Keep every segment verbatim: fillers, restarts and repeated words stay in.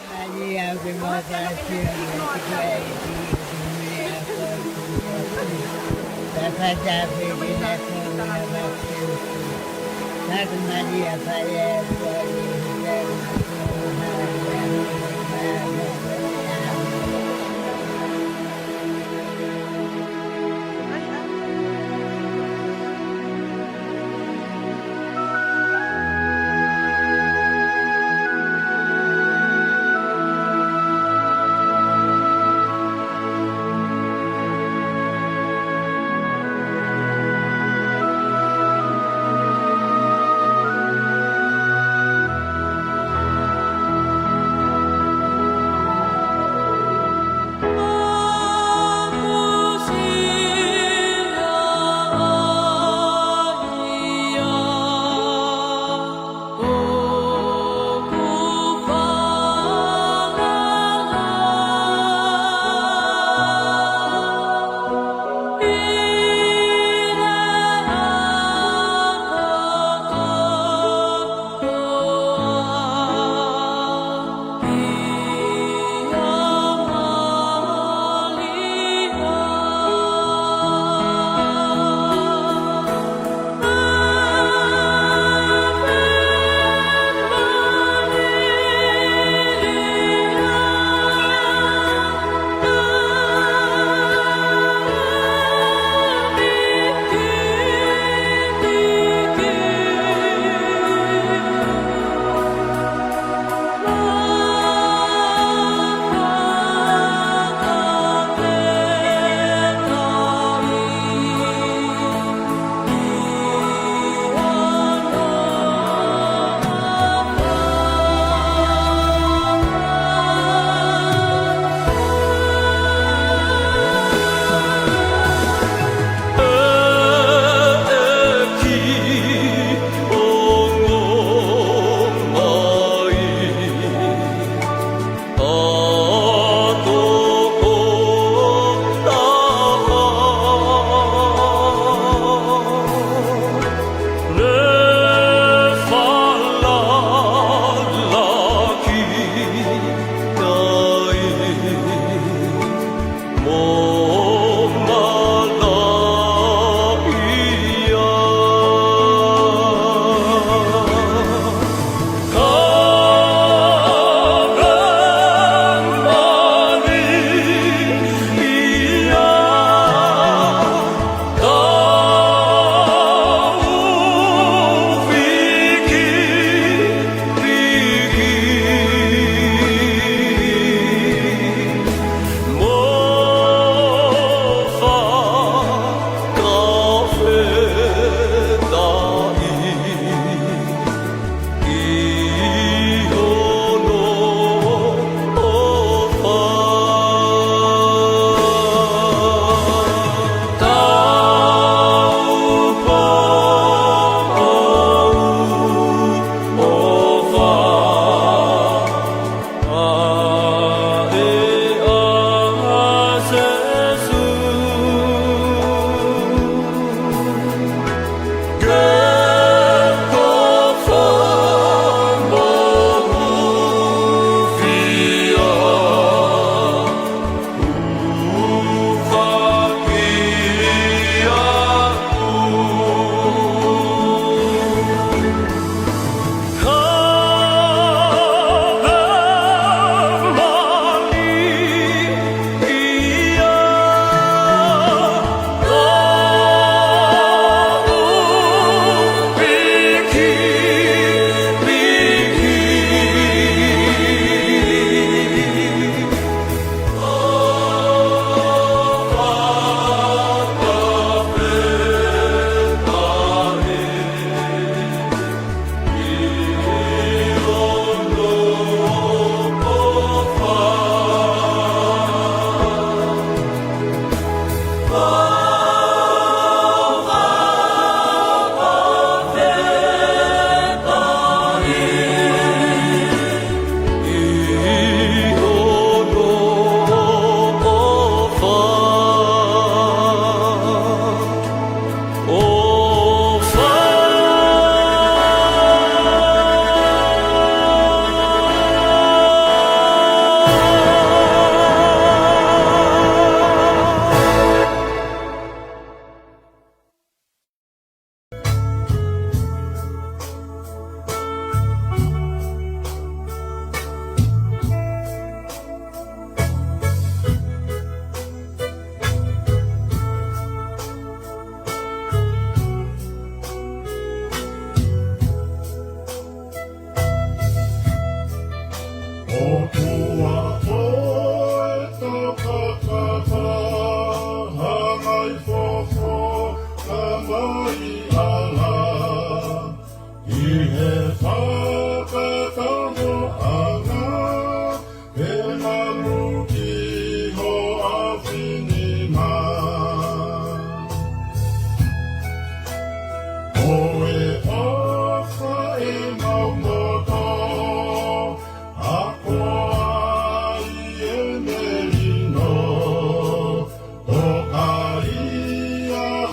Maria, ʻoku mau faʻa sio ki he ʻEiki, ʻoku mea koe ki he ʻEiki. Fakatapu ki he Laʻā ko e Maʻa Keriso. Santa Maria, Faʻē ʻa e ʻOtua, ʻoua ʻe mou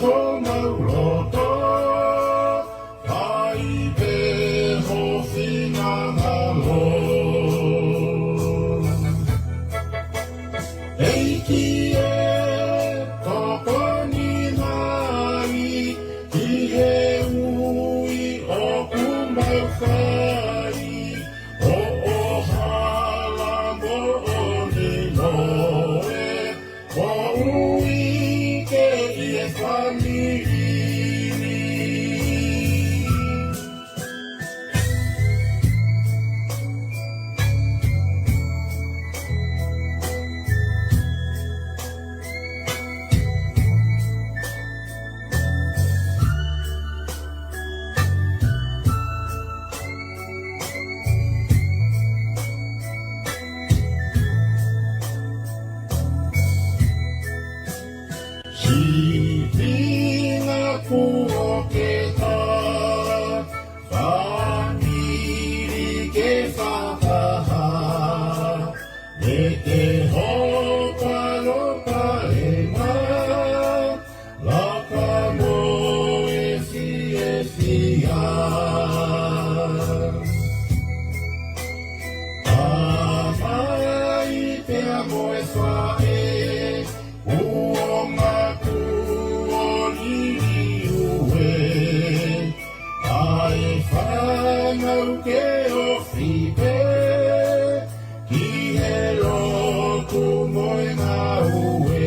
homau loto, ʻai pē ho finangalo. ʻEiki ē, tokoni mai ki he ui ʻoku mau fai, hoʻo hala moʻoni mo e moʻui ki he fāmili ni. Sīpinga kuo ke tā, fāmili ke fakahā, mei he hopa lopa e mā, laka mo e fiefia. Tamai pea mo e faʻē, ʻuhinga kuo liliu ē, ʻa e fānau ke ofi pē ki he lotu mo e ngāue.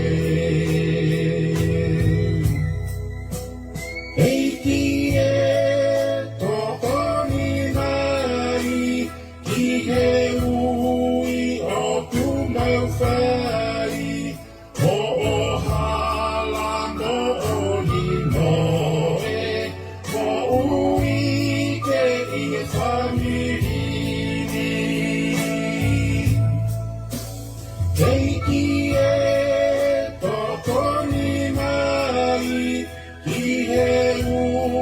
ʻEiki ē, tokoni mai ki he ui ʻoku mau fai, hoʻo hala moʻoni mo e moʻui ki he fāmili ni. ʻEiki ē, tokoni mai ki he ui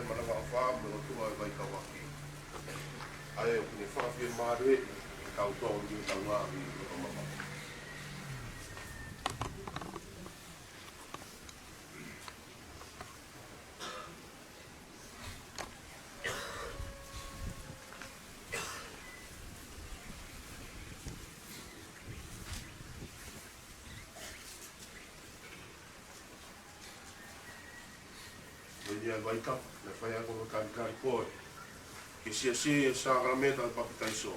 Manavaʻofa mo e ʻOtua ʻo e Vaikauʻaki. ʻA ia ʻoku ne fakafiemālieʻi kitautolu ʻi heʻetau ngāue ʻi loto mamafa. Ko ia ʻa e vaitapu naʻe fai ʻaki hono kalikali koe ke siasi ʻa e sākalamēniti ʻo e papitaiso.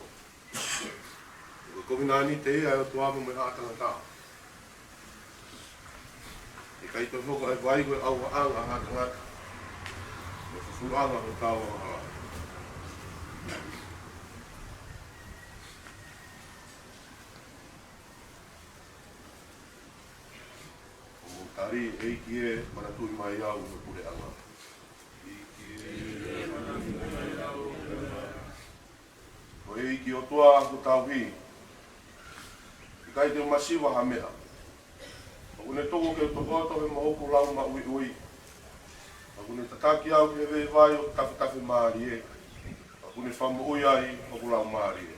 Ko e kovinānite ia ʻa e ʻOtua mo e haʻa tangata. ʻIkai toe hoko ʻa e vai ko e ʻauhaʻanga ʻa haʻa tangata, mo e fufuluʻanga ʻo hotau angahala. ʻOku mou tali, ʻEiki ē, manatuʻi mai au ʻi ho puleʻanga. Ko e ʻEiki ʻOtua ʻoku tauhi, ʻikai te u masiva ha meʻa. ʻOku ne tuku ke u tokoto he moʻoku lau maʻuiʻui. ʻOku ne tataki au ki he veivai ʻoku tafetafe mālie. ʻOku ne fakamoʻui ai hoku laumālie.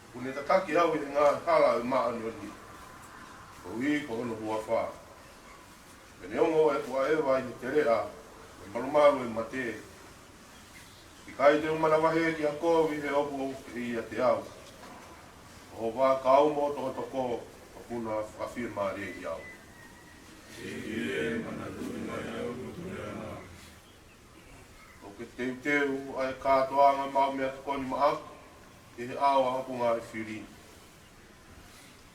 ʻOku ne tataki au ʻi he ngaahi hala ʻo e māʻoniʻoni, koeʻuhi ko hono huafa. Pea neongo ʻeku ʻaʻeva ʻi he teleʻa ʻo e malumalu ʻo e mate, ʻikai te u manavahē ki ha kovi he ʻoku ʻiate au. Ko ho vaʻa kau mo ho tokotoko ʻoku na fakafiemālieʻi au. ʻOku ke teuteu ʻa e kātoanga maʻu meʻatokoni maʻaku ʻi he ʻao ʻa hoku ngaahi fili.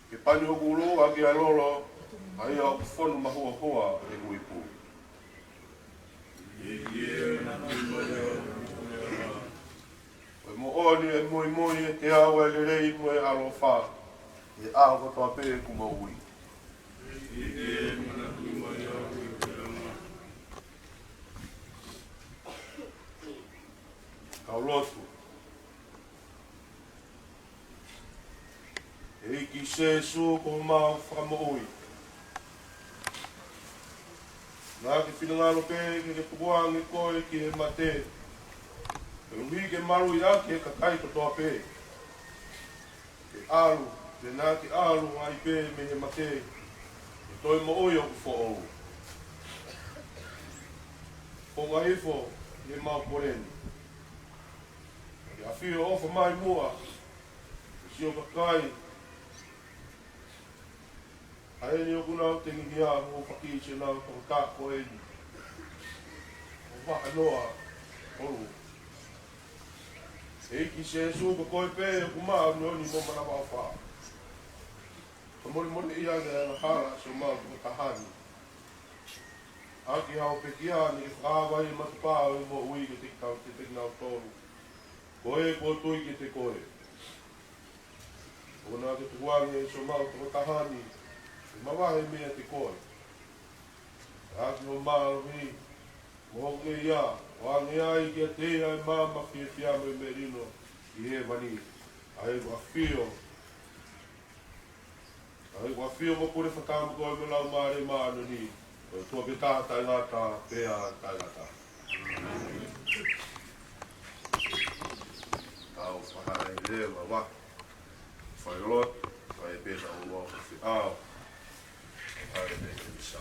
Ke pani hoku ʻulu ʻaki ʻa e lolo, ʻa ia ʻoku fonu mahuohua ʻeku ipu. Ko e moʻoni ʻe muimui ʻiate au ʻa e lelei mo e ʻaloʻofa ʻi he ʻaho kotoa pē ʻeku moʻui. Kau lotu. ʻEiki Sīsū ko homau Fakamoʻui, naʻa ke finangalo pē ke ke tukuange koe ki he mate, koeʻuhi ke maluʻi ʻaki e kakai kotoa pē. Ke ʻalu, pea naʻa ke ʻalu ai pē mei he mate, ke toe moʻui ʻoku foʻou. Founga hifo ʻi heʻemau kole ni. Ke ʻafio ʻofa mai muʻa, ke sio kakai ʻa eni ʻoku nau tengihia mo fakisi ʻenau tokotaha ko eni. ʻO vaha noa ʻolu. ʻEiki Sīsū, ko koe pē ʻoku māʻoniʻoni mo manavaʻofa. Fakamolemoleʻi ange ʻa e angahala ʻa siʻomau tokotaha ni. ʻAki haʻo pekia ni ke fakaava ʻi he matapā ʻo e moʻui kiate kitautolu, kiate kinautolu ko ē kuo tui kiate koe. ʻOua naʻa ke tukuange ʻa siʻomau tokotaha ni ke mavahe meiate koe. ʻAki ho mālohi mo ho ngeia, ʻo ange ai kiate ia ʻa e maama fiefia mo e melino ʻi hēvani. ʻA ʻeku ʻafio, ʻa ʻeku ʻafio mo pule fakataha mo koe mo e Laumālie Māʻoniʻoni, ʻo e ʻOtua pē taha taʻengata pea taʻengata. Tau fakahā ʻi he leva wa. Fai lotu, fai pē ʻetau lotu, fai ʻau. Fai pē ʻetau misa.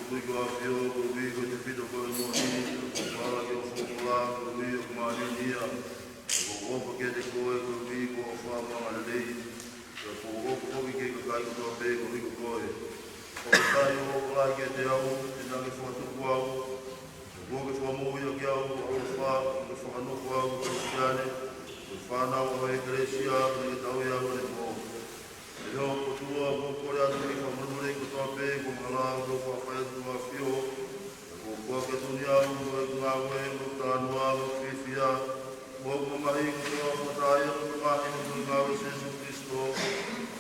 Koeʻuhi ko e ʻAfio, koeʻuhi ko e tefito ko e moʻoni, ko e folofola, ko e folofola, koeʻuhi ko e māʻoniʻoni ia. Ko e ʻofa kiate koe, koeʻuhi ko e ʻofa mo e angalelei. Ko e ʻofa foki ki he kakai kotoa pē, koeʻuhi ko koe. Fakafetaʻi ʻo ʻofa lahi kiate au, he naʻa ke fakatupu au. Kuo ke fakamoʻui ʻaki au, ʻa e ʻofa, ke fakanofo au ko e Kalisitiane, ko e fānau ʻo e ʻEkelesia, ke ne tauhi au ʻanepō. ʻE hoʻo ʻOtua, ʻoku ou kole atu ki he fakamolemole kotoa pē kuo u angahala, ʻoku ou fakafetaʻi atu ʻe ʻAfio, ʻoku ou foaki atu ni au, mo ʻeku ngāue, mo ʻeku talanoa, mo ʻeku fiefia, mo ʻeku mamahi kotoa, fakataha ia mo e mamahi mo e ngāue ʻo Sīsū Kalaisi,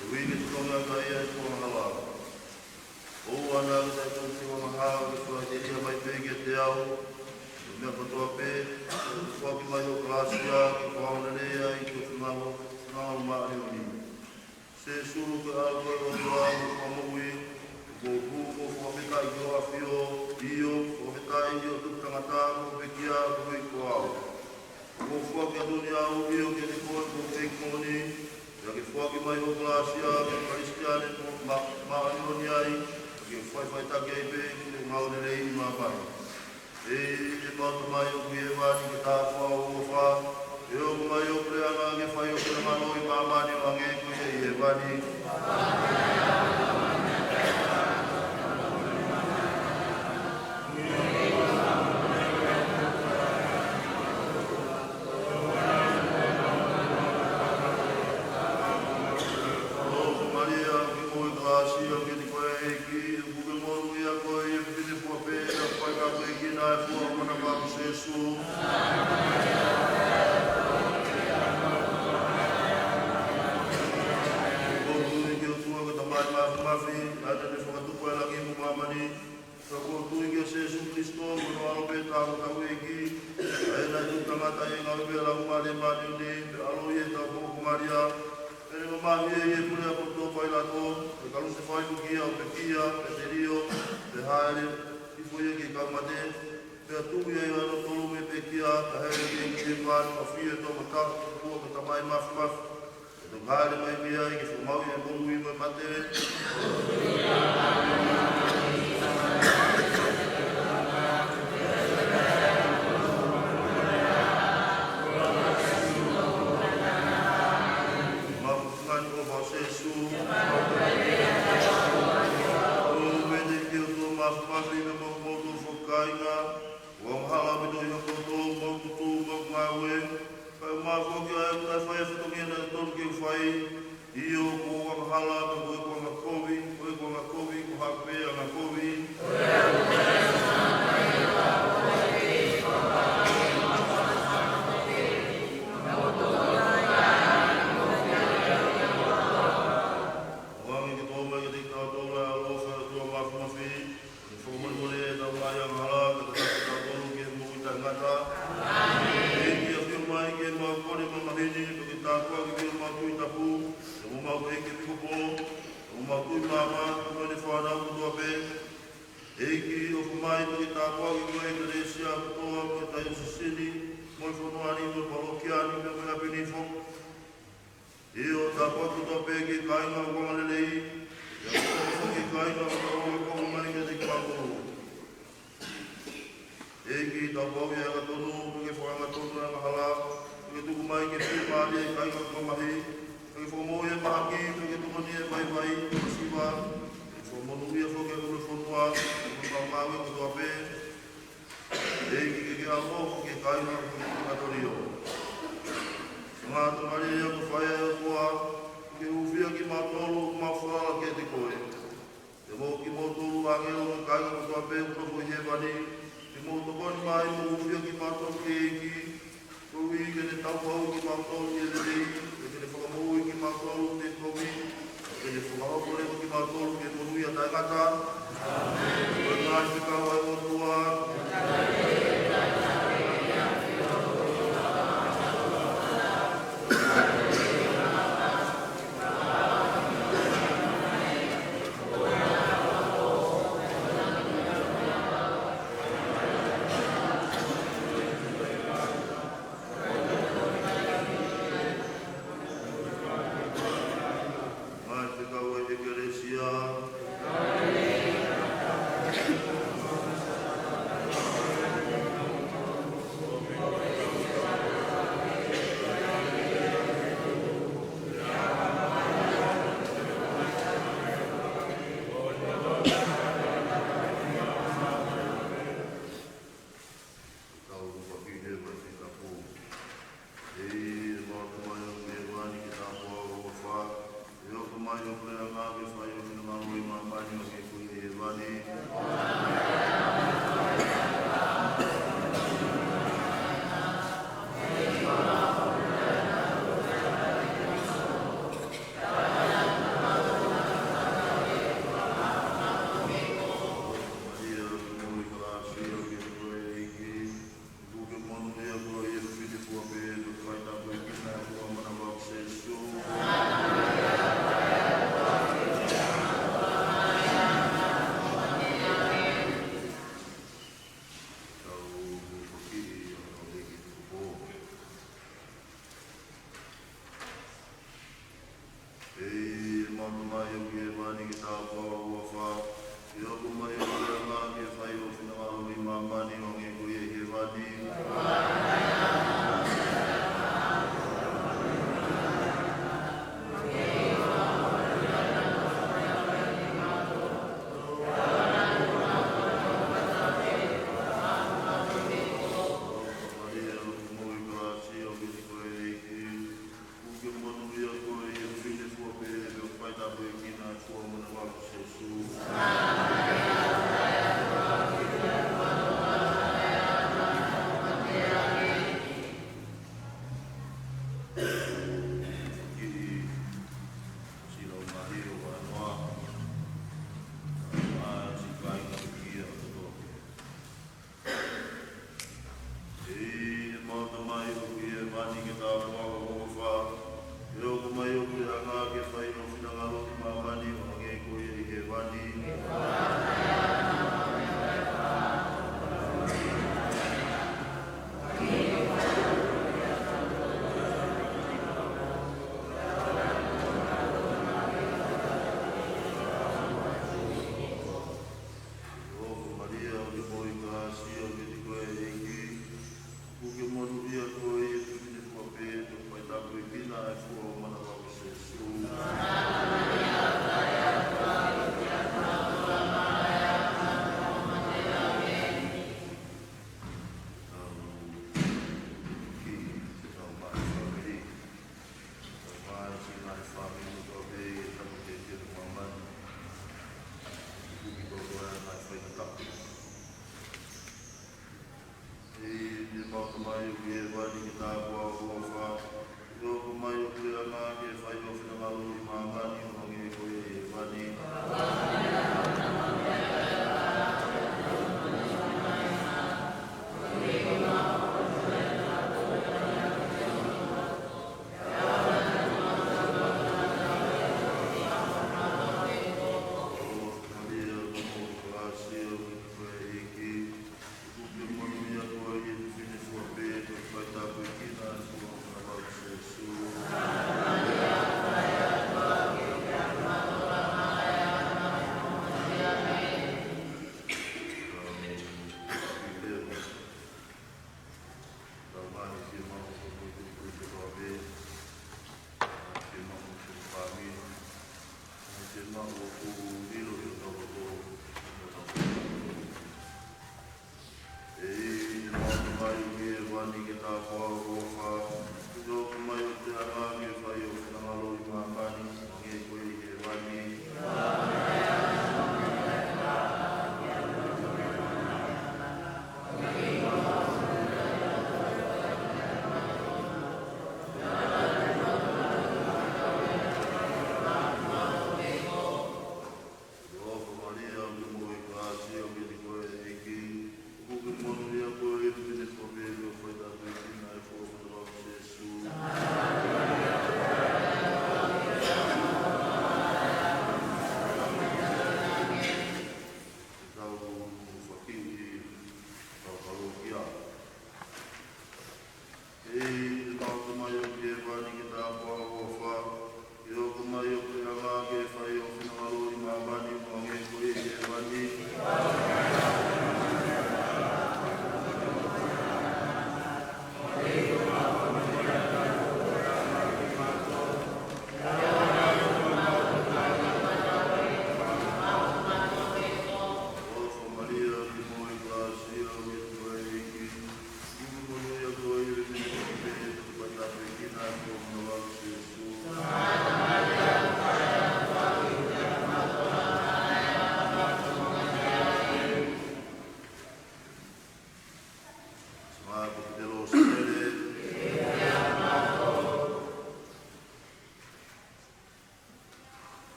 koeʻuhi ke totongi ʻaki ia ʻeku angahala. ʻOua naʻa ke taʻetuku siʻoku angahala, ke fakatefito mai pē kiate au, ʻi he meʻa kotoa pē, ʻo foaki mai hoʻo kalāsia, ke fakaongoongoleleiʻi ai ki hoʻo finangalo, finangalo māʻoniʻoni. Sīsū, ko e ʻAlo ʻo e ʻOtua mo e Fakamoʻui, ʻoku ou hū ʻo fakafetaʻi ki hoʻo ʻAfio, ʻio, fakafetaʻi ki hoʻo tukutangata, kuo pekia koeʻuhi ko au. ʻOku ou foaki atu ni au, ʻio, kiate koe, ko e kei moʻoni, pea ke foaki mai hoʻo kalāsia ki he Kalisitiane, mo ma-, māʻoniʻoni ai, ke faʻifaʻitaki ai pē ki he ngāue lelei ʻi māmani. ʻEiki, ʻemau Tamai ʻoku ʻi hēvani, ke tāpuakiʻi hoʻo huafa, ke hoko mai hoʻo puleʻanga, ke fai hoʻo finangalo ʻi māmani ʻo hangē ko ia ʻi hēvani. ʻOku ke monūʻia koe ʻi he ʻEiki, ʻoku ke monūʻia koe ʻi he fefine fua pē, ʻa e fai ʻa e ʻEiki naʻe fua ʻa e manava ko Sīsū. ʻOku ou tui ki he ʻOtua ko e Tamai Māfimafi, ʻa ia naʻa ne fakatupu ʻa e langi mo māmani, pea ʻoku ou tui kia Sīsū Kalaisi, ko hono ʻAlo pē Tangata ʻEiki, ʻa ia naʻe tukutangata ʻi he ngāue pē ʻa e Laumālie Māʻoniʻoni, pea ʻaloʻi ʻi he taupoʻou ko Malia, pea ne mamahi ʻi he pule ʻa Ponitō Pailato, pea kalusefai foki ia ʻo pekia, pea telio, pea hāʻele hifo ia ki he kau mate, pea tuʻu ia ʻi he ʻaho hono tolu mei he pekia, pea hāʻele ki hēvani, ʻafio ʻi he toʻomataʻu ʻo e ʻOtua ko e Tamai Māfimafi. Pea toki hāʻele mai mei ai ke fakamāuʻi ʻa e moʻui mo e mate. Maʻu ʻa e ngaahi ʻofa ʻo Sīsū. ʻOku ou pehē ki he ʻOtua Māfimafi, pea mo kimoutolu foki kāinga, ʻoku angahala ʻaupito ʻi hoku loto, mo hoku tutu, mo hoku ngāue, kae ʻumaʻā foki ʻa ʻeku taʻe fai ʻa e fatongia naʻe totonu ke u fai. ʻIo, ʻoku ou angahala, pea ko ʻeku angakovi, ko ʻeku angakovi, ko haʻaku pē angakovi. ʻOange ke tō mai kiate kitautolu ʻa e ʻaloʻofa ʻa e ʻOtua Māfimafi, ke fakamolemoleʻi ʻetau ngaahi angahala, ke tataki kitautolu ki he moʻui taʻengata. ʻEiki, ʻafio mai ki heʻemau kole mamahi ni, pea ke tāpuakiʻi homau Tuʻi Tapu, pea mo homau ʻEiki ʻEpikopō, pea mo homau tuʻi maama, pea mo ʻene fānau kotoa pē. ʻEiki, ʻofa mai pea ke tāpuakiʻi ʻa e ʻEkelesia kotoa, mo e taiosisi ni, mo e fonua ni, mo e palokia ni, pea mo e ʻapi ni foki. ʻIo, tāpuakiʻi kotoa pē ki he kāinga ʻoku angalelei, pea ʻofa mai ki he kāinga ʻoku ʻalu ʻo akoʻi mai kiate kimautolu. ʻEiki, tau pau ia ʻa e angatonu, pea ke fakaangatonu ʻa e angahala, pea ke tuku mai ke fiemālie ʻa e kāinga ʻoku mamahi, pea ke fakamoʻui ʻa e mahaki, pea ke tokoniʻi ʻa e vaivai, mo e masiva, pea ke fakamonūʻia foki ʻa e ʻulu ʻo e fonua, pea mo e ngāue kotoa pē. ʻEiki, ke ke ʻaloʻofa ki he kāinga ʻoku ʻi Pulekatōlio. Sangata Malia ia ko e Faʻē ʻo e ʻOtua, ke hūfia kimautolu ʻoku mau falala kiate koe. Pea mo kimoutolu ʻāngelo mo e kāinga kotoa pē ʻoku nofo ʻi hēvani, ke mou tokoni mai mo hūfia kimautolu ki he ʻEiki, koeʻuhi ke ne taupauʻi kimautolu ʻi he lelei, pea ke ne fakamoʻui kimautolu mei he kovi, pea ke ne fakahoko leva kimautolu ki he monūʻia taʻengata. Ko e ngaahi fekau ʻa e ʻOtua. Ngaahi fekau ʻa e ʻEkelesia.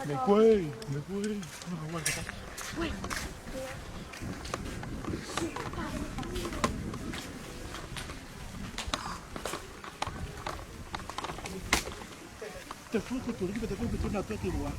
Me koe, me koe. No, no, aguanta. Te fuku tu, te fuku tu, te fuku tu, na te ki lua.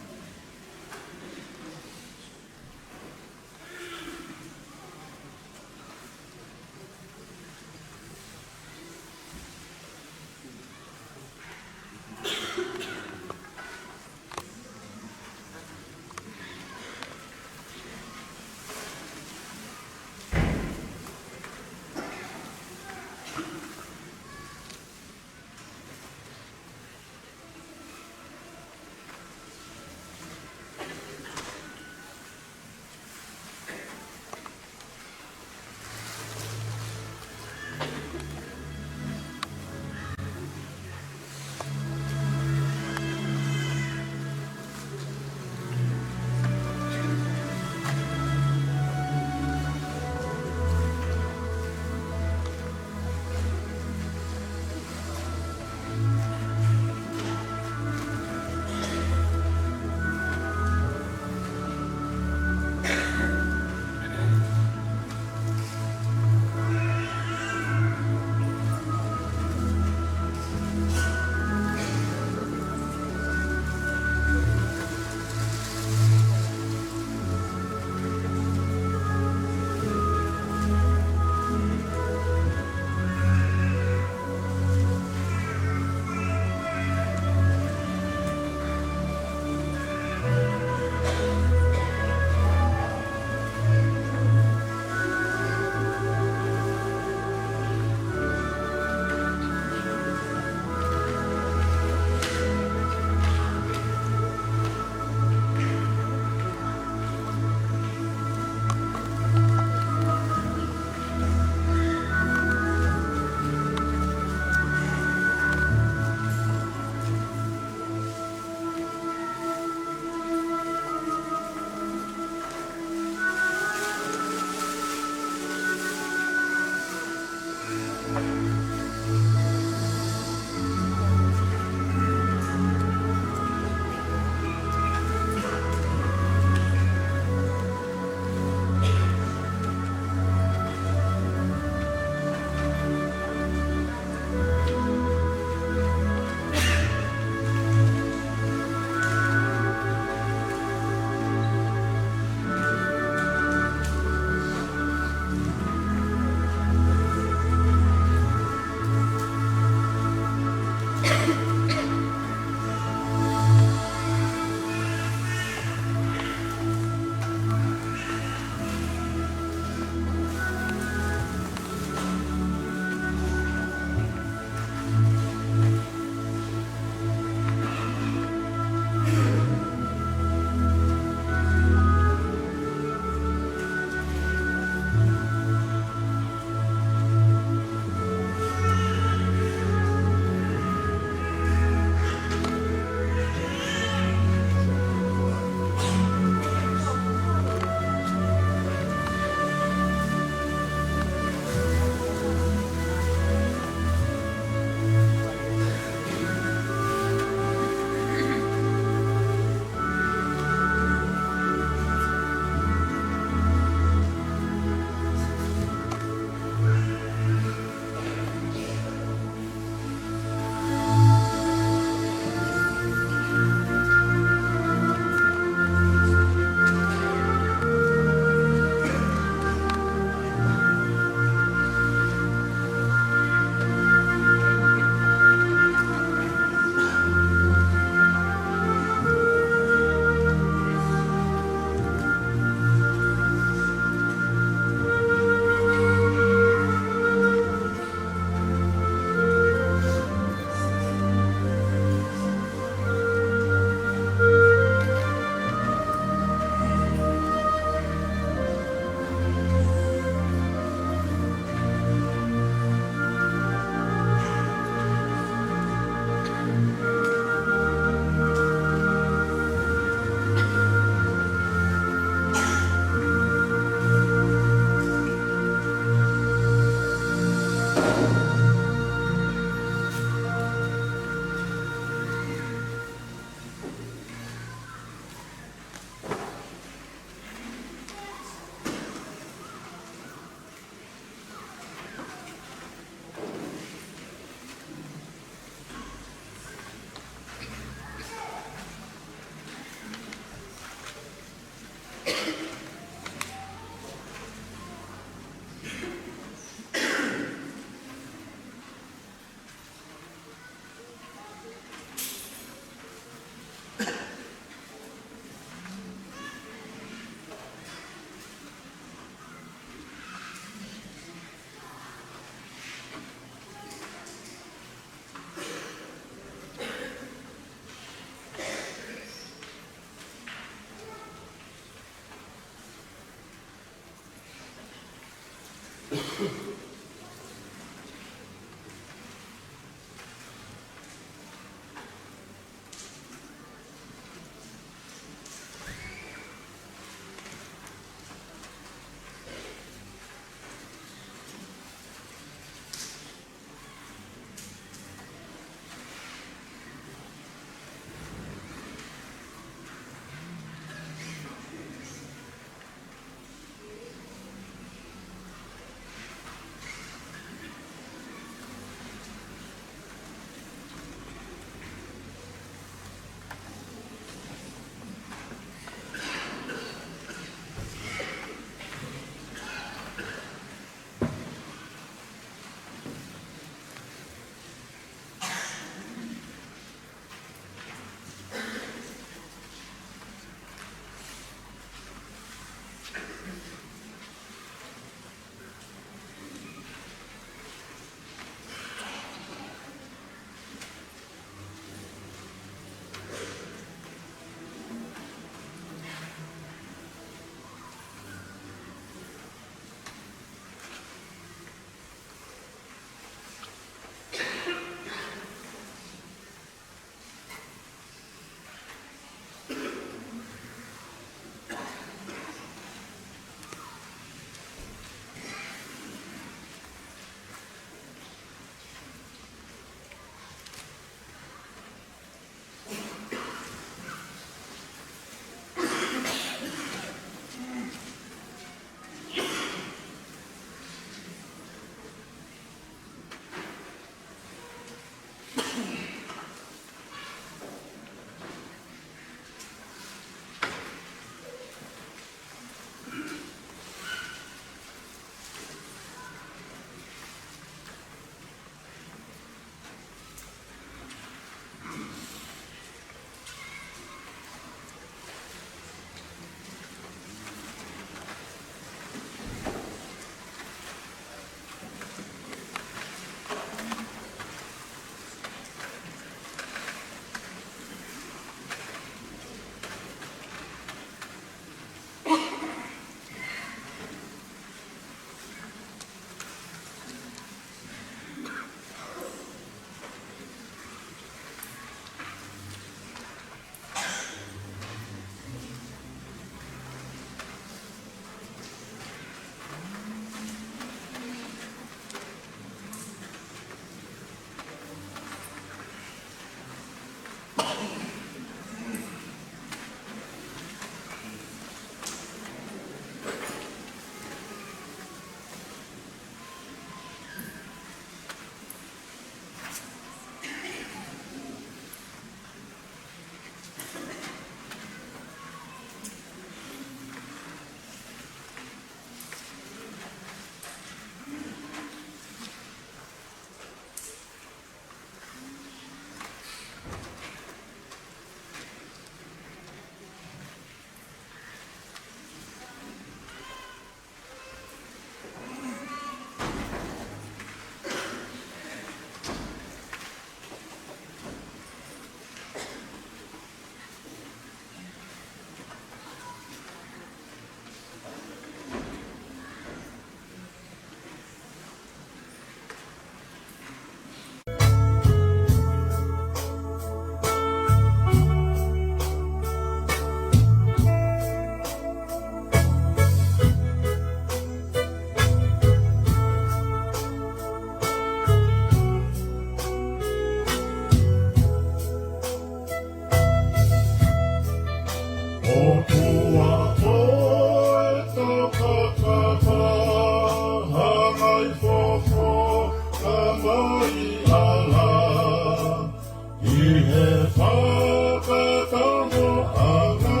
Fakatomoʻanga,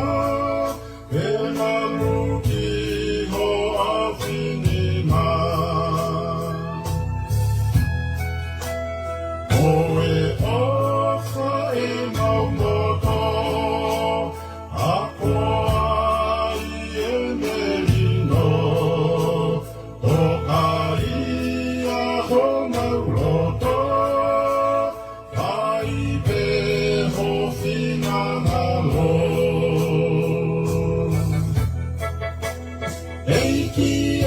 pea maluki ho ʻaofinima. Ko e ʻofa ʻemau moto, akoa ʻi he melino, tokaʻi ʻa homau loto, ʻai pē ho finangalo. ʻEiki ē,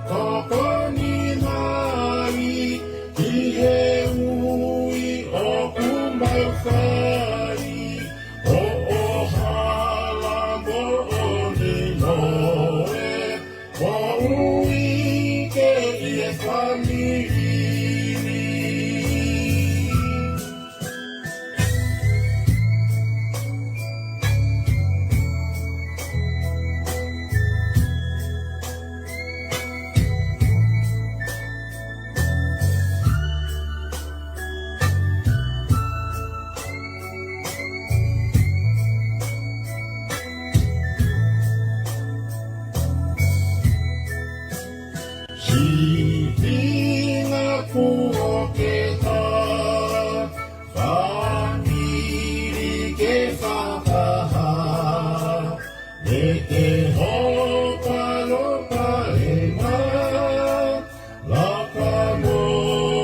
tokoni mai ki he ui ʻoku mau fai, hoʻo hala moʻoni mo e moʻui ke ʻi he fāmili ni. Sīpinga kuo ke tā, fāmili ke fakahā, mei he hopa lopa ema, laka mo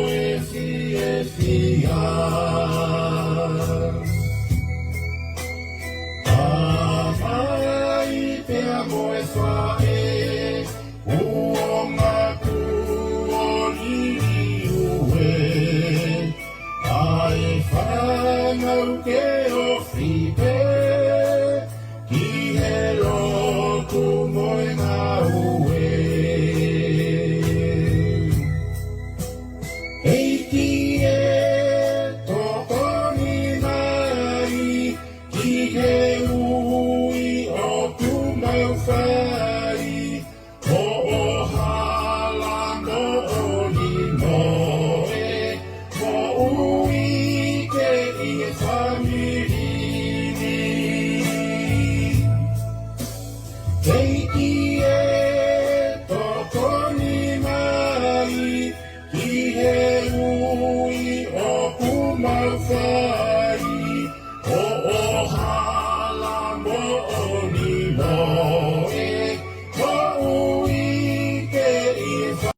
e fiefia. Tamai pea mo e faʻē, kuo maʻu ʻo liliu ē, ʻa e fānau ke ofi pē ki he lotu mo e ngāue. ʻEiki ē, tokoni mai ki he ui ʻoku mau fai, hoʻo hala moʻoni mo e moʻui ke ʻi he fāmili ni. ʻEiki ē, tokoni mai ki he ui ʻoku mau fai, hoʻo hala moʻoni mo e moʻui ke ʻi he fā-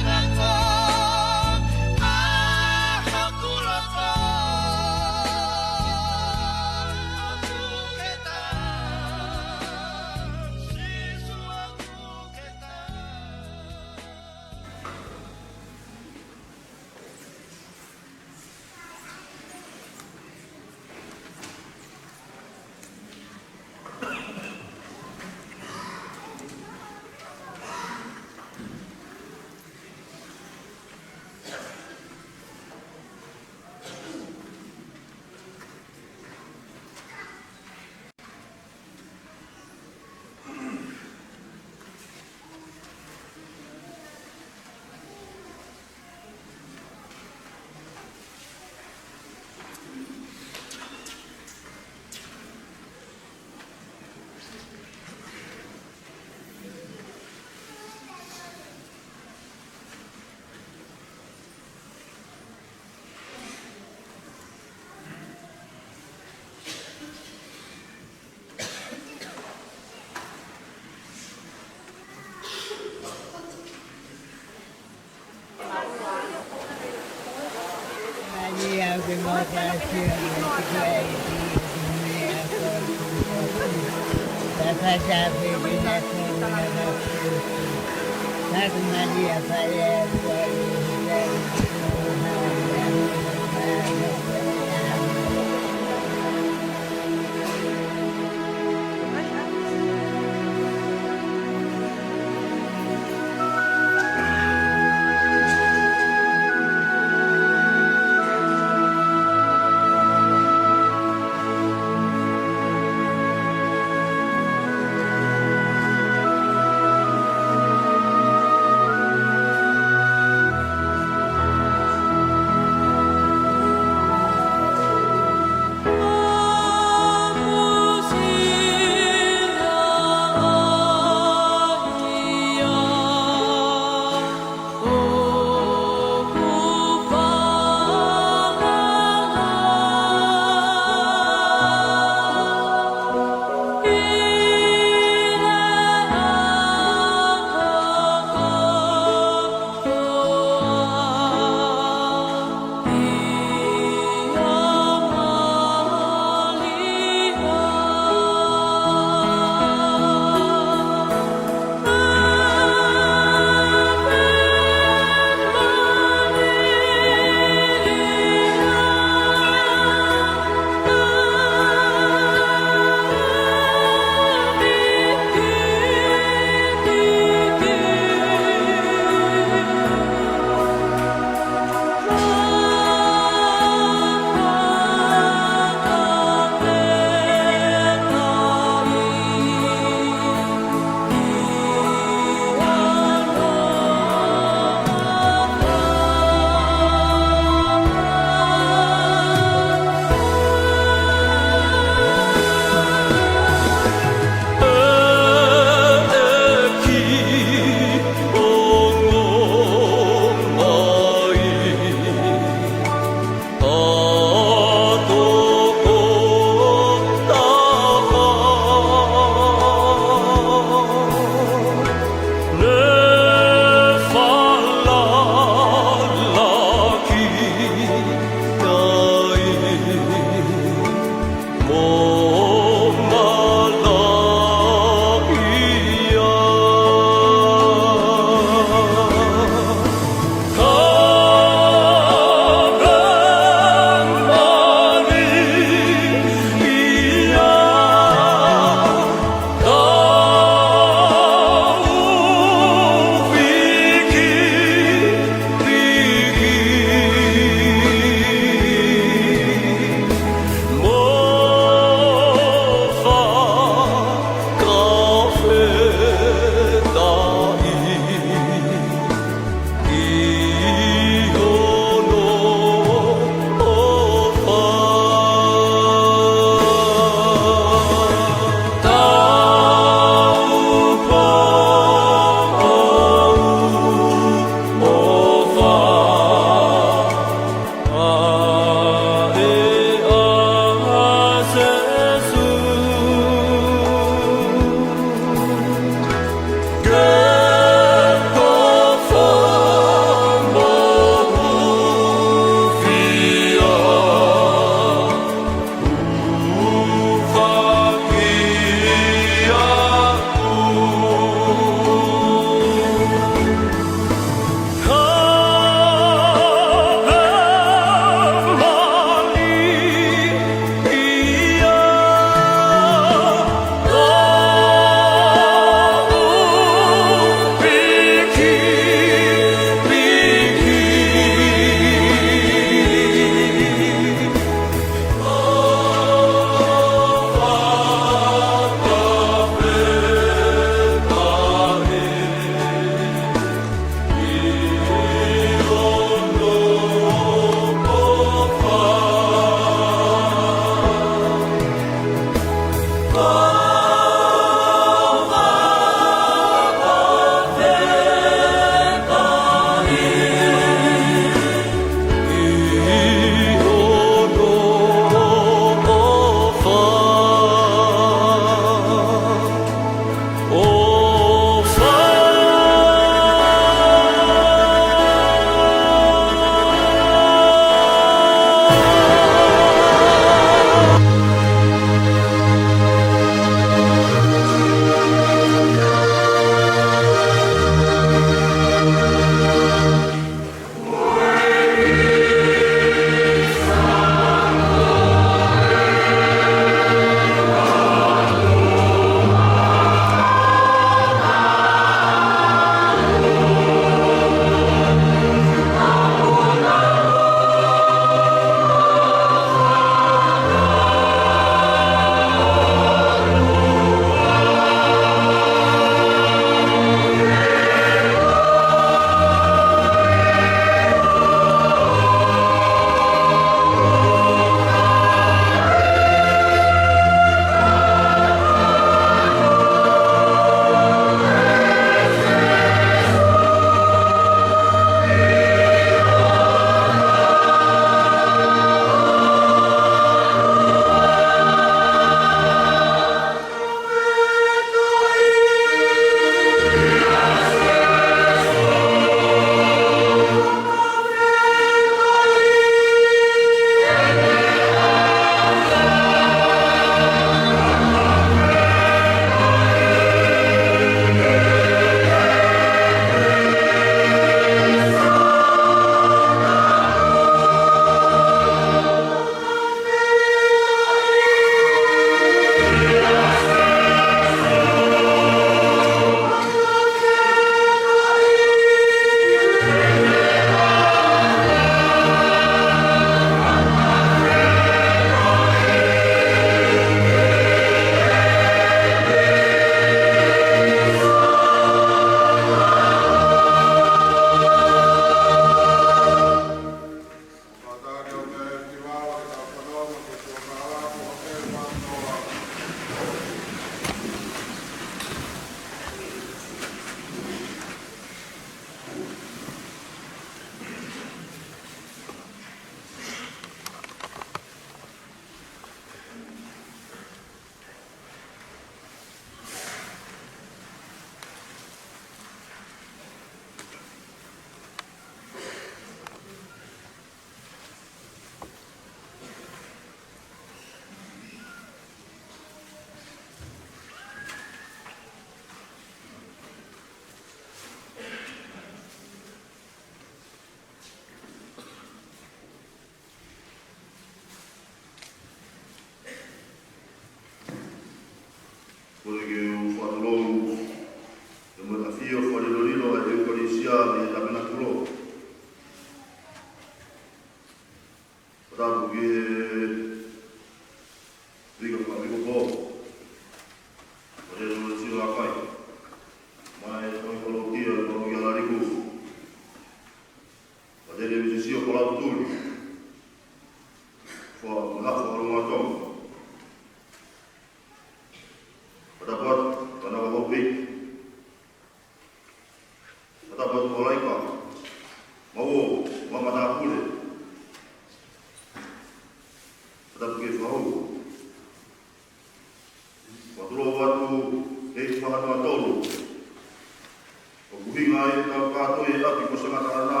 ʻetau kātoi ʻi he ʻapi ko Sangataʻana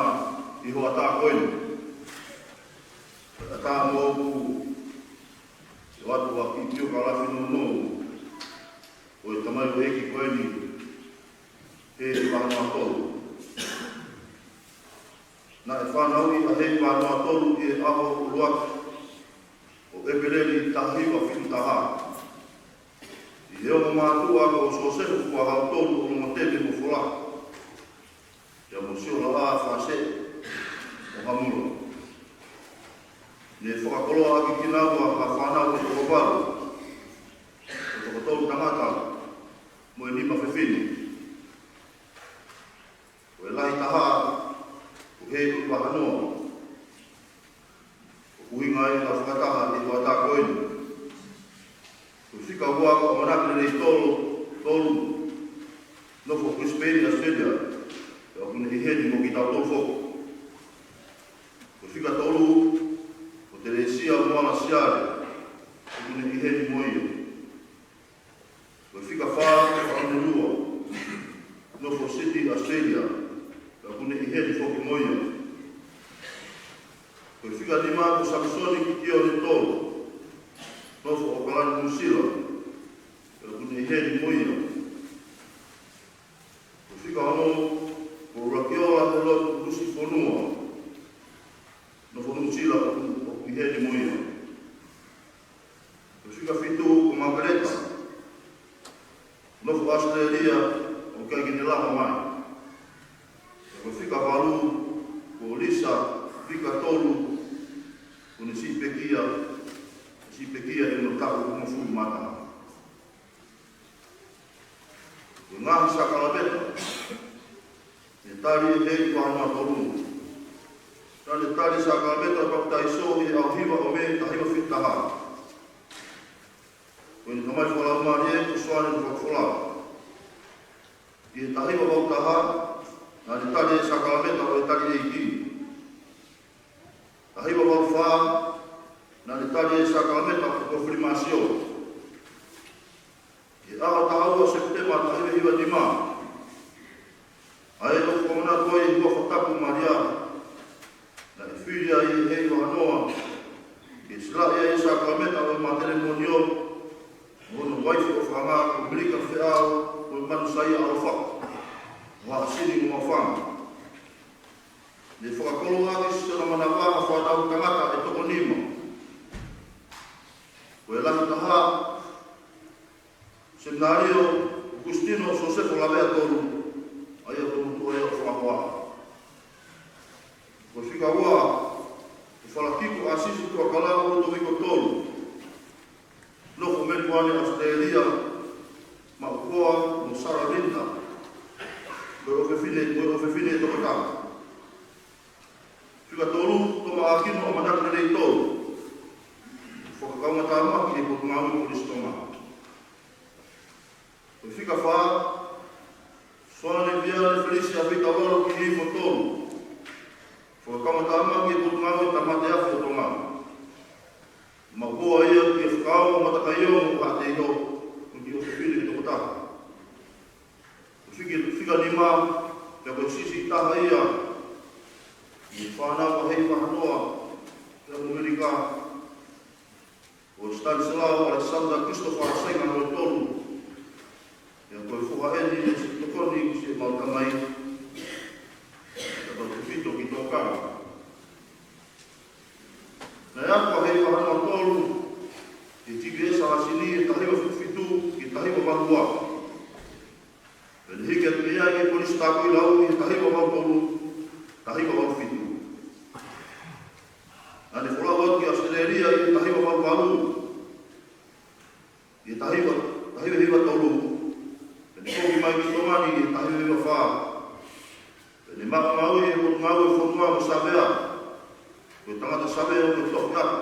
ʻi he hoʻatā ko eni. Hoʻatā moʻoku, ʻoatu ʻa e kiʻi piokalafino ʻo e tamaioʻeiki ko eni, Heiʻivahanoa tolu. Naʻe fanauʻi ʻa Heiʻivahanoa tolu ʻi he ʻaho ʻuluaki ʻo ʻEpeleli taha hiva fitu taha. ʻI he ongo mātuʻa ko Siosefa Fuahau tolu ʻo Longotele mo Fola. Pea mo Siolaʻā Fase ʻo Hamula. Ne fakakoloa ʻaki kinaua ha fānau ʻe toko valu. ʻE toko tolu tangata mo e nima fefine. Ko e lahi taha, ko Heiʻivahanoa. ʻOku ʻuhinga ia ʻa e fakataha ʻi he hoʻatā ko eni. Ko e fika ua ko ʻAmanaki Lelei tolu, tolu. Nofo Brisbane, Australia. Pea ʻoku ne ʻi heni mo kitautolu foki. Ko e fika tolu, ko Telesia Moala Siale. ʻOku ne ʻi heni mo ia. Ko e fika fā ko Faʻaunelua, nofo Sydney, Australia, pea ʻoku ne ʻi heni foki mo ia. Ko e fika nima ko Samisoni Kitione tolu, nofo ʻAokalani, Nuʻusila, pea ʻoku ne ʻi heni mo ia. Ko e fika ono ko ʻUluakiola Helotu Lusifonua, nofo Nuʻusila, ʻoku, ʻoku ʻi heni mo ia. Ko e fika fitu ko Makeleta, nofo ʻAositelēlia, ʻoku ʻikai ke ne lava mai. Ko e fika valu ko Lisa Vika tolu, ʻoku ne siʻi pekia, siʻi pekia ʻi hono taʻu hongofulu mā taha. Ko e ngaahi sākalamēniti ne tali ʻe Heiʻivahanoa tolu. Naʻa ne tali e sākalamēniti ʻo e papitaiso ʻi he ʻaho hiva ʻo Mē taha hiva fitu taha. Ko ʻene tamai fakalaumālie ko Soane Nukuʻalofa. ʻI he taha hiva valu taha, naʻa ne tali e sākalamēniti ʻo e tali ʻeiki. Taha hiva valu fā, naʻa ne tali e sākalamēniti ʻo e kofilimasio. ʻI he ʻaho taha ua Sepitema taha hiva hiva nima, ʻa ia ʻoku fakamanatu ai e huafa tapu Malia, naʻe fili ai ʻe Heiʻivahanoa ke silaʻi ai e sākalamēniti ʻo e matelimonio mo hono uaifi ʻofaʻanga ko Milika Feʻao, ko e manu saiʻia ʻaloʻofa, ʻo Haʻasini mo Maʻufanga. Ne fakakoloa ʻaki siʻona manava ha fānau tangata ʻe toko nima. Ko e lahi taha, Seminalio ʻOkusitino Siosefa Lavea tolu, ʻa ia ko e motuʻa ia ʻo Fakahoa. Ko e fika ua, ko Falakiko ʻAsisi Tuʻakala ʻo Lutoviko tolu, nofo Melipoane, ʻAositelēlia, maʻu koa mo Sara Linda, ko e ʻofefine, ko e ʻofefine ʻe toko taha. Fika tolu, Tomaʻakino ʻAmanaki Lelei tolu, fakakaungātāmaki ʻi he Potungāue Kolisi Tonga. Ko e fika fā, Soane Viale Felisia Vitaulalo Kihihifo tolu, fakakaungātāmaki ʻi he Potungāue Tāmate Afi ʻo Tonga. Maʻu koa ia ki he fakaongo matakaiongo ʻa Haʻateiho, ko e kiʻi ʻofefine ʻe toko taha. Fika, fika nima, pea ko e siʻisiʻi taha ia ʻi he fānau ʻa Heiʻivahanoa, pea mo Melika, ko Stanislao Alexander Christopher Sainga Moetolu. Pea ko e foha eni ʻa e siʻi tokoni ki siʻemau tamai, Tautautefito ki Tokanga. Naʻe ako ʻa Heiʻivahanoa tolu ʻi he T V S Haʻasini ʻi he taha hiva fitu fitu ki he taha hiva valu ua. Pea ne hiki atu ki ai ki he Kolisi Tāpuaki Laui ʻi he taha hiva valu tolu, taha hiva valu fitu. Naʻa ne folau atu ki ʻAositelēlia ʻi he taha hiva valu valu, ʻi he taha hiva, taha hiva hiva tolu. Pea ne foki mai ki Tonga ni ʻi he taha hiva hiva fā. Pea ne maʻu ngāue ʻi he Potungāue Fonua mo Savea. Ko e tangata savea ʻo ne tohi atu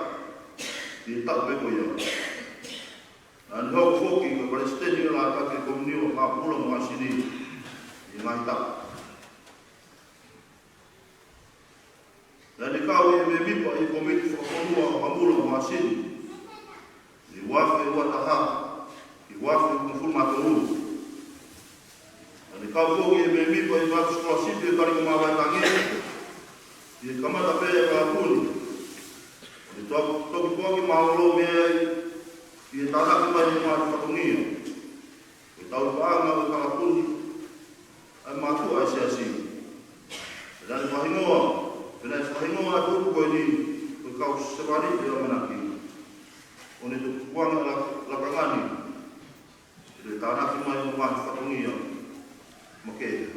ʻi he taʻu pē ko ia. Naʻa ne hoko foki ko e Palesiteni ʻo e Lātaki Komiunio ʻo Haʻamoula mo Haʻasini ʻi he ngaahi taʻu. Naʻa ne kau ʻi he mēmipa ʻi he Kōmiti Fakafonua ʻo Haʻamoula mo Haʻasini, mei he ua afe ua taha ki he ua afe hongofulu mā tolu. Naʻa ne Kau foki e mēmipa ʻi he ngaahi sikolasipi ʻo e Kaliko Māvaetangi, ʻi he kamata pē ʻa e kalapuni. ʻO ne to-, toki foaki mālōlō mei ai, ʻi he tānaki mai ʻo e ngaahi fatongia. Ko e tauhi paʻanga ʻo e kalapuni, ʻa e mātuʻa ʻo e siasi. Pea naʻe fakahingoa, pea naʻe fakahingoa ʻa e tupu ko eni, ko e kau sevāniti ʻamanaki. ʻO ne tukuange la-, lakanga ni, ʻi he tānaki mai ʻo e ngaahi fatongia makehe.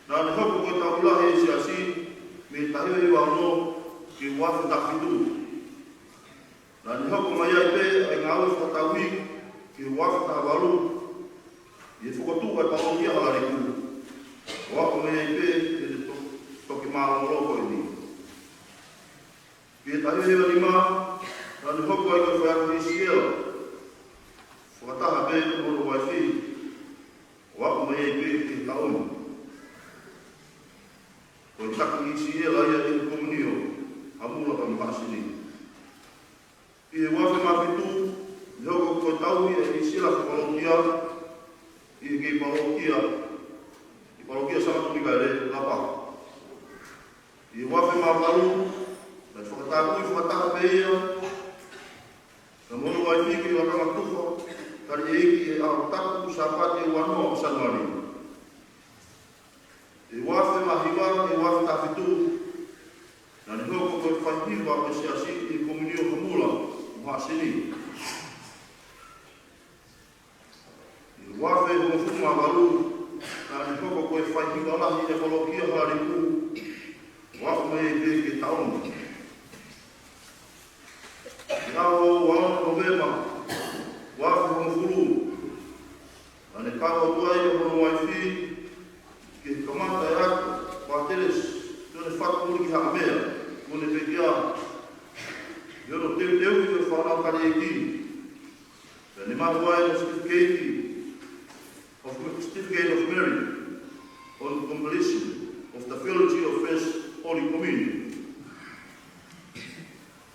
Naʻa ne hoko ko e tauhi lahi ʻo e siasi, mei he taha hiva hiva ono ki he ua afe taha fitu. Naʻa ne hoko mai ai pē ʻa e ngāue fakatauhi ki he ua afe taha valu, ʻi he fokotuʻu ʻa e palokia Halaliku. ʻO aʻu mai ai pē ki he to-, toki mālōlō ko eni. Ki he taha hiva hiva nima, naʻa ne hoko ai ko e faiako ʻi Siela. Fakataha pē mo hono uaifi, ʻo aʻu mai ai pē ki he taʻu ni. Ko e taki ʻi Siela ia ʻi he Kominio, Hamula pea mo Haʻasini. ʻI he ua afe mā fitu, ne hoko ko e tauhi ʻa e ʻi Siela fakapalokia, ʻi he kei palokia, ʻi palokia Sangata Mikaele, Lapa. ʻI he ua afe mā valu, naʻe fakatāpui fakataha pē ia, pea mo hono uaifi ki he lakanga tufa, tali ʻeiki ʻi he ʻaho tapu Sāpate ua noa ʻo Sānuali. ʻI he ua afe mā hiva, ʻi he ua afe taha fitu, naʻa ne hoko ko e faihiva ʻo e siasi ʻi he Kominio Hamula mo Haʻasini. ʻI he ua afe hongofulu mā valu, naʻa ne hoko ko e faihiva lahi ʻo e palokia Halaliku, ʻo aʻu mai ai pē ki he taʻu ni. ʻI he ʻaho ua ono Nōvema, ua afe hongofulu, naʻa ne kau atu ai mo hono uaifi ki he kamata ʻa e ako, Pātele Sione Fatu Mulikihaʻamea, kuo ne pekia, ʻi hono teuteuʻi ʻo e fānau taliʻeiki. Pea ne maʻu ai ʻa e certificate of, certificate of merit on completion of the theology of First Holy Communion.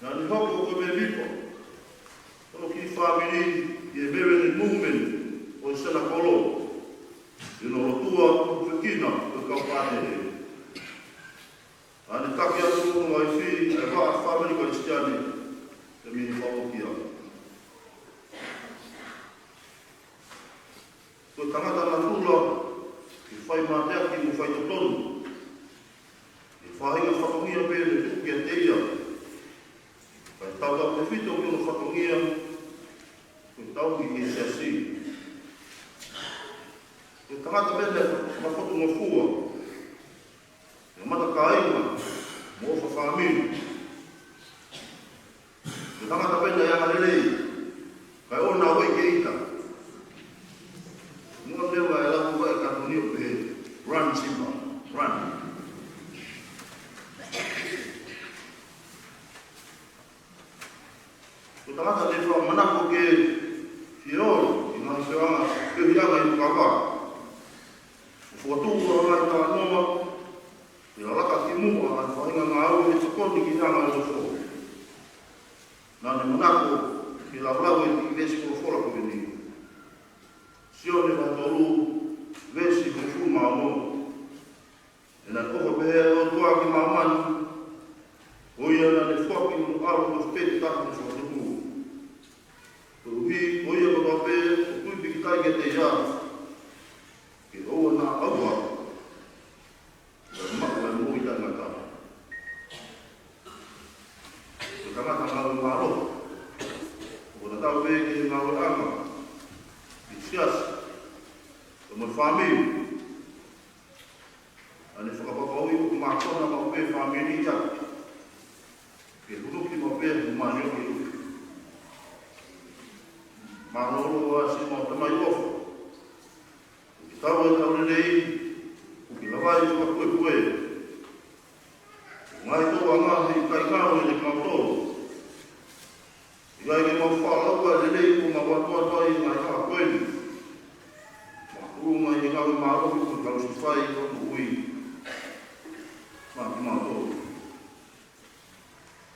Naʻa ne hoko ko e mēmipa ʻo hono kiʻi fāmili ʻi he Merian Movement ʻo e Senakolo, ʻi hono lotua ʻo e fekina ʻo e kau pātele. Naʻa ne taki atu mo hono uaifi ʻa e vaʻa fāmili Kalisitiane, pea mei he palokia. Ko e tangata natula, ʻi he fai mateaki mo fai totonu. ʻI he faʻahinga fatongia pē ʻoku tuku kiate ia. Kae tautautefito ki hono fatongia, ko e tauhi ʻi he siasi. Ko e tangata pē naʻe fakafotungofua. Ko e matakāinga, mo ʻofa fāmili. Ko e tangata pē naʻe angalelei, kae ʻoua naʻa ueʻi ke ʻita. Muʻa leva e lau ʻa e kātuni ʻo pehē, "Run, Simba, run." Ko e tangata naʻe fakamanako ke fie ʻola ʻi he ngaahi feohiʻanga, feohiʻanga ʻi he fuakava. ʻO fokotuʻu ʻa e ngaahi talanoa, ke lalaka ki muʻa ʻa e faʻahinga ngāue ʻe tokoni ki he anga ʻo e nofo. Naʻa ne manako ke lave ʻa e kiʻi veesi folofola ko eni. Sione vahe tolu, veesi hongofulu mā ono. He naʻe ʻofa pehē ʻa e ʻOtua ki māmani, ko ia naʻa ne foaki hono ʻAlo tofu pē taha ke fakatupu, koeʻuhi ko ia kotoa pē ʻoku tui pīkitai kiate ia, ke ʻoua naʻa ʻauha, kae maʻu ʻa e moʻui taʻengata. Ko e tangata ngāue mālohi. ʻOku tatau pē ki he ngāueʻanga ʻi he siasi, pea mo e fāmili. Naʻa ne fakapapauʻi ʻoku mākona maʻu pē fāmili ia, ke huluki maʻu pē ʻa e mālōlō ʻa e siʻi mau tamai ʻofa. ʻOku ke tau ʻa e tau lelei, ʻoku ke lava ʻa e fakapuepue. Ngaahi tōʻonga he ʻikai ngalo ʻiate kimautolu. ʻIkai ke mau faʻa lau ʻa e lelei kuo mau ʻoatu atu ai ʻi he ngaahi ʻaho ko eni, makatuʻunga ʻi he ngāue mālohi kuo mau fai ʻi he moʻui maʻa kimautolu.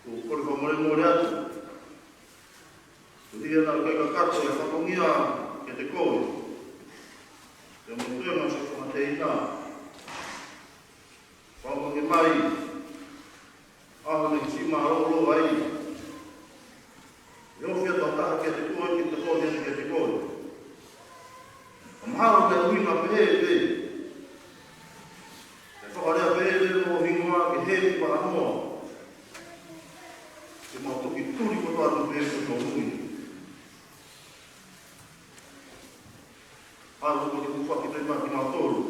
ʻOku ou kole fakamolemole atu, koeʻuhi naʻe ʻikai kakato e fatongia kiate koe, pea Ko e toenga ʻo e fakateina. Fakamolemole mai. ʻAho ni siʻi mālōlō ai. ʻE ofi atu ha taha kiate koe, ke tokoni atu kiate koe. Ka mahalo ko e ʻuhinga pē ʻe pehē. ʻE fakalea pē ʻe mo hingoa ke hē ki Vahanoa. Ke mau toki tuli kotoa atu pē ko tolui. ʻAlu ko e kufa ki te maki mautolu.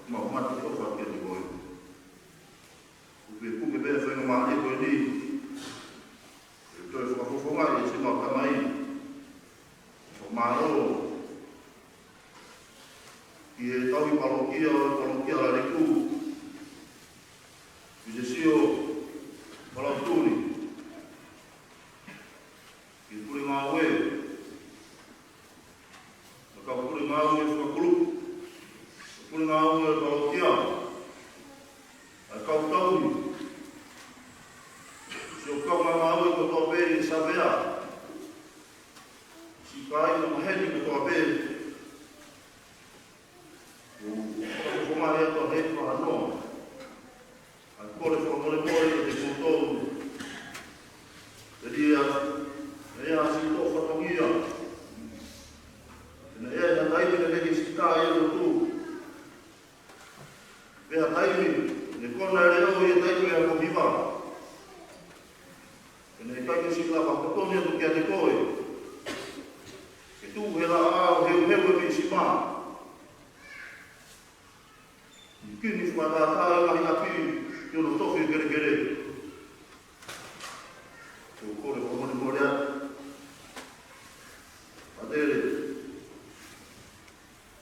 Mau mate ʻofa kiate koe. Kupe kupe pē faingamālie ko eni. ʻE toe fakafofongaʻi ʻe siʻi mau tamai. Fakamālō. Ki he tauhi palokia, palokia Laleku. Ki he sio, palautuli. Ki he pule ngāue. Mo e kau pule ngāue fakakulupu. Pule ngāue palokia. ʻA e kau tauhi. Siʻi kau ngāue kotoa pē ʻi Savea. Siʻi kāinga maheni kotoa pē. ʻOku fakafofongaʻi atu ʻa e Vahanoa. ʻA e kole fakamolemole kiate kimoutolu. ʻE lia, ʻe ʻi ai siʻi toʻo fatongia. ʻE ʻi ai ha taimi naʻe ʻikai ke siʻi tā ʻi lotu. Pea taimi, ne kona e leʻo ʻi he taimi ʻa e ako hiva. Pea naʻe ʻikai ke siʻi lava tokoni atu kiate koe. Ke tuʻu he laʻā ʻo heuheu e piʻi sima. Kini fakatātā e ngaahi ʻapi, ki hono tofi e kelekele. Ko e kole fakamolemole atu. Patele.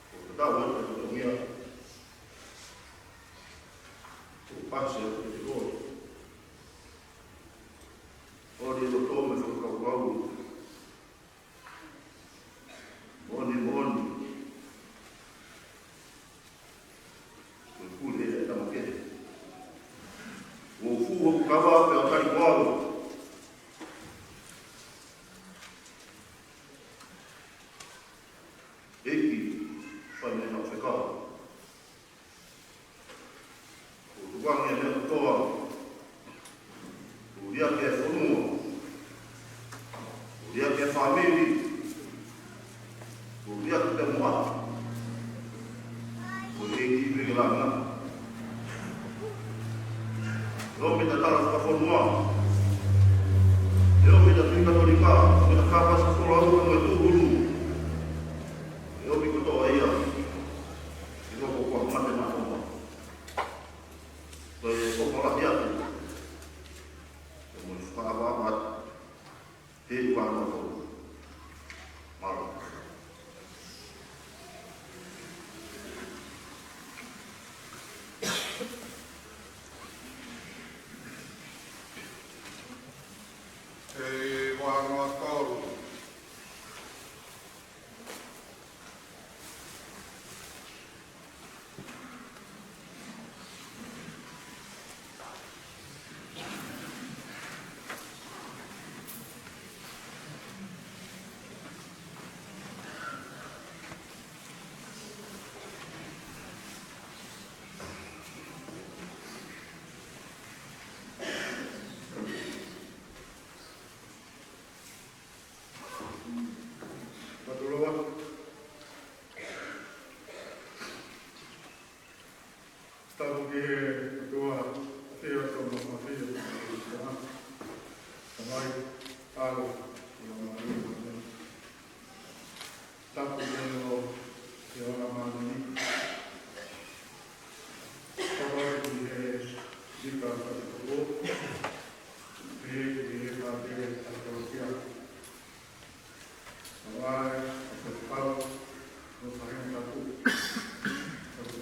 Ko e tau atu e fatongia. Ko e pasi atu ki te koe. ʻOli e loto mo e fakakaukau. Moʻoni, moʻoni. Ko e pule e tama kehe. ʻOku fuʻu hoku kava pea kali kualo. ʻEiki, fai mai haʻo fekau. ʻOku tukuange e meʻa kotoa. ʻOku liʻaki e fonua. ʻOku liʻaki e fāmili. ʻOku liʻaki e moa. Ko e ʻEiki pē ke langa. ʻE ʻomi e tala fakafonua. ʻE ʻomi e tui Katolika. ʻE ʻomi e kapa sa kola uka mo e tūhulu. ʻE ʻomi kotoa ia. ʻE loko kua mate mātoa. Ko e koko lahi atu. Ko e moʻoni fakaʻapaʻapa atu. He ua no ko. Mālō. He ua no ko. Patoloa. Tapu ki he ʻOtua, ʻa e ʻOtua Māfimafi, ʻa e ʻOtua Tamai, ʻAlo, ʻa e Laumālie Māʻoniʻoni. Tapu ki he ʻOtua Māʻoniʻoni. Tapu ki he Lika Fakatouʻosi. Pehē ki he Fāmili ʻa e Palokia. Hawaii, ʻa e Pau, no Fahena Tapu. Tapu.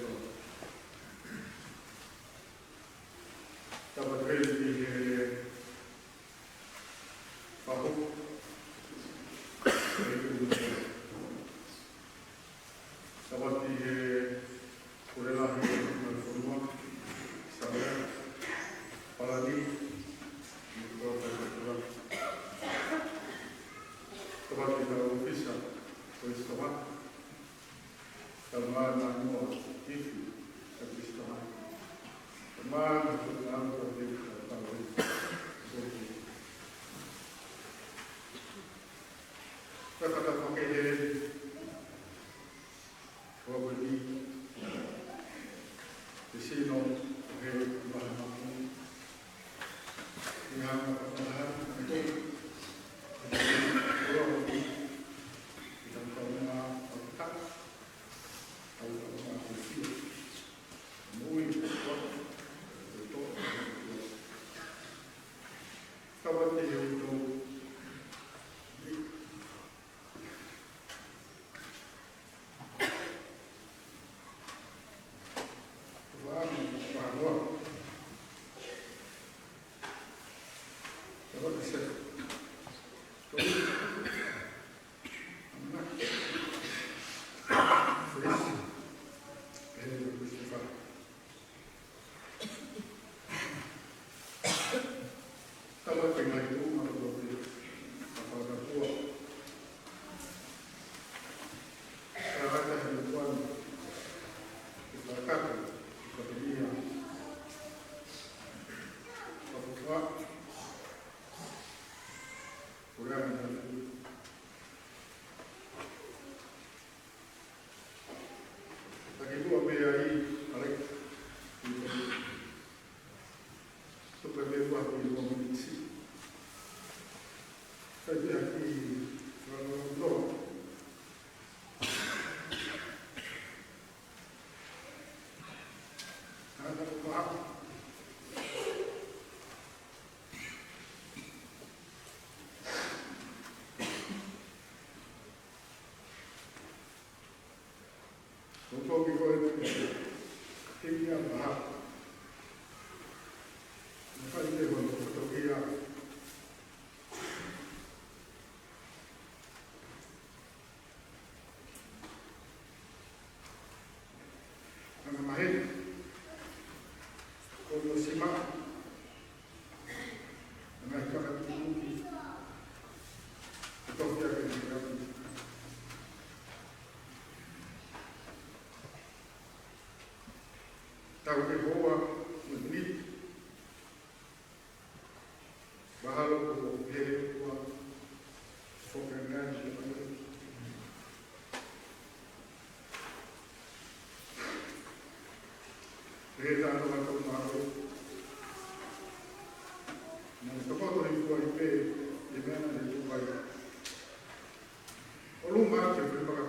Tapu ki he Fahu. Tapu ki he Pule Lahi ʻo e fonua, Savea, Palani, mo e kau faifekau. Tapu ki he kau ʻōfisa ʻo e Savea. Tau mānanoa ki he efiafi ʻo e Kalisitiane. Tau mānanoa ki he efiafi ʻo e Kalisitiane. Tau fakatapu makehe. Ko e pō ni, te sino, he maha maku. Ia, maha maku. Taki ua meʻa ai, ʻalē. Tuku e meʻa ua ki he ua miniti. Kai pea ki he ua noa. Hana ko paha. Ko toki ko e tiki ia maha. Naʻe fai te hono ko toki ia. Ana mahe. Ko no sima. Naʻe fakatuʻutuʻu. Ko toki ia ke ni ia. Tau ke hoa, ni. Mahalo ko he ua, foke ngai, he taʻu ʻa tau mālō. Naʻe tokoto he ua i pē, ʻi he meʻa naʻe tuku ai. ʻOlunga ke pē maka.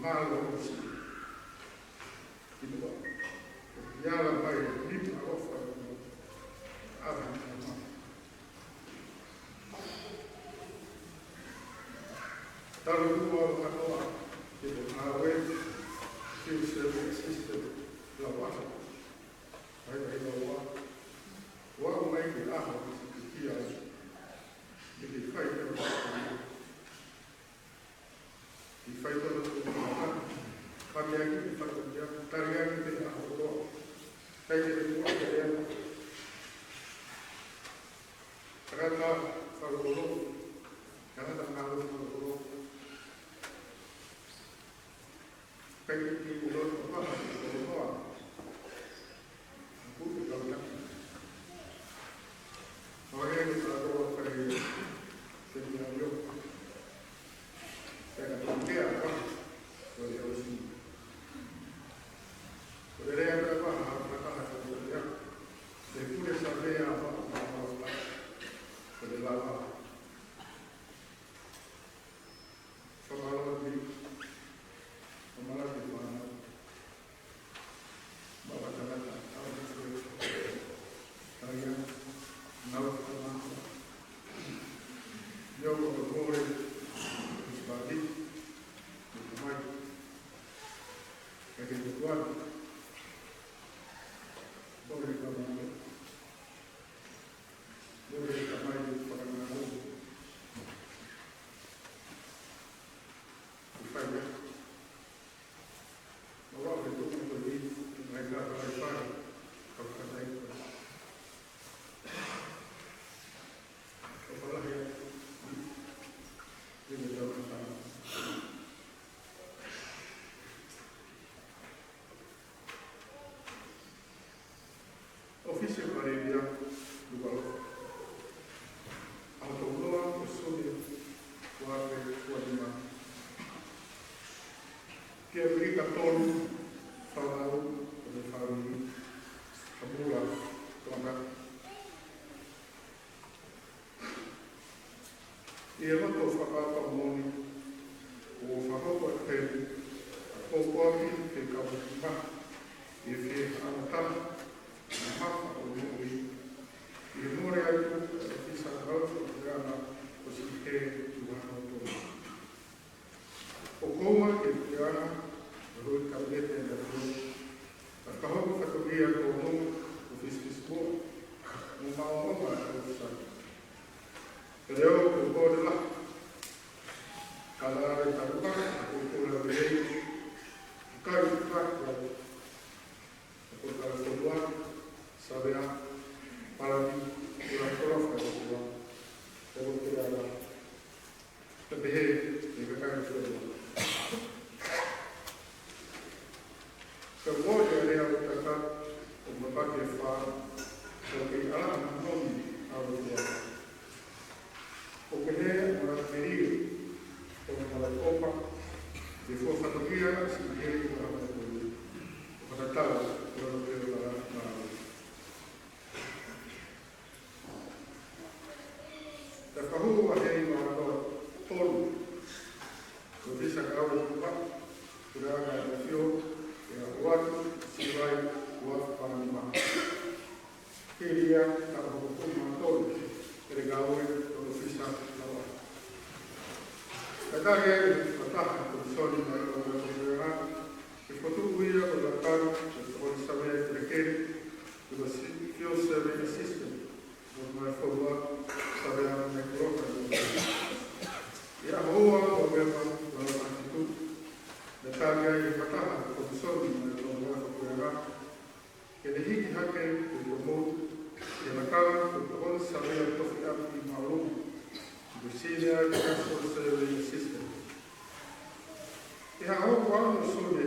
Mālō ʻosi. Ki muʻa. Ia la mai, ni ʻalofa. ʻAla ni ʻalofa. Talu ua ʻalofa noa. Ki he ngāue. Ki he service system. Lava. Hai, hai, lava. Ua mai ke ʻaho. Ki ai. Ke fai ke ʻI fai tona ko ka ka. Ka mea ki te fai ko mea, tari ai te a holo. Kai te te mua te ea. Tangata whakaholo. Tangata ngāue whakaholo. Kai te te ulo ko ka ka ko ka. Kuo te kau taki. Ko e he kātoa kai te te a io. Pea ka tō ke a ka, ko e ʻosi. Ko e lea pea ka ha, ka ka ha ka ko e lea. Te pule sa lea ha, ha, ha, ha, ko e lava. Fakamālō atu. Fakamālō atu, fānau. ʻAmelika tolu, fānau, ʻo e fāmili, Hamula, Tonga. ʻI he loto fakaʻapaʻapa moʻoni, ʻoku fakahoko atu pē ʻa e pōpoaki ke kau ki ma, ʻi he fie haʻamata, ʻi he mafa ʻo e moʻui, ʻi he mole atu ʻa e ʻOfisa Ngāue Fakapuleʻanga ʻo Siʻihē Tuʻihaʻamau Tonga. ʻOku ou ʻoatu ki he Puleʻanga, ʻa e Hui Kapineti ʻa e ʻAfio, ʻa e fakahoko fatongia tōnounou ʻo e fisifisimuʻa mo e maʻongoʻonga ʻa e ʻōfisa. Pea ʻoku ou kole lahi, ka lave takuka, ʻoku ou kole lelei, ʻikai ʻuta, ʻa e Pulekalafonua, Savea, Palani, Pulekalafonua, ʻo e Puleʻanga. Pea pehē ki he kakai ʻo e fonua. Ka ʻoku ou ʻoatu e lea ʻo e tangata ʻoku mapaki e fā, ʻoku kei ʻalaha moʻoni ʻa e fonua. ʻOku pehē ʻa e malanga melie, ʻo e malanga ʻofa, ke fua fatongia ʻa Siʻihē Tuʻihaʻamau Tonga, ʻo fakatatau ki hono pele pala mālō. Ka fakahū ʻa e Hei Mānoa Tolu, ʻo e ʻOfisa Ngāue Tuʻa, Puleʻanga ʻa e ʻAfio, ʻi he ʻaho atu, Siulai, ua afe mā nima. Hili ia, taʻu hongofulu mā tolu, ʻa e ngāue ʻo e ʻōfisa ngāue. Ka tali ai ʻe he fakataha Komisoni Māʻoniʻoni ʻa e Puleʻanga, ke fokotuʻu ia ko e lakanga ʻo e tokoni savea ʻi Pelekele, ko e Field Survey Assistant, mo e Ngāue Fonua, Savea mo e Ngāue Koloka. ʻI he ʻaho ua ʻo Nōvema, ua noa fitu, naʻe tali ai ʻe he fakataha Komisoni Māʻoniʻoni ʻa e Puleʻanga, ke ne hiki hake ke promote ʻa e lakanga ʻo e tokoni savea tofiʻaki māʻolunga, ko e Senior Field Survey Assistant. ʻI he ʻaho ua ʻo Sune,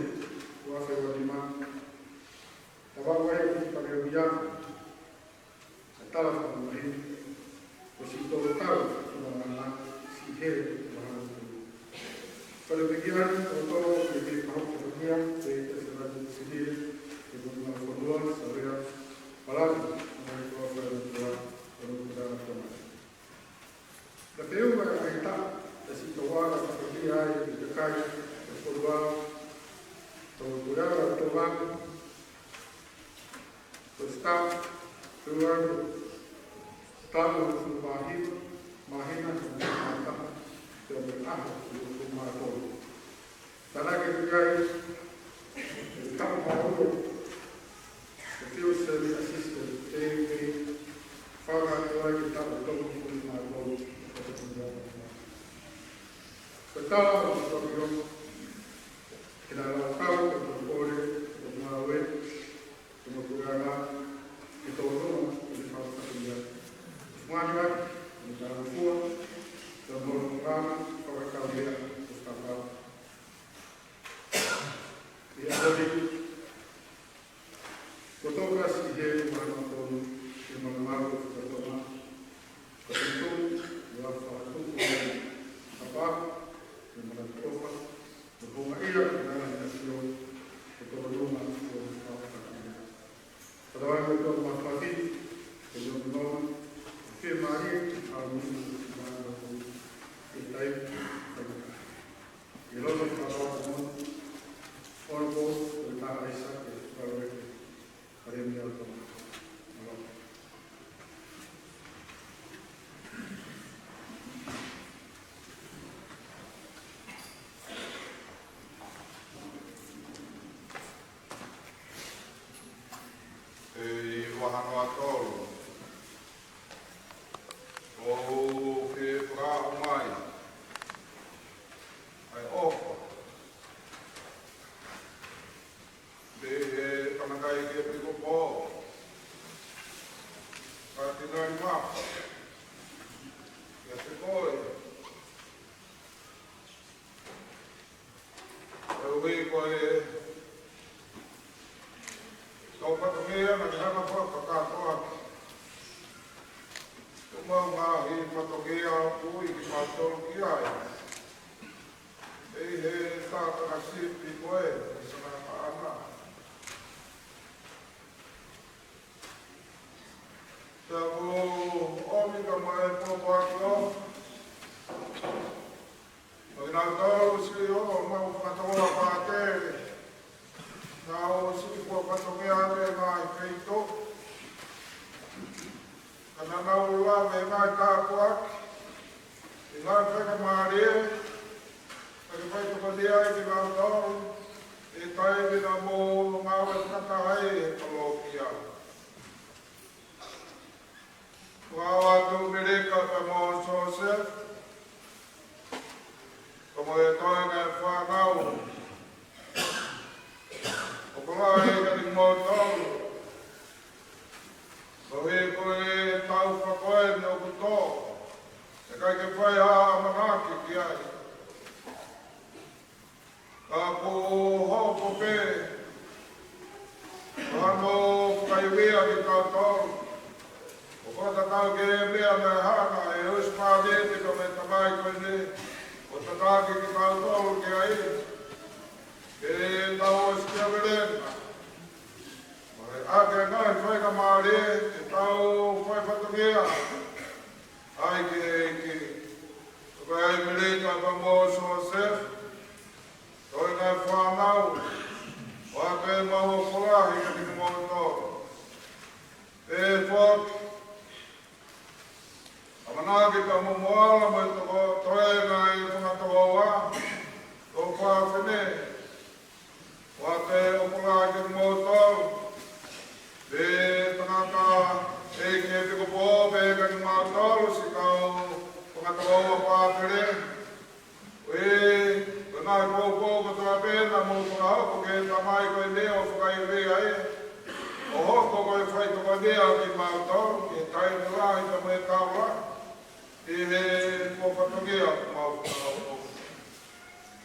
ua afe ua nima, naʻe ʻave ʻe he Palēmia ʻa e tala fakamamahi, ko Siʻitolo Tau Tuʻihaʻamau, Siʻihē Tuʻihaʻamau Tonga. Fale peki ai, ʻo tō, ʻi he fakahoko fatongia, ʻe he Senate Senile, ʻe he Ngāue Fonua, Savea, Palani, mo e Ngāue Fonua, ʻo e Puleʻanga Tonga. Naʻe feʻunga ʻa e taʻu, ʻa e siʻi tauʻanga fatongia ai ʻa e kakai ʻo e fonua, ʻo e Puleʻanga Tonga, ko e staff, feʻunga ʻa e taʻu ʻo e māhina, māhina, ʻo e māhina, pea mo e ʻaho ʻo e māhina. Tānaki atu ai, ʻe taʻu mā ua, ʻa e Field Survey Assistant, ʻe, ʻe, fakaʻatā ai ʻe taʻu tolu mā tolu, ʻa e tala ʻo e fatongia, ke na lava kau, ko e pole, ko e ngāue, ko e Puleʻanga, ke tōnounou, ke ne fakafatongia. Fungani ai, ko e talangofua, ko e molonga, fakakaumeʻa, ko e fakapapau. ʻI he ʻaho ni, kuo toka Siʻihē Tuʻihaʻamau Tonga, ʻi he malumalu ʻo e Fukatonga, ko e tuʻu, ʻi he fakatuʻu, ʻi he papa, ʻi he manatu ʻofa, ʻi he houngaʻia, ʻi he ngaahi ʻAfio, ʻi he tōnounou, ʻi he fakapapau. Ka tau ʻai ko e tō mafafi, ko e nonga, ko e fiemālie, ko e fāmili, ko e fānau, ko e taimi, ko e maka. ʻI he loto fakaʻapaʻapa moʻoni, Honourable Toketā ʻAisake Faleke, Palēmia ʻo Tonga. Mālō. ʻE ʻi Vahanoa Tolu, ʻoku ke fakahā mai ʻa e ʻofa mei he Tangataʻeiki ʻEpikopō, Katinali Mafa, kiate koe, koeʻuhi ko e tau fatongia naʻa ke hanga fakakātoa ʻaki ʻemau ngaahi fatongia ʻoku ui kimautolu ki ai ʻe he Tātanga Sipi ko e, ʻi sana paʻanga. Pea ko ʻomi ka mai popo atu. Ko kinautolu siʻi ʻo mau fakatoloa pātele. Nau siʻi kuo fatongia ake mai peito. Ka naʻa nau lave mai tāpuaki. ʻI ngā faingamālie, ʻa e faitokoni ai kinautolu, ʻi he taimi naʻa mou ngāue fakataha ai he Kolopia. Ua atu Melika pea mo Siosefa, pea mo e toenga e fānau. ʻOku lahi kiate kimoutolu. Koeʻuhi ko e taʻu fakaʻosi eni ʻoku tō. ʻIkai ke fai ha ʻamanaki ki ai. Ka kuo hoko pē. Ka no fakaivia kitautolu. ʻO fakatatau ki he meʻa naʻe hanga ʻe he husepāniti mo e tamai ko eni ʻo tataki kitautolu ki ai, ke tau ʻosi ki ʻAmelika. Mo e ʻaki e ngaahi faingamālie ke tau fai fatongia ai ki he ʻEiki. Ko e ʻai Melika pea mo Siosefa, toenga e fānau, ʻoatu ʻemau ʻofa lahi kiate kimoutolu. Pea foki, ʻamanaki pea mo Moala mo e toko, toenga e fanga tokoua, toko fāfine, ʻoatu e ʻofa lahi kiate kimoutolu. Pea tangata ʻEiki ʻEpikopō pea kiate kimautolu siʻi kau fanga tokoua pātele. Ui, ko e ngaahi poupou kotoa pē naʻa mou fakahoko ki he tamai ko eni ʻo fakaivia ai. ʻO hoko ko e faitokoni ʻa kimautolu, ki he taimi lahi pea mo e taʻu lahi. ʻI he kuo fatongia ʻoku mau fakahoko.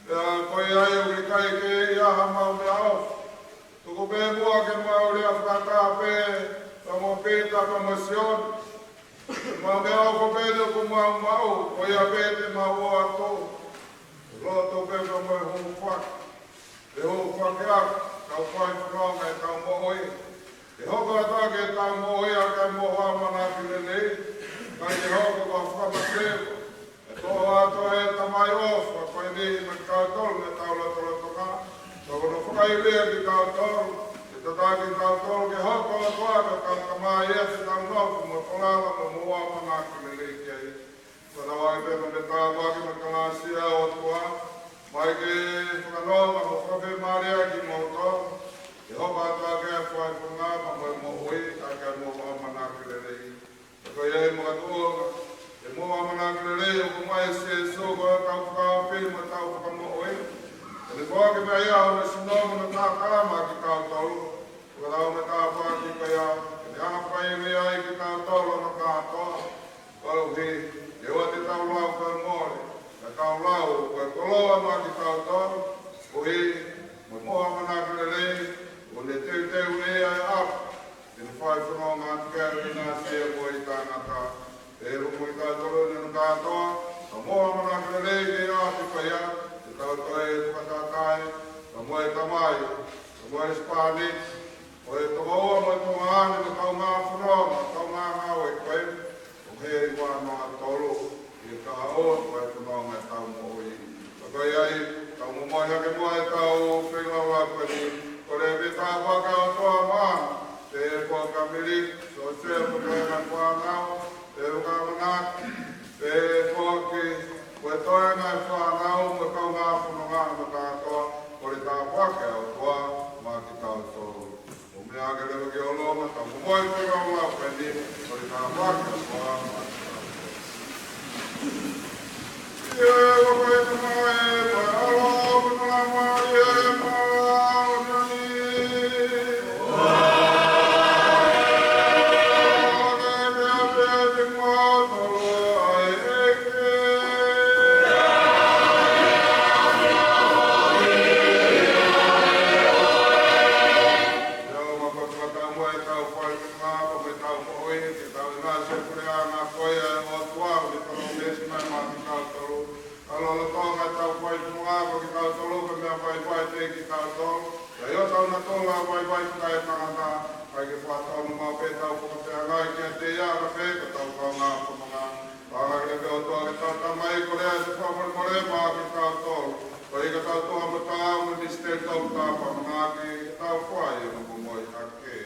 Pea ko ia ai ʻoku ʻikai ke ʻi ai haʻamau meʻaʻofa. Tuku pē muʻa ke mau lea fakataha pē, pea mo Pita pea mo Sione. Mau meʻaʻofa pē eni ʻoku mau maʻu, ko ia pē te mau ʻoatu. Lotu pē pea mo e hūfaki. Ke hūfaki ʻaki, tau fai fononga ʻetau moʻui. Ke hoko atu ʻa ʻetau moʻui ʻaki e mohu ʻamanaki lelei. Ka ke hoko ko e fakamateu. ʻE toʻo atu ʻe he Tamai ʻofa ko eni maʻa kitautolu mei heʻetau lotolotonga. Ka ko hono fakaivia kitautolu, ke tataki kitautolu ke hoko atu ʻa e kau tamai ʻi heʻetau nofo mo e falala mo e mohu ʻamanaki lelei ki ai. Fakatauange pē ko e meʻa tāpuaki mo e kalasi ʻa e ʻOtua, mai ke fakanonga mo fakafiemālieʻi kimoutolu, ke hoko atu ʻa e fai fononga mo e moʻui ʻaki e mohu ʻamanaki lelei. Ka ko ia ai makatuʻunga, ʻe mohu ʻamanaki lelei ʻoku maʻu ʻe Sīsū ko hotau fakaʻapi mo hotau fakamoʻui. ʻE ne foaki mai ʻa hono sino mo hono taʻataʻa maʻa kitautolu. Fakatauange tāpuaki ko ia, ʻe ne hanga fakaivia ai kitautolu hono kātoa. Koeʻuhi, ʻoua te tau lau ko e mole, ka tau lau ko e koloa maʻa kitautolu, koeʻuhi, mo e mohu ʻamanaki lelei, ʻoku ne teuteu ʻe ia ʻa e ʻapi, ke ne fai fononga atu ki ai ʻo ʻinasi ia mo e tangata. Pea ʻoku mo kitautolu ʻi hono kātoa, ka mohu ʻamanaki lelei ki he ʻapi ko ia, ke tau toe fakatatai, ka mo e tamai, ka mo e husepāniti, mo e tokoua mo e tuongaʻane mo e kaungā fononga, kaungā ngāue ko ē, ʻo hei ua noa tolu, ʻi he kahaʻu ʻo e fononga ʻetau moʻui. Ka ko ia ai, tau momoi hake muʻa ʻetau feilaulau ko eni, kole pē tāpuaki ʻa e ʻOtua maʻa, pea ko Kamili, Siosefa pea mo e fānau, pea ko e ʻamanaki, pea foki, ko e toenga e fānau, mo e kaungā fononga mo kātoa, kole tāpuaki ʻa e ʻOtua maʻa kitautolu. ʻO meʻa ke leva ki ʻolunga, tau momoi feilaulau ko eni, kole tāpuaki ʻa e ʻOtua maʻa kitautolu. vaivai pē kitautolu, ʻa ia ʻoku tau natula vaivai fakaetangata, ʻai ke fakatonu maʻu pē ʻetau fakafeangai kiate ia, ʻa ia ko e kaungā fononga. Pea ʻai ke ʻOtua ko hotau Tamai, ko e lea ʻa e fakamolemole maʻa kitautolu, koeʻuhi ko hotau tuʻa mo hotau ʻamanaki, ʻetau fai ʻo momoi hake.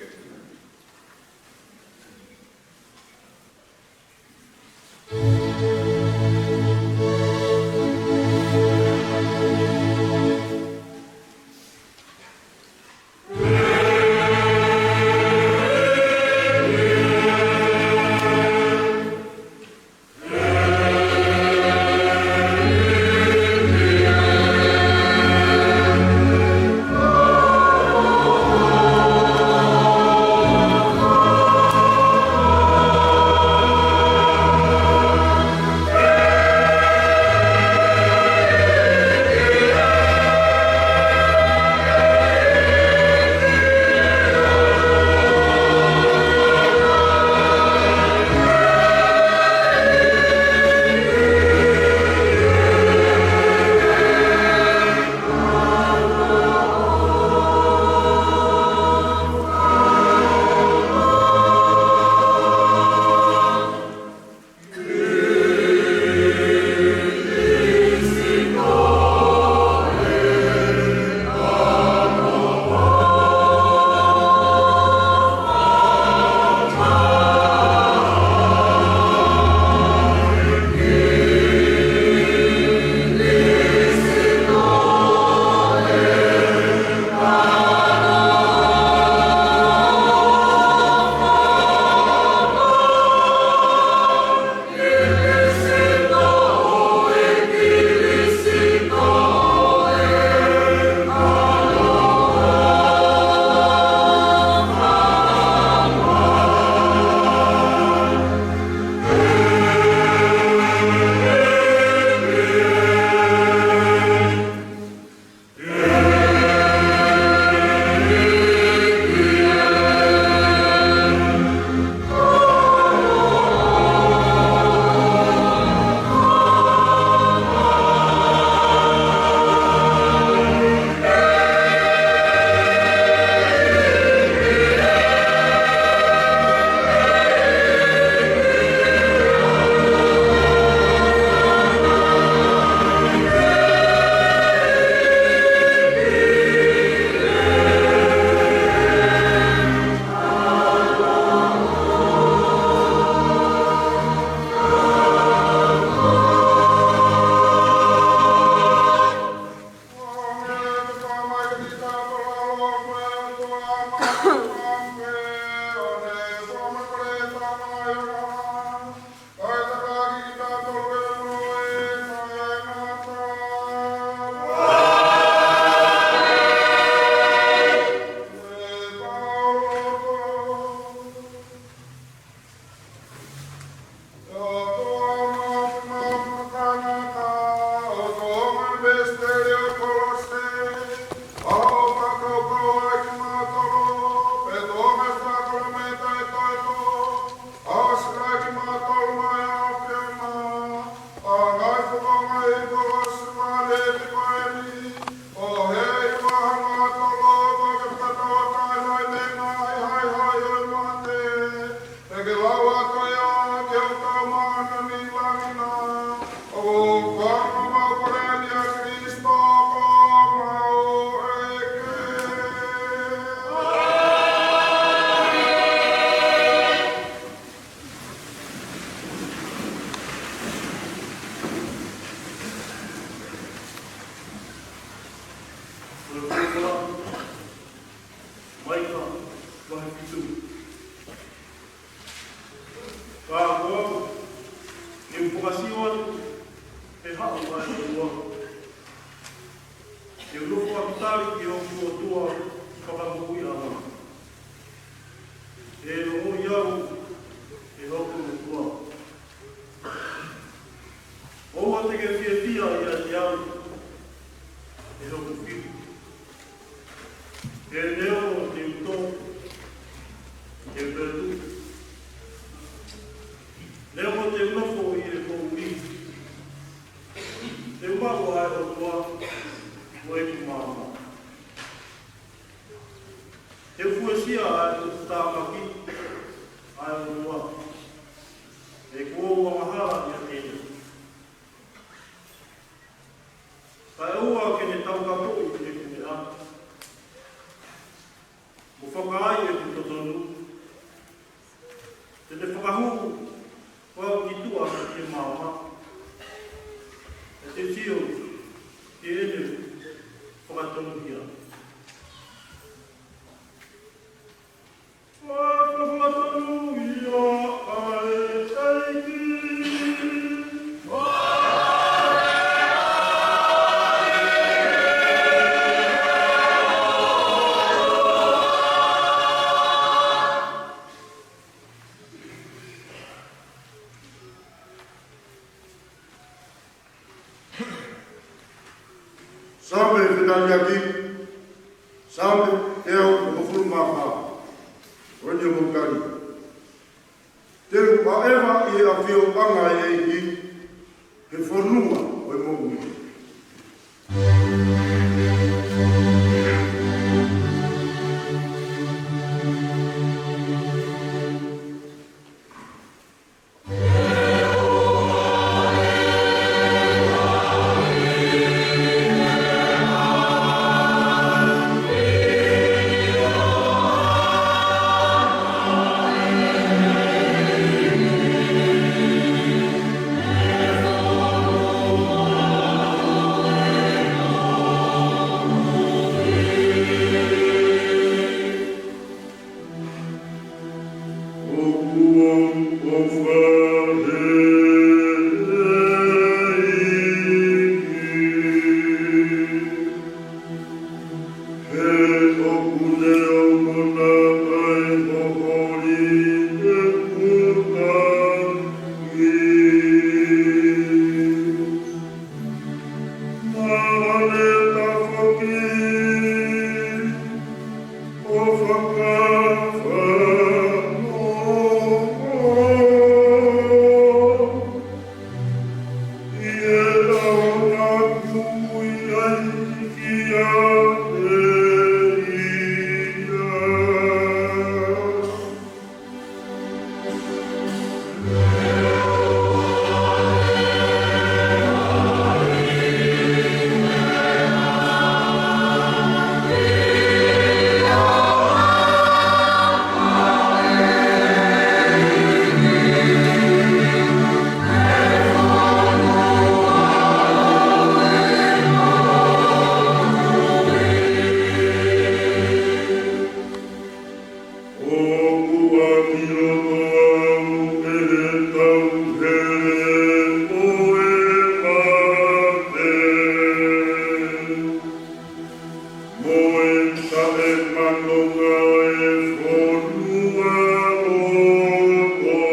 Maika, vahe fitu. Ka ko au, ʻe u fakasio atu, ʻe haʻu ʻa e ʻOtua. ʻE u nofo atu tali ki hoku ʻOtua fakamoʻui ʻaʻana. ʻE ongoʻi au ʻe hoku ʻOtua. ʻOua te ke fiefia ʻiate au, ʻe hoku fili. He neongo te u tō, te u tuʻu. Neongo te u nofo ʻi he poʻuli, te u maʻu ʻa e ʻOtua ko ʻeku maama. Te u fuesia ʻa e ʻuta tāmaki ʻa e ʻOtua, he kuo u angahala ʻiate ia. Kae ʻoua ke ne taukapoʻi ʻeku meʻa, mo fakaai ʻeku totonu. Te ne fakahū au ki tuʻa ki he maama, ʻe te sio ki heʻene fakatonuhia. Fakatonuhia ʻa e ʻEiki. Saame fetaliaki, Saame teau hongofulu mā fā. Ko eni ʻoku tali: Te u ʻaʻeva ʻi he ʻafioʻanga ʻo e ʻEiki, he fonua ʻo e moʻui. ʻOku ou ʻofa he ʻEiki, he ʻoku ne ongona ʻa e holi ʻeku tangi. Naʻa ne tafoki ʻo fakafano ʻi he ʻaho naʻa ku ui ai kiate ia. ʻOku ʻapiloto au ʻe he tauhele ʻo e mate, mo e taʻematonga ʻo e fonua ʻo e ʻOtua.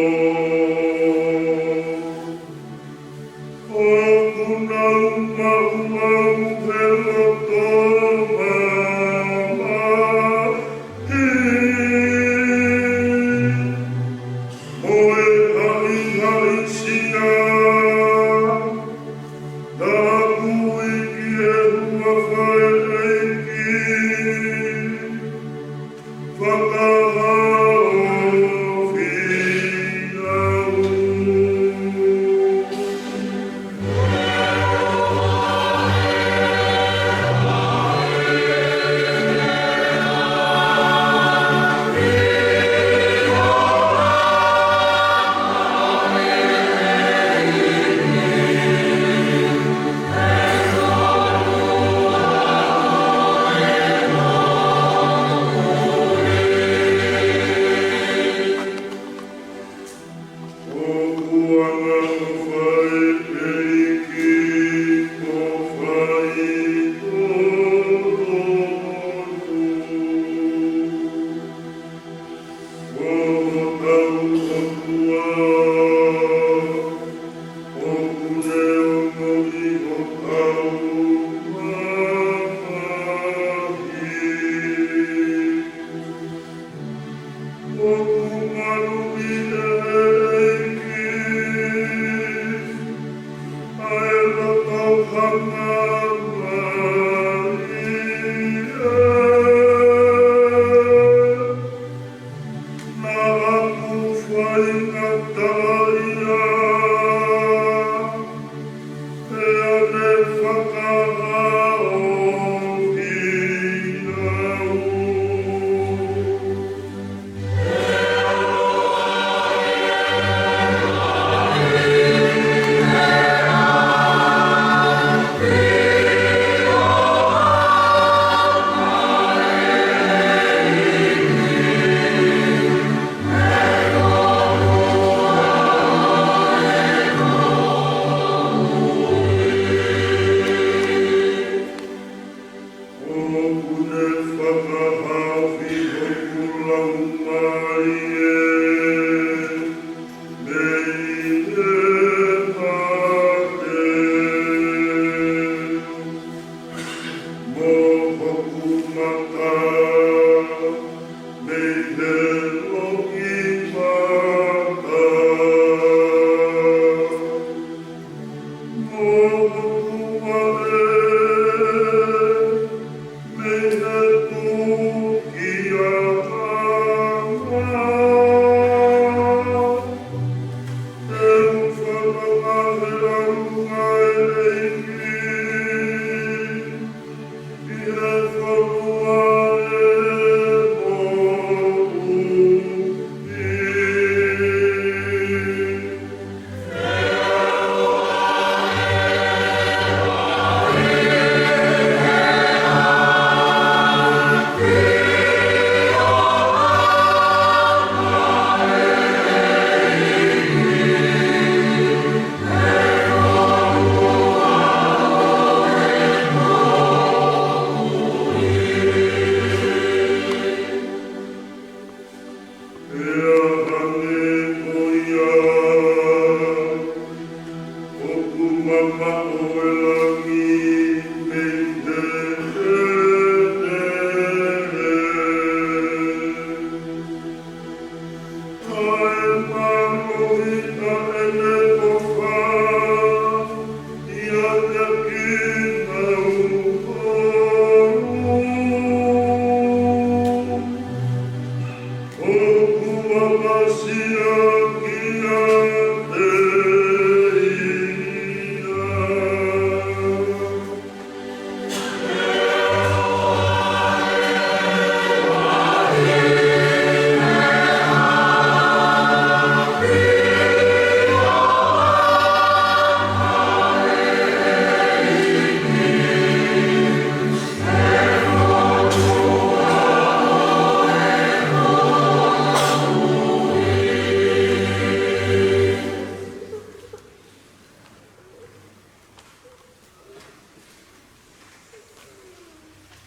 ʻOku nau maʻu au he loto mamahi, mo e haʻihaʻisia, naʻa ku ui ki he huafa ʻo e ʻEiki. ʻOku ne fakahaofi hoku laumālie mei he mate, mo hoku mata mei he loʻimata, mo hoku vaʻe mei he tukiʻanga. Te u fakamahela ʻa e ʻEiki ʻi he fonua ʻe moʻui. Pea hangē ko ia ʻoku mamaʻo ʻa e langi mei he tētele, kae mālohi ʻa ʻene ʻofa ʻiate kinautolu ʻoku ʻapasia kiate ia.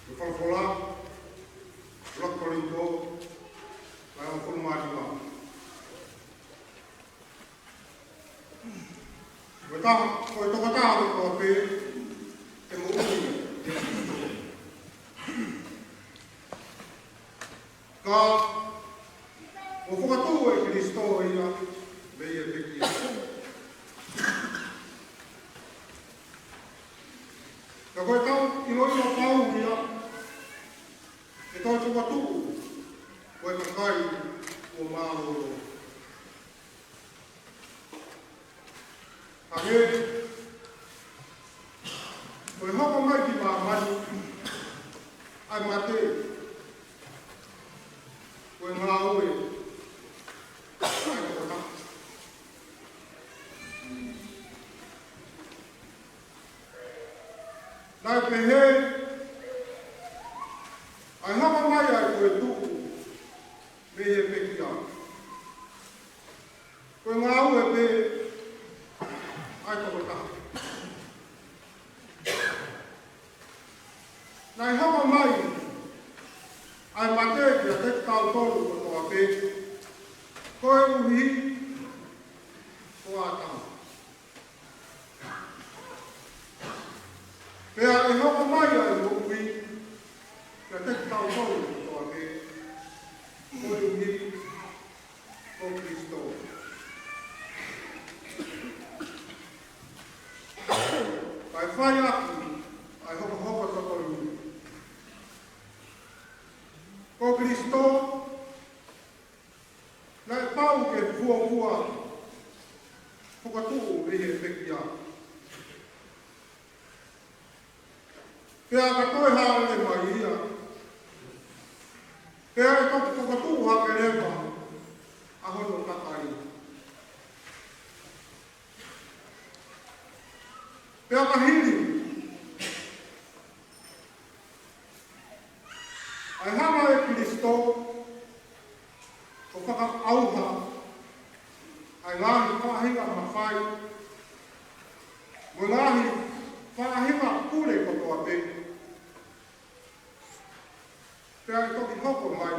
Ko e folofola, ʻuluaki Kolinitō, vahe hongofulu mā nima. Ko e taha, ko e tokotaha kotoa pē te moʻui. Ka kuo fakatuʻu ʻe Kalaisi ia mei he pekia. Ka ko e tau ʻiloʻilo pau ia ʻe toe fakatuʻu ko e kakai kuo mālōlō. Hangē ko e hoko mai ki māmani ʻa e mate, ko e ngāue ʻa e tokotaha. Naʻe pehē ʻa e hoko mai ʻa e toetuʻu mei he pekia, ko e ngāue pē ʻa e tokotaha. Naʻe hoko mai ʻa e mate kiate kitautolu kotoa pē, koeʻuhi ko ʻĀtama. Pea ʻe hoko mai ʻa e moʻui kiate kitautolu kotoa pē, koeʻuhi ko Kalaisi. Kae fai ʻaki ʻa e hokohoko totonu, ko Kalaisi naʻe pau ke fuofua fakatuʻu mei he pekia. Pea ka toe hāʻele mai ia, pea ʻe toki fakatuʻu hake leva ʻa hono kakai. Pea ka hili ʻa e hanga ʻe Kalaisi ʻo fakaʻauha ʻa e ngaahi faʻahinga mafai mo e ngaahi faʻahinga pule kotoa pē, Pea ʻe toki hoko mai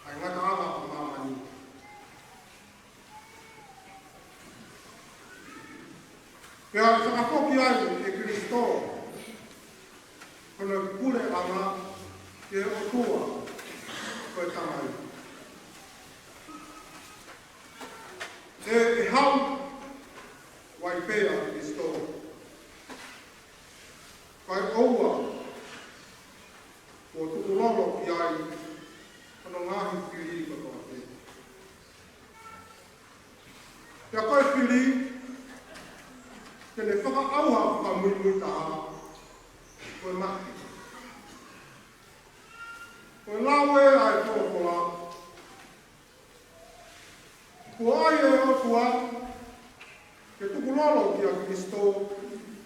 ʻa e ngataʻanga ʻo māmani. Pea ʻe fakafoki ai ʻe Kalaisi hono puleʻanga ki he ʻOtua ko e Tamai. ʻE, ʻe haʻu ai pē ʻa Kalaisi, kae ʻoua kuo tukulolo ki ai hono ngaahi fili kotoa pē. Pea ko e fili, te ne fakaʻauha fakamuimuitaha, ko e mate. Ko e lau ē ʻa e folofola, kuo ʻai ʻe he ʻOtua ke tukulolo kia Kalaisi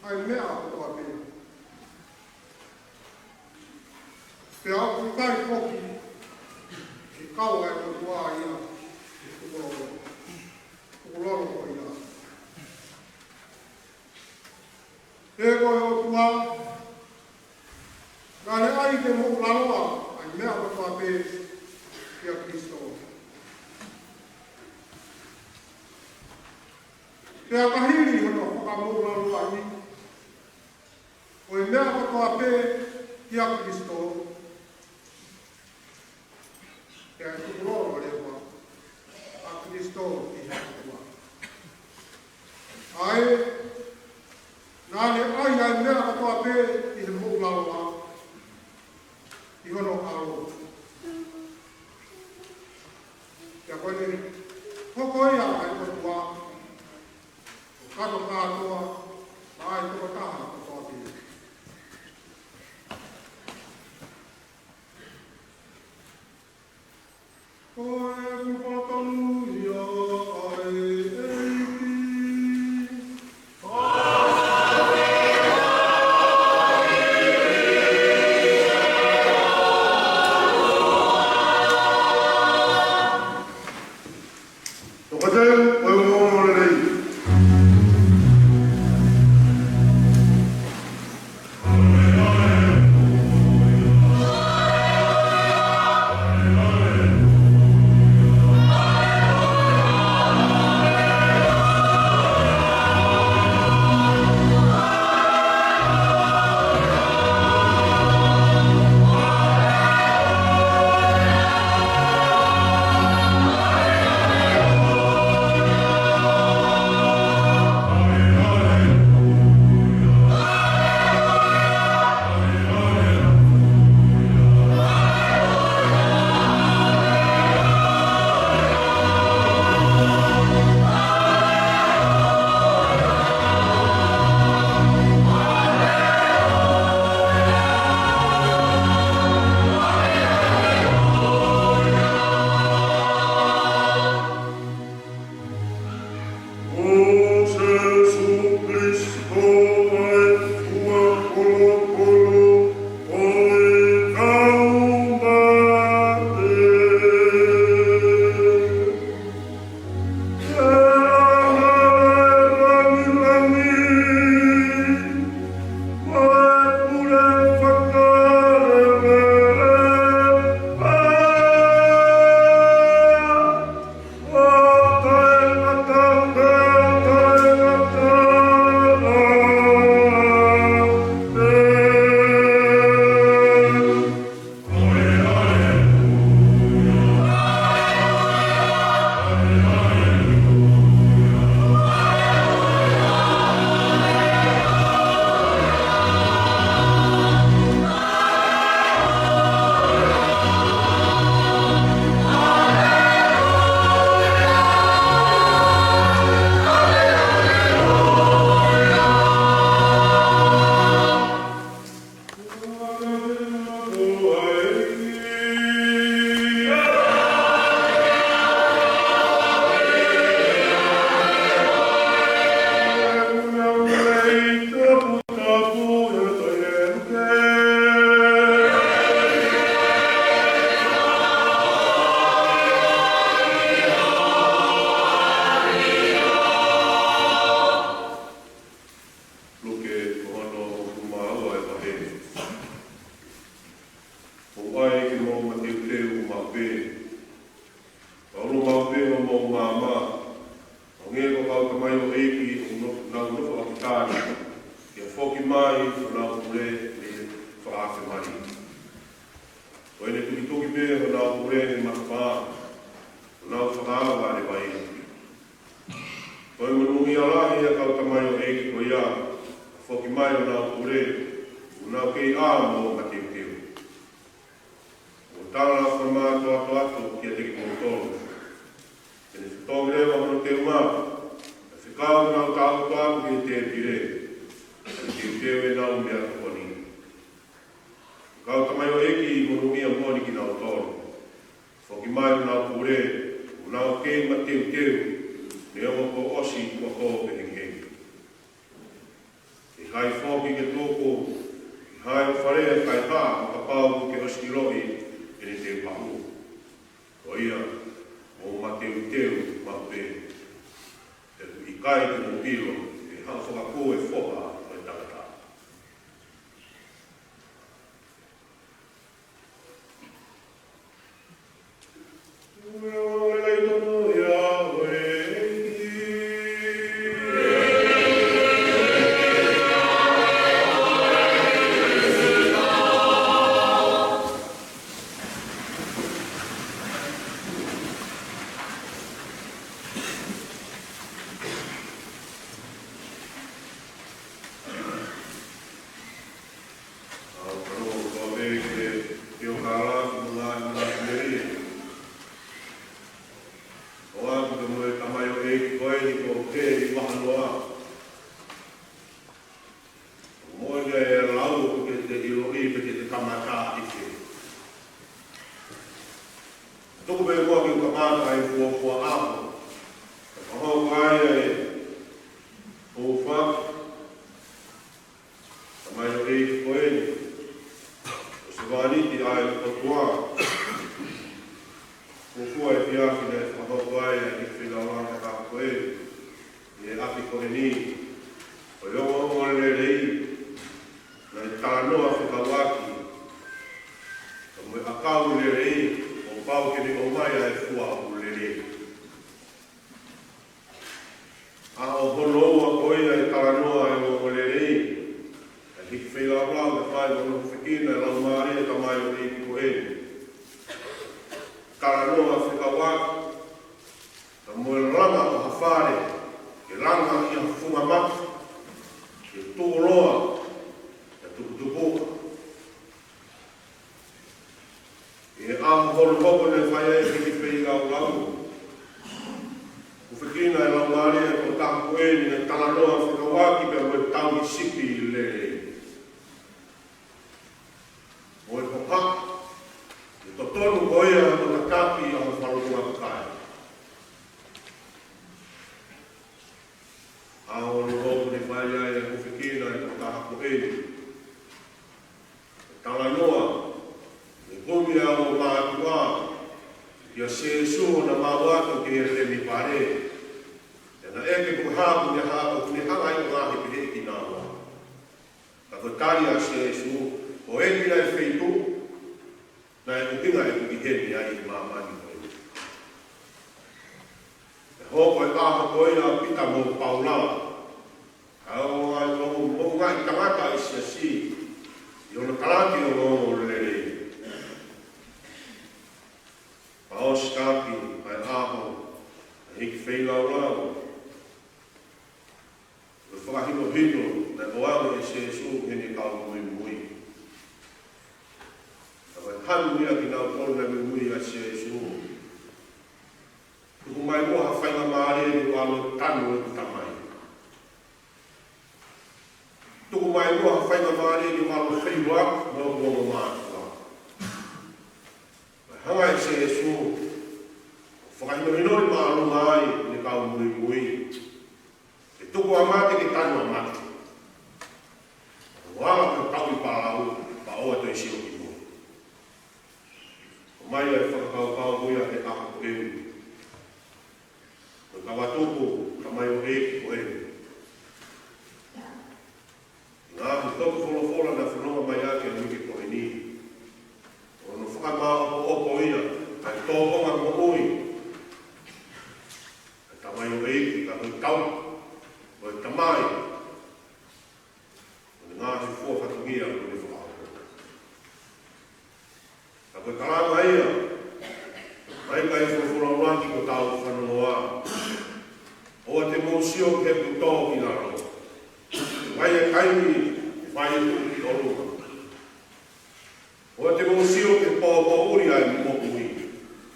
ʻa e meʻa kotoa pē. Pea ʻoku ʻikai foki ke kau ʻa e ʻOtua ia ʻi he tukulolo, tukulolo ko ia. He ko e ʻOtua naʻa ne ʻai ke moʻulaloa ʻa e meʻa kotoa pē kia Kalaisi. Pea ka hili hono fakamoʻulaloaʻi ʻo e meʻa kotoa pē kia Kalaisi, pea ʻe tukulolo leva ʻa Kalaisi ʻi he ʻOtua. ʻA ē naʻa ne ʻai ʻa e meʻa kotoa pē ʻi he moʻulaloa ʻi hono ʻAlo. Pea ko ʻene hoko ia ʻa e ʻOtua ʻo kano kātoa maʻa e tokotaha kotoa pē. he matapā, ʻo nau fakaava ʻa e vai. Ko e monūʻia lahi ʻa e kau tamaioʻeiki ko ia, foki mai ʻo nau pule, ʻo nau kei ʻā mo mateuteu. ʻOku ou tala fakamātoato atu kiate kimoutolu, te ne fetongi leva hono teunga, ʻo fekau ʻenau taʻutu atu ki he tēpile, ʻo teuteu ʻenau meʻatokoni. Kau tamaioʻeiki, monūʻia moʻoni kinautolu. Foki mai ʻo nau pule, ʻo nau kei mateuteu, neongo kuo ʻosi ʻa e kuonga ʻo e pehekehe. ʻIkai foki ke tuku ʻi ha ʻū fale ʻa e kaihaʻa, ʻo kapau kuo ke ʻosi ʻiloʻi ʻene teu haʻu. Ko ia, mou mateuteu maʻu pē. He ʻoku ʻikai te mou ʻilo ʻe haʻu fakakū e Foha ʻo e Tangata. ʻA, ʻoku ou kole ke ke o kala ki mo la i na meri. ʻOatu pē mo e tamaioʻeiki ko eni ko Keli Vahanoa. Mo e lau ʻoku ke te ʻiloʻi pe ke te kamata ʻi fē. Tuku pē muʻa ke u kamata ʻa e fuofua ʻaho. Ka hoko ai ʻa e ʻofa. Tamaioʻeiki ko eni, ʻo Sevāniti ʻa e ʻOtua. Fuofua efiafi naʻe fakahoko ai ʻa e feilaulau ko eni, ʻi he ʻapi ko eni, ʻo e ongoongolelei naʻe talanoa fekauʻaki, ka mo e ʻakau lelei, kuo pau ke ne ʻomai ʻa e fua ʻoku lelei. ʻAho hono ua ko ia e talanoa ʻa e ongoongolelei, ʻa e hiki feilaulau naʻe fai mo hono hūfekina ʻe he Laumālie ʻa e tamaioʻeiki ko eni. Talanoa fekauʻaki, ka mo e langa ʻo ha fale, ke langa ʻi ha funga maka, ke tuʻuloa, ke tuputupuʻa. ʻI he ʻaho hono hoko naʻe fai ai e hiki feilaulau, hūfekina ʻe he Laumālie ʻa e tokotaha ko eni naʻe talanoa fekauʻaki pea mo e tauhi sipi lelei. Mo e hohaʻa, ʻe totonu ko ia mo tataki ʻa e falokunga kakai. ʻAho hono hoko naʻe fai ai e hūfekina ʻa e tokotaha ko eni. Talanoa, ʻe kumi ʻa e ongo mātuʻa kia Sēsū ʻo na maʻu atu ki he temipale. Pea naʻe ʻeke ko e hā ʻoku ne hā, ʻoku ne hanga ai ʻo ngāueʻi pehē kinaua. Ka ko e tali ʻa Sēsū, ko eni ʻa e feituʻu naʻe ʻuhinga ʻeku ʻi heni ai ʻi māmani ko eni. ʻE hoko e ʻaho ko ia ʻa Pita mo Paula, ʻa e ongo ngaahi, ongo, ongo ngaahi tangata ʻi he siasi, ʻi hono talaki ʻo e ongoongolelei. Pea ʻosi taki ʻa e ʻaho ʻa e hiki feilaulau, ko e fakahinohino naʻe ʻoange ʻe Sēsū ki heʻene kau muimui. Ka ko e hanu ia kinautolu naʻe muimui ʻia Sēsū. Tuku mai muʻa ha faingamālie ni ʻo ʻalu ʻo tanu ʻeku tamai. Tuku mai muʻa ha faingamālie ni ʻo ʻalu ʻo feilaulau mo hoku ongo mātuʻa. Naʻe hanga ʻe Sēsū ʻo fakahinohinoʻi māʻolunga ai ʻene kau muimui. Ke tuku ʻa mate ke tanu ʻa mate. ʻO ala ko e kau ʻi palau, pea ʻoua toe sio ki muʻa. ʻOmai ʻa e fakakaukau ko ia he ʻaho ko eni. Ko e kau tupu, tamaioʻeiki ko eni. Ngaahi tohi folofola naʻe fononga mai ʻaki ʻa e uike ko eni. ʻO hono fakamāʻopoʻopo ia, ʻa e tōʻonga moʻui ʻa e tamaioʻeiki, ka ko e tau, ko e tamai, Sio ki he putō ki lalo. Vakai e kaimi, vakai e tuʻu ki ʻolunga. ʻOua te mou sio ki he pōpōʻuli ʻa e moʻui,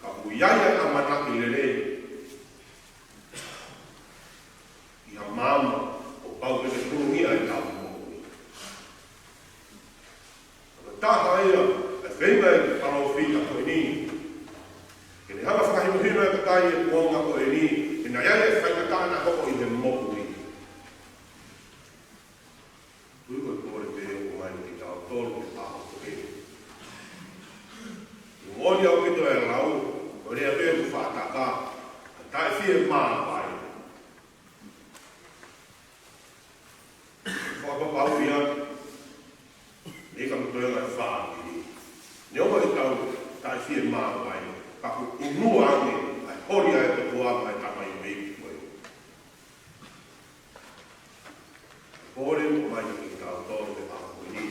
ka ʻoku ʻi ai ʻa e ʻamanaki lelei ʻi ha maama, kuo pau ke ne tulungia ʻetau moʻui. Ko e taha ia ʻa e feinga ʻa e palōfita ko eni ke ne hanga ʻo fakahinohino ʻa e kakai ʻi he kuonga ko eni, he naʻe ʻi ai e faingataʻa naʻe hoko ʻi he moʻui. Tui ko e kole pē ʻoku ʻomai kiate kitautolu he ʻaho ko eni. Moʻoni ʻaupito e lau, ko e lea pē ʻoku fakataka, taʻe fiemāvae. Fakapapauʻi ia, ʻi he kau toenga e fāmili. Neongo ʻetau taʻe fiemāvae, ka ʻoku ʻunuʻunu ange ʻa e holi ʻa e ʻOtua maʻa e tamaioʻeiki ko ē. Kole ʻoku ʻomai kiate kitautolu he ʻaho ko eni.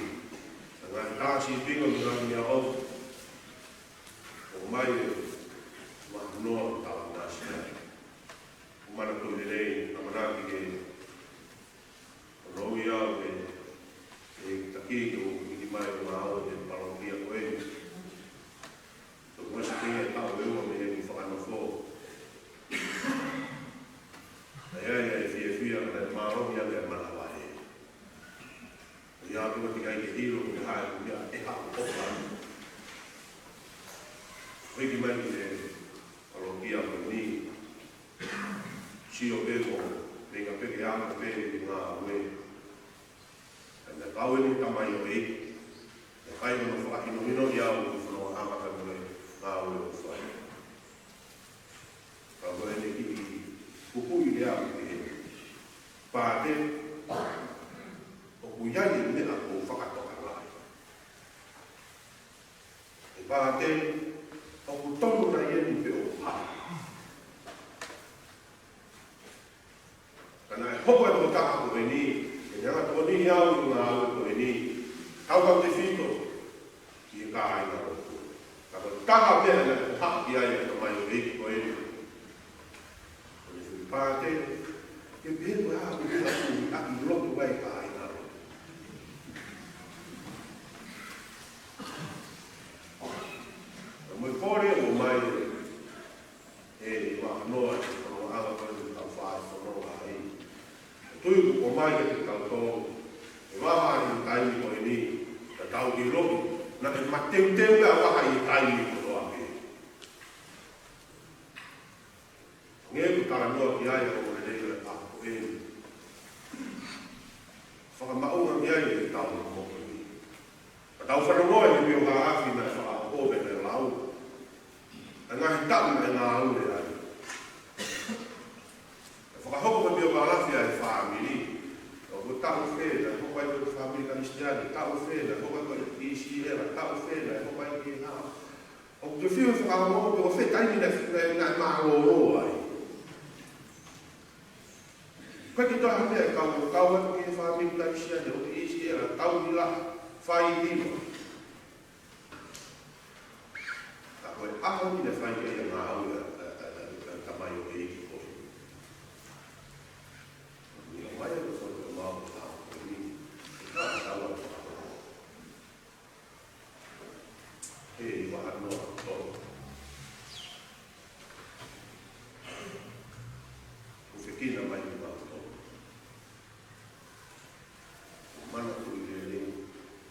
Ngaahi tā sīpinga mo e ngaahi meʻa ʻoku ʻomai ʻe Mahanoa Talangasi. ʻOku ou manatuʻi lelei, ʻamanaki ke ʻoku ou ʻi ai ʻa e, ʻa e taki ke u hiki mai ʻo ngāue he palōkia ko eni. Tau masi pē ʻa e taʻu ʻe ua mei heʻeku fakanofo. ʻA ia ʻa e fiefia, ʻa e mālohi ʻa e manavahē. ʻA ia ʻoku ʻikai ke ʻilo pe ko e hā e meʻa ʻe hoko atu. Hiki mai ki he palōkia ko eni. Sio pē mo, pē ka pē ke anga pē ke ngāue. Ka naʻe kau eni tamaioʻeiki. Naʻe fai hono fakahinohinoʻi au ki he fononga ʻanga ka mo e ngāue ʻoku fai. Ka ko eni kiʻi kupuʻi lea ʻoku pehē ni. Pātē, ʻoku ʻi ai e meʻa ʻoku fakatokangaʻi. ʻE pātē, ʻoku tonu nai eni pe ʻoku hā? Ka naʻe hoko e tokotaha ko eni, ʻene hanga ʻo tokoniʻi au ʻi he ngāue ko eni, tautautefito ki he kāingalotu. Ka ko e taha pē naʻe hohaʻa ki ai ʻa e tamaioʻeiki ko eni. Ko e fuʻu pātē, ke pehē ko e hā ʻoku ʻi loto ai e kāingalotu. Ka mo e kole ʻoku ʻomai ʻe Mahanoa ʻi he fononga ʻanga ko eni ʻoku tau fai fononga ai. Tui ʻoku ʻomai kiate kitautolu e vahaʻa ʻi he taimi ko eni, ka tau ʻiloʻi naʻe mateuteu ʻa e vahaʻa ʻi he taimi kotoa pē. Hangē ko e talanoa ki ai ʻa e ongoongolelei ʻo e ʻaho ko eni. Fakamaʻunga ki ai ʻetau moʻui. Ka tau fanongoa ʻi he pio ngaahi afi naʻe fakaʻofoʻofa ʻene lau. ʻA e ngaahi taʻu naʻe ngāue ai. Naʻe fakahoko ʻe he pio ngaahi afi ʻa e fāmili. ʻOku taʻu fē naʻe hoko ai ko e fāmili Kalisitiane, taʻu fē naʻe hoko ai ko e ʻIsilaʻela, taʻu fē naʻe hoko ai ki he hā. ʻOku te fiu he fakaongo pe ko fē taimi naʻe, naʻe, naʻe mālōlō ai. Ko e kiʻi toʻa ha meʻa ʻe kau, kau atu ki he fāmili Kalisitiane, ʻo ʻIsilaʻela, tau ʻi lahi, fai hiva. Ka ko e ʻaho ni naʻe fai ki ai e ngāue ʻa e, ʻa e, ʻa e, ʻa e tamaioʻeiki ko ē. Ni o mai ʻa e ko e mau ʻaho ko eni, ka tau atu. ʻE, ʻi Mahanoa, tō. Kuo fekina mai ʻi Mahanoa. Manatuʻi lelei,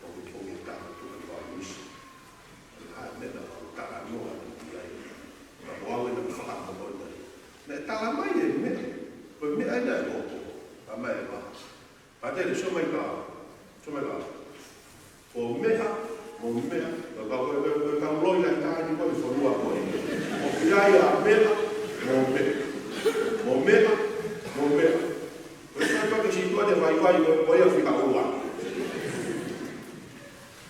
ʻoku ou tui ʻe taha tuʻu ʻi Vaimisi. ʻA e meʻa naʻa ku talanoa atu ki ai. Ka ko au ena naʻe fakamoʻoni. Naʻe tala mai e meʻa. Ko e meʻa ena ʻe hoko. Ka mai e vā. Pātele, sio mai ka, sio mai ka. Ko e meʻa, mo e meʻa, ko e, ko e, ko e, ko e kau loi lahi taha ni ko e fonua ko ē. ʻOku ʻi ai ʻa e meʻa, mo e meʻa. Mo e meʻa, mo e meʻa. Ko e sai pake si tua te vaivai ko e, ko e ia fika ua.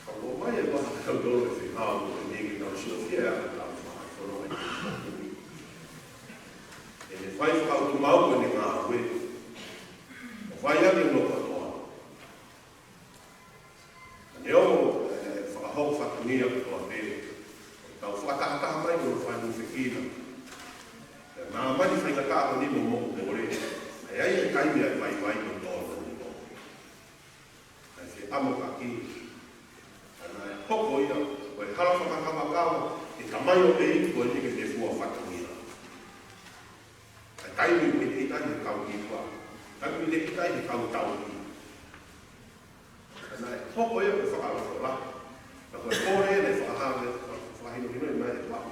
Ka ko mai e vā kau tolo e fika ua, ko e niki nau sio fia e aka tau faka fonua. ʻE ne fai fakautu mau ko e ne ngāue. ʻO fai ake no kotoa. Ka neongo, ʻe, fakahoko fatongia kotoa pē. Tau fakatahataha mai ko e fai mo fekina. ʻE, māmani faingataʻa ko eni mo moʻu mole. ʻE, ʻE ʻi ai e taimi ʻa e vaivai mo e tōnounou. ʻA e feʻamokaki. Ka naʻe hoko ia ko e hala fakakaukau ʻa e tamai ʻo e ʻeiki ko eni ke ne fua fatongia. ʻA e taimi ʻoku ʻikai ke ʻi ai e kau hiva. Taimi ʻoku ʻikai ke ʻi ai e kau tauhi. Ka naʻe hoko ia ko e fakalotolahi. Ka ko e kole ʻene fakahā, fakahinohinoʻi mai ʻe Paula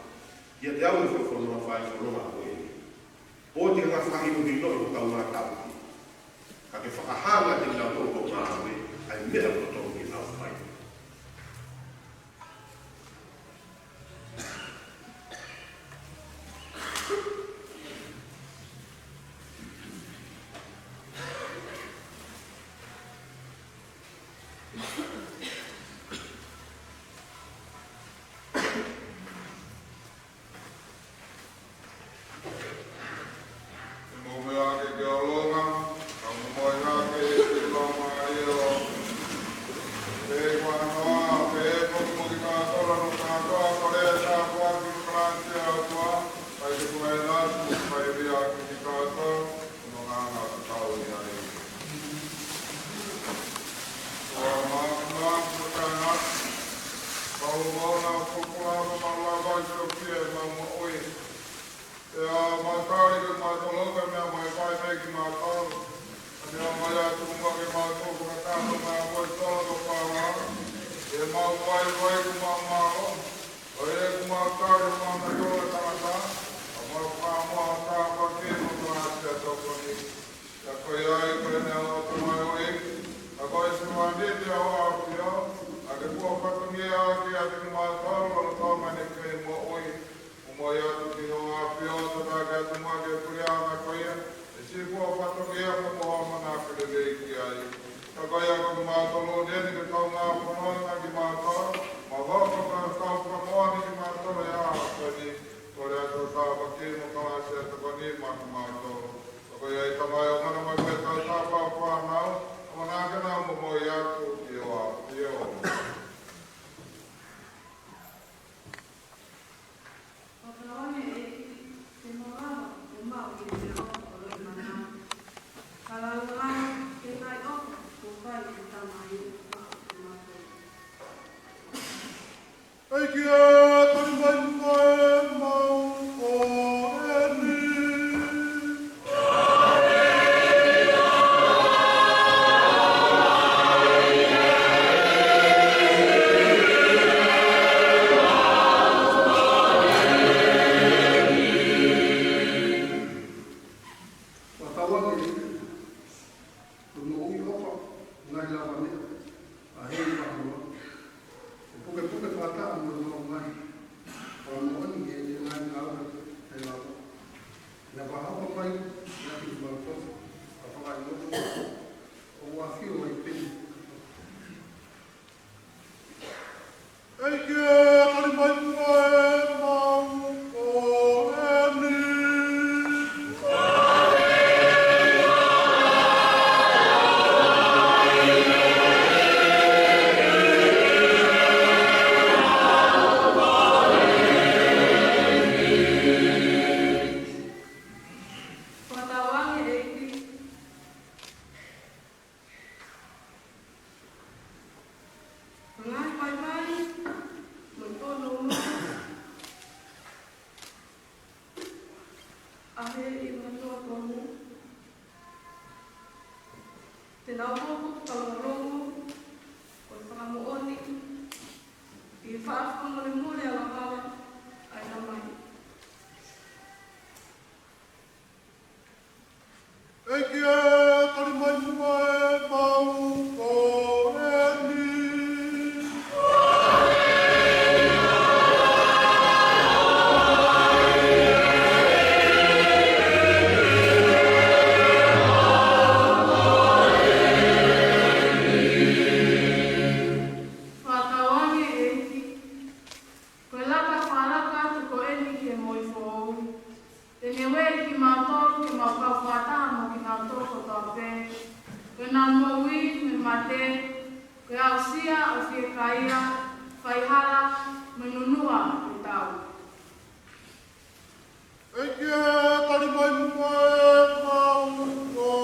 kiate au ʻi he fonua fai, fonua ko eni. ʻOua te ke fakahinohinoʻi ho kaungā tauhi. Ka ke fakahā kiate kinautolu ʻoku nau ngāue, ʻa e meʻa kotoa ke nau fai. Mou meʻa ke ke ʻolunga, ka mou moʻui hake ʻi he loma ʻo e ʻEiki. Pea ʻi he ʻaho ni, pea ʻoku mou kiʻi kātoa, no kātoa, ko e lea ʻa e ʻOtua, ko e kalasi ʻa e ʻOtua, ʻa ia ko e lea ʻa e ʻOtua, ʻa ia ke kiʻi kātoa, no ngā ngā kau ni ai. ʻOtua Māfimafi, ko e kāinga, mau ʻoua naʻa fokouʻi ʻa e mau lava ʻi he ʻOtua ʻi heʻemau moʻui. Pea mau tali kimautolu ʻa e meʻa ʻoku fai mai kimautolu. Pea mau ʻoatu kimautolu ko e kātoa ʻa e moʻui tō ko Paula. ʻEmau vaivai kuo mau mālohi. ʻOku mau tali ʻemau nofo ʻa e tangata. ʻOku mau fakamālō atu ki he kalasi ʻa e tokoni. Pea ko ia ai ko e meʻa ʻoku mau ui. Ka ko e sivani te au ʻafio. ʻA ke fua fatongia ʻaki ʻa kimautolu ʻo tō mai ni kei moʻui. ʻOku mau ʻoatu ki hoʻo ʻAfio, tataki atu muʻa ki he puleʻanga ko ia, ʻe siʻi fua fatongia ka mo ha mana ke lelei ki ai. Ka ko ia ko kimautolu ni, ni ke kaungā fononga kimautolu, mau hoko ko e kau fakamoʻoni kimautolu ʻi he ʻaho ko eni, kole atu ho tāpuaki mo e kalasi ʻa e tokoni maʻa kimautolu. Ka ko ia ʻi he Tamai ʻoku ʻoua naʻa mou pehē tautapa ʻo fānau, ʻoua naʻa ke nau momoʻi atu ki hoʻo ʻAfio. Fakatauange ʻEiki, ke malava ʻo maʻu ʻi he meʻaʻofa ʻo e loʻimata. Ka lāunga ke kai ʻofa, ko e kai ʻo e Tamai ʻoku maʻu ʻi he mātuʻa. ʻEiki ē, tali mai muʻa ʻemau kole ni. Fakatauange ʻEiki, ko e moʻui ʻofa, ngaahi lavameʻa, ʻa e hei fakamua. ʻO pukepuke fakataha mo ʻemau ngaahi fakamoʻoni ʻi he ngaahi ngāue ʻe lava. Naʻa fakahoko mai, ʻiate kimautolu, ʻa e fakaʻilonga, ʻo ʻAfio ai pē. ʻEiki ē, tali mai muʻa ʻemau kole ni. Fakatauange ʻEiki, ngaahi vaivai mo e tōnounou ʻa e ʻi mātuʻa tonu. Te nau hoko ko e fakalongolongo, ko e fakamoʻoni, ʻi he faʻa fakamolemole ʻa e hala ʻa e Tamai. ʻEiki ē, tali mai muʻa ʻemau kole ni. Fakatauange ʻEiki, ko e laka fakalaka atu ko eni ki he moʻui foʻou. Te ne ueʻi kimautolu ke mau kau fakataha mo kinautolu kotoa pē, ko ʻenau moʻui mo e mate, ko e aʻusia ʻo e fiekaia, faihala, mo e nunuʻa ʻo e tau. ʻEiki ē, tali mai muʻa ʻemau kole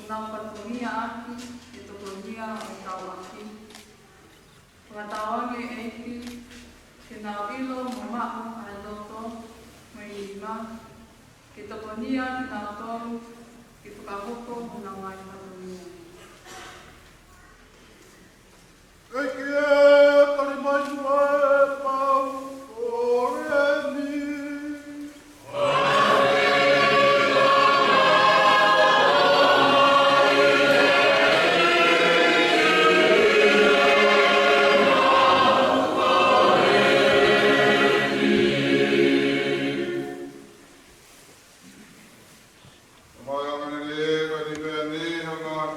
Nau fatongia ʻaki e tokonia ʻo e tauʻaki. Fakatauange ʻEiki, ke nau ʻilo mo maʻu ʻa e loto mo e nima, ke tokonia kinautolu ke fakahoko honau ngaahi fatongia. ʻEiki ē, tali mai muʻa e pau, ʻo leni. Tamai ʻoku māʻoniʻoni, ko e niʻihi pē eni ʻoku mau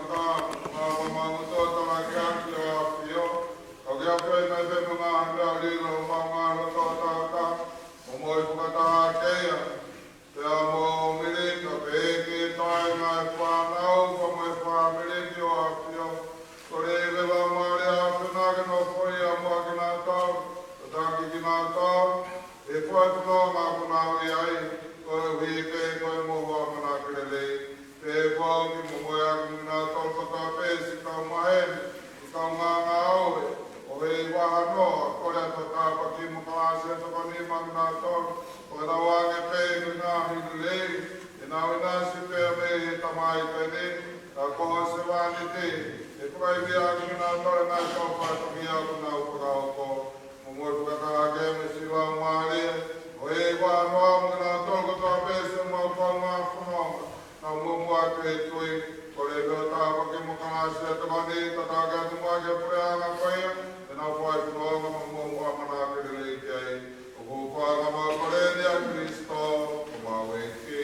fakamaʻu ʻa e tala kiate koe ʻAfio. Ka ke ʻafio mai pē mo e ngaahi meʻa lilo ʻo homau ngaahi loto ʻataʻatā, mo moʻui fakataha ki ai. Pea mo Milika pē ki he taʻengata e fānau, pea mo e fāmili ʻAfio. Kole ʻi he Laumālie ʻo e ʻAfiona ke nofoʻia muʻa kinautolu, tataki kinautolu, ʻi he foʻi fononga ʻoku nau ʻi ai, koeʻuhi pē ko e mohu ʻamanaki lelei. Pea foki mo e moʻui ʻa kinautolu kotoa pē siʻi kau maheni, siʻi kaungā ngāue, ʻo e hiva hano, kole atu ha tāpuaki mo e kalasi ʻe tokoni maʻa kinautolu, ʻo tauange pē ko e ngaahi lelei, ʻenau ʻinasi pea mei he Tamai ko eni, ka ko e sevāniti, ʻe fakaivia ʻaki kinautolu ʻa e ngaahi fatongia ʻoku nau fakahoko. Mo moʻui fakataha ki ai mo siʻi Laumālie, ʻo e hiva hano mo kinautolu kotoa pē siʻemau kaungā fononga, nau muʻomuʻa atu he tui, kole pē ha tāpuaki mo e kalasi ʻe tokoni, tataki atu muʻa ki he puleʻanga ko ia, ʻenau foʻi fononga mo e mohu ʻamanaki lelei ki ai. ʻOku ou fakaʻamu ko eni ʻia Kalaisi ko homau ʻEiki.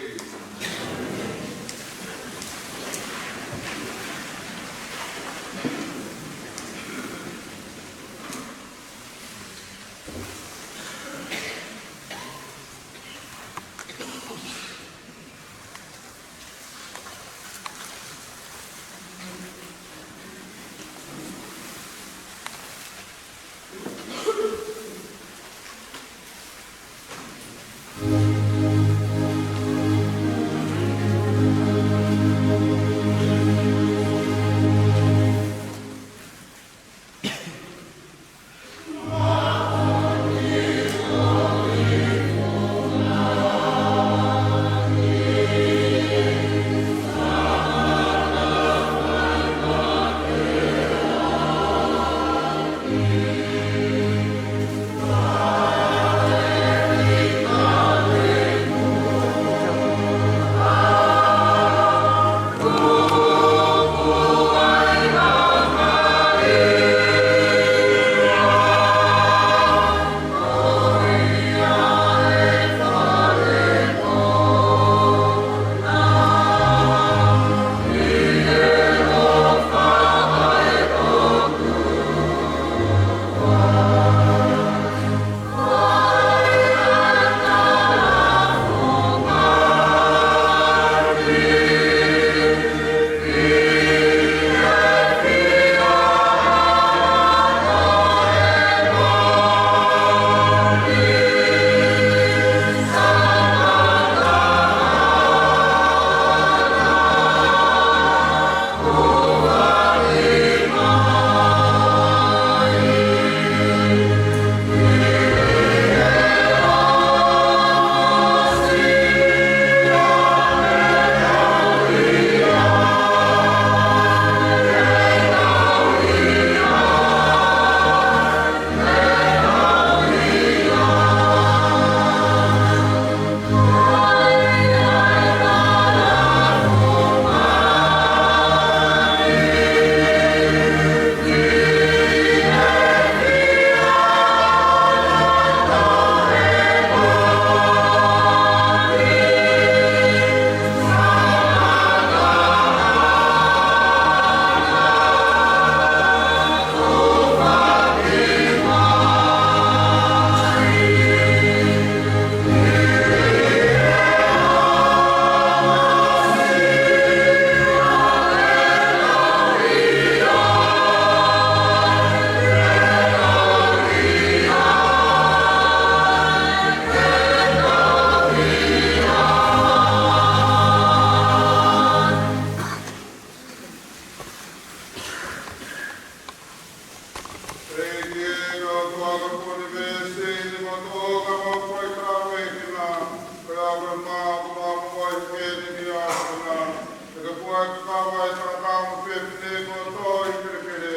Ka mai tangata mo fefine kuo tohi kelekele,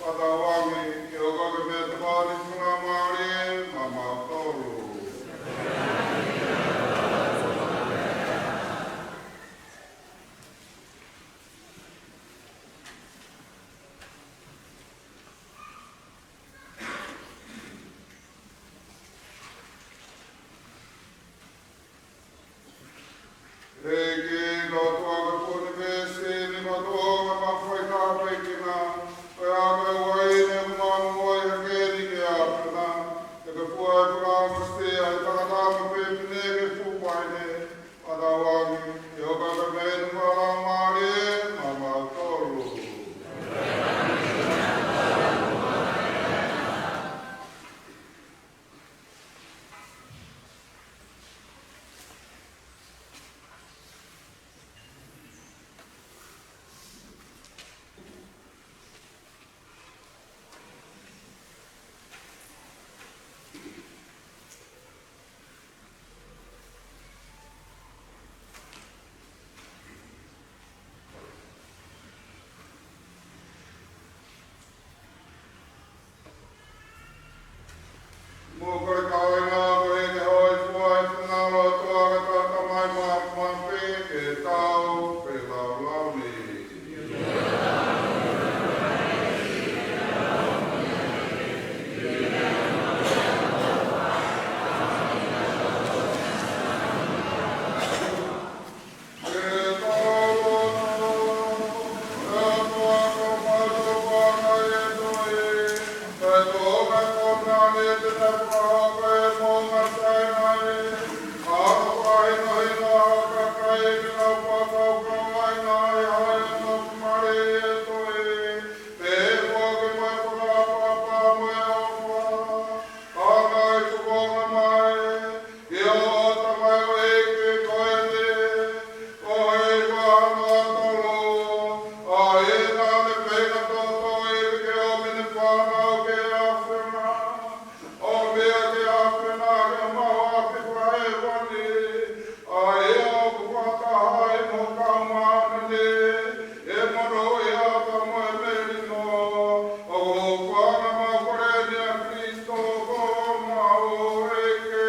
fakatauange ke hoko ʻa e meʻa tokoni ʻa e Laumālie maʻamautolu. ʻEiki, ko e ʻOtua ʻo e ʻunivēsi, ni ko e ʻOtua ʻo e mafuaʻi tāpuekina, ko e ako ʻo e uaine ʻoku mau momoʻi hake ni ki he ʻAfiona, ke ke fua ʻa e fakaʻosi ʻa e tangata mo fefine ki he fuʻu uaine, fakatauange ke hoko ʻa e meʻa tokoni ʻa e Laumālie maʻamautolu. Mou kole kau ʻi he ngāue ke hōifua ʻi he finangalo ʻo e ʻOtua, ko e Tamai Māfimafi, ke tau feilaulau ni. Ke ʻoua ʻe tamai ʻo e ʻEiki ko eni, ko e ʻEiki ʻo e ʻOtua, ʻa ia naʻa ne feinga tōtōivi ke ʻomi ʻene fānau ki he ʻAfiona, ʻo meʻa ki he ʻAfiona ke mau ʻapi fakahēvani, ʻa ia ʻoku fakataha ai mo hotau māmani, ʻi he monūʻia pea mo e melino, ʻoku fakaʻamu mau kole ni ʻia Kalaisi ko homau ʻEiki.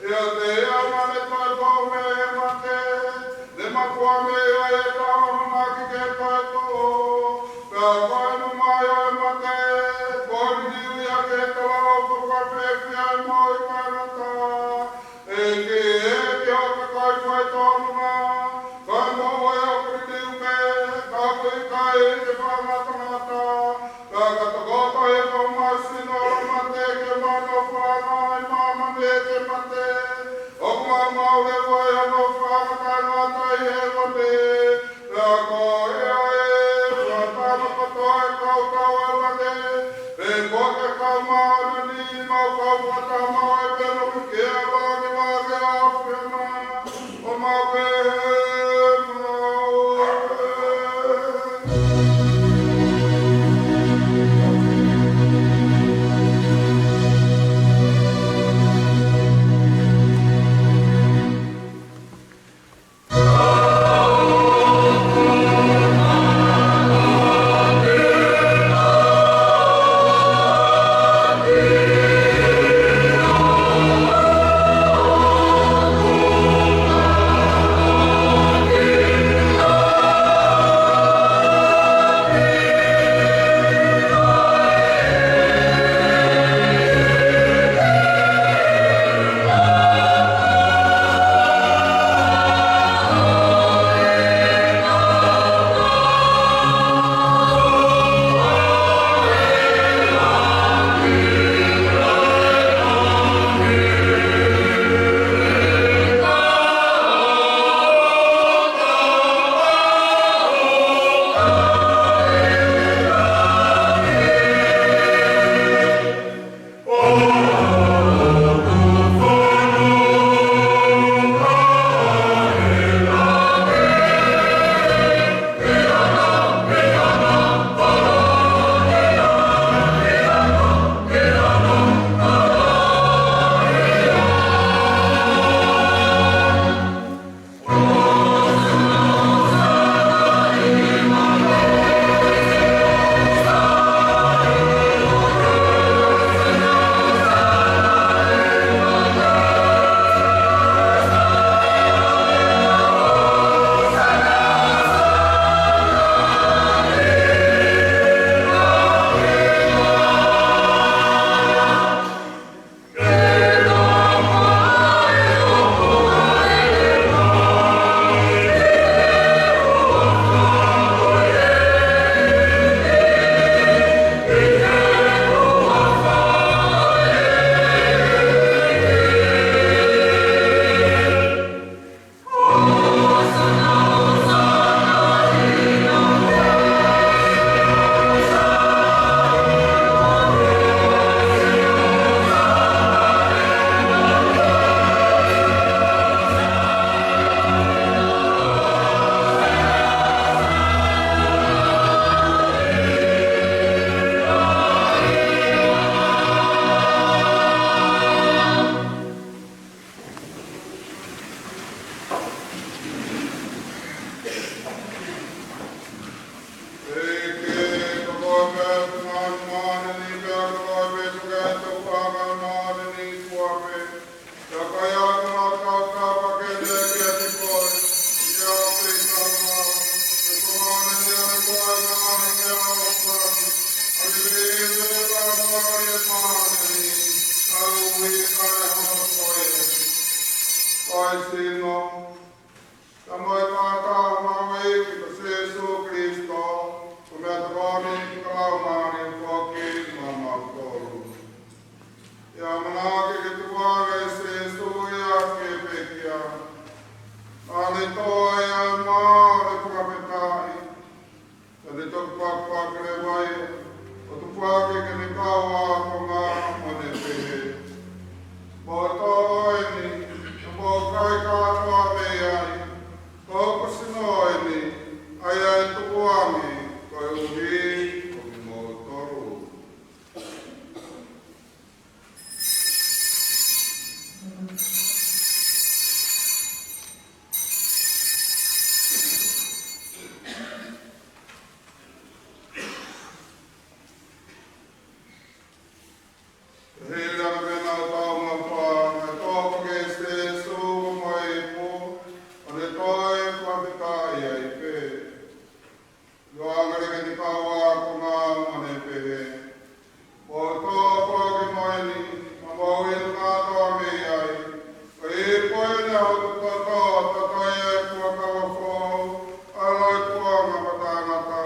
Kole ke ʻapi ʻa e ʻEiki. Ne mafoa mei ai ʻa e tau ʻamanaki ke taʻetuʻu, pea ko e mamahi ʻo e mate, ko e liliu ia ki he talaʻofa fakafiefia ʻo e moʻui taʻengata. ʻEiki, ʻEiki ʻo e kakai faitotonu, ko e moʻui ʻoku liliu pē, ka ʻoku ʻikai ke fakangatangata, pea ka tokoto ʻi homau sino ʻo e mate ke mau nofo ʻi māmani ʻi he mate, ʻoku mau maʻu leva ʻa hono fakaʻatā taʻengata ʻi hēvani, pea ko ia ʻe fakatana kotoa ʻa e kau tauʻatāina, pe ko e kau māʻoniʻoni, mau kau fakataha maʻu ai pē ʻi he nofo ki he lāngilangi ʻo e ʻAfiona, ʻo mau pehē maʻu ai. Ko e sino, ka mo e kātaki ʻa hotau ʻEiki ko Sīsū Kalaisi, ko e meʻatokoni ʻa e Laumālie foki maʻamautolu. ʻI he ʻamanaki ke tukuange ʻe Sīsū ʻa e pekia, ʻa ʻene toʻo ʻa e mā ʻo ne fakafetaʻi, ʻo ne toki pakipaki leva ia, ʻo tuku hake ki heʻene kau ākonga, ʻo ne pehē: Mou toʻo eni, ʻo mou kai kātoa mei ai, ko hoku sino eni, ʻa ia ʻe tukuange koeʻuhi ko kimoutolu. Hili ʻa e meʻa naʻa tau maʻu, naʻe toʻo ʻe Sīsū ʻa e ipu, ʻo ne toe fakafetaʻi ai pē. Tukuange ki heʻene kau ākonga, ʻo ne pehē: Mou toʻo foki mo eni, ʻo mou inu kātoa mei ai, ko e ipu eni ʻa hoku toto, toto ia ʻo e fuakava foʻou, ʻa e lotoʻi kuonga ʻo e tangata,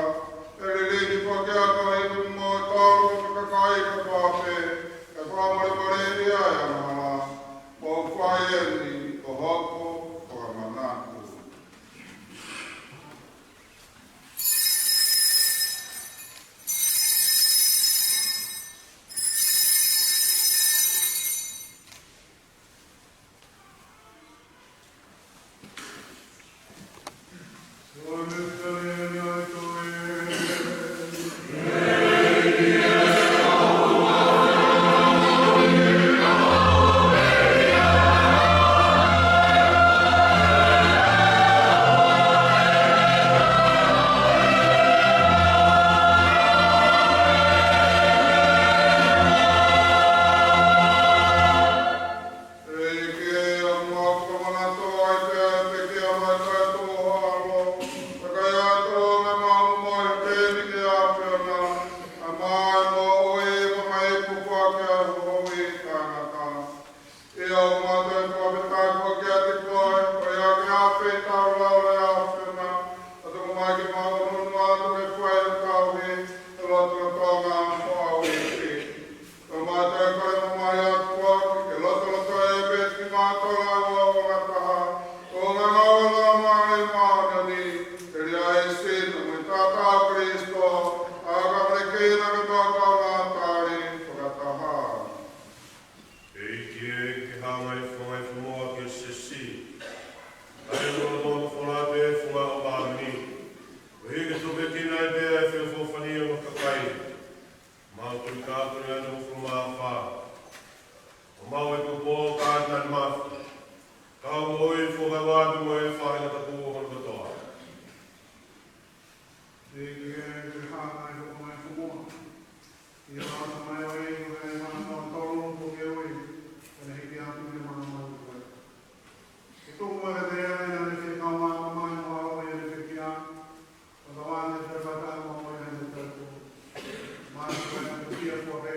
ʻe lilingi foki ʻaki ʻe kimoutolu mo e kakai kotoa pē, ke fakamolemoleʻi ʻa e angahala. Mou fai eni ko hoku fakamanatu. ʻEiki, ʻoku mau fakamanatu ʻa e pekia mo e toetuʻu ho ʻAlo, pea ʻiate koe ʻoku mau moʻui pē ni ki he ʻAfiona, ʻa e moʻui mo e ipu foaki ʻa e ʻOtua ʻo e tangata. ʻIo, ʻoku mau toe fakafetaʻi kiate koe, ko ia ke ʻafeʻi ʻetau lalo ʻe he ʻAfiona, ʻo tuku mai ke mau ʻunuʻunu atu ke fai ʻa e tauhi, ʻi he lotolotonga ʻo e ʻEiki. ʻOku mau toe kole mai ʻa e ʻOtua ke lotolotoʻi pē kimautolu ʻo fakataha, ko e ngāue ʻa e Laumālie Māʻoniʻoni, ʻi he sino mo e tatau ʻo Kalaisi, ʻa ia ʻoku ne kei na ke mau kau maʻu tali fakataha. ʻEiki, ke hanga ʻe he funga ʻo e fonua ki he siasi, ʻa ia ʻoku ne folofola pē ʻi he funga ʻo e māmani, koeʻuhi ke tupulekina ai pē ʻa e feʻofoʻofani ʻo e kakai. Mau tui kātoa ʻa e hūfulu mā fā, ʻo mau ʻi he kupu ʻo e kātaki mafi, kau moʻui foki atu mo e faʻahinga tapu hono kotoa. ʻEiki, ke hanga ʻe he funga ʻo e fonua, ʻi he ʻatamai ʻo e ʻEiki, ʻo e maʻa tolu ʻo ke ui, ʻo ne hiki atu ʻi he maʻamautolu. Ke tuku ʻa e lea ʻa ʻene fekau ʻa e ʻatamai mo e ʻAlo ʻi heʻene pekia, ʻo tau ʻi he fakataha mo ia ʻi he tapu. Mātuku ʻa e pekia ko e pē,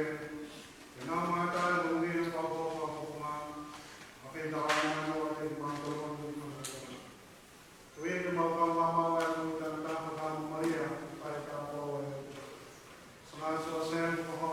ke nau maʻu ʻa e moʻui ʻo e pāpō pāpō, ʻa e pē tau ʻa e ʻOtua kiate kimautolu ʻi he fakataha. Ko ia ke mau kau maʻu ʻa e moʻui taʻengata, fakamaʻamalia ʻa e tapa ʻo e ʻOtua. Sanga Siosefa, ko ho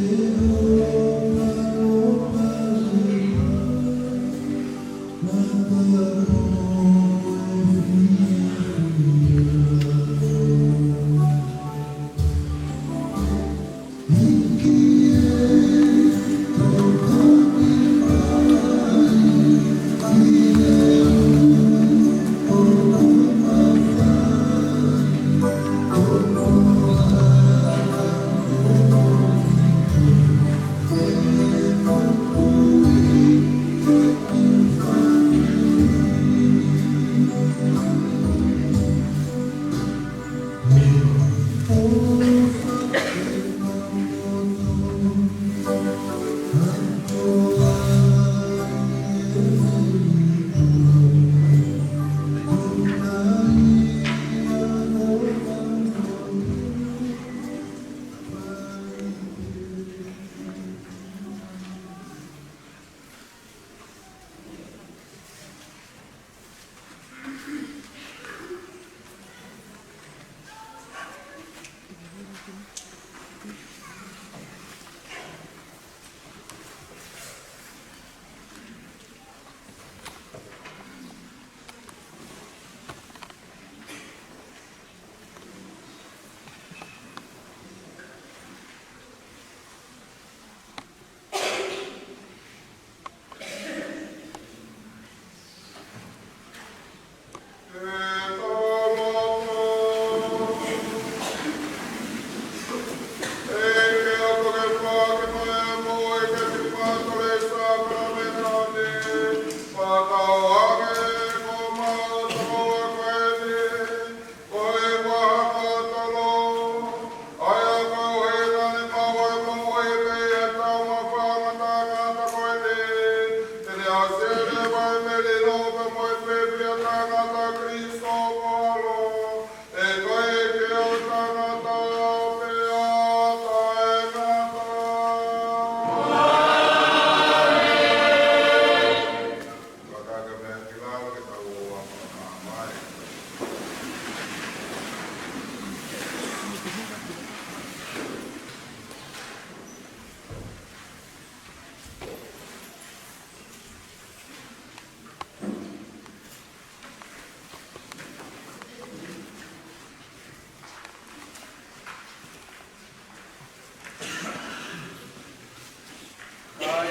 Kae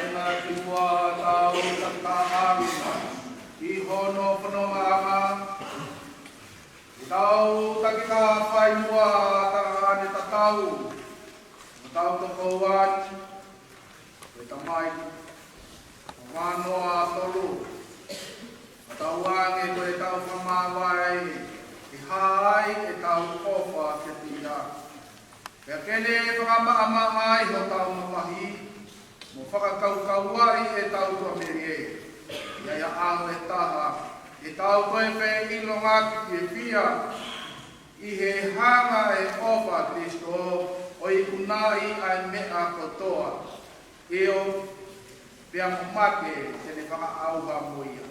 ʻi he kimuʻa ʻetau takaʻanga ʻi hono fonongaʻanga, ʻetau takitaha fai muʻa ʻa e takaʻanga tatau, ʻo tau tokoua ni, ʻe Tamai, ʻo vanoa tolu, ʻo tau ange ko ʻetau fakamāvae, ʻe hā ai ʻetau ʻofa kiate ia. Pea ke ne fakamaʻamaʻa ai hotau mamahi, mo fakakaukauaʻi ʻetau tuʻamelie. ʻI he ʻaho ʻe taha, ʻetau toe feʻilongaki fiefia, ʻi he hanga ʻe he ʻofa ʻa Kalaisi, ʻo ikunaʻi ʻa e meʻa kotoa. ʻIo, pea mo mate te ne fakaʻauha mo ia.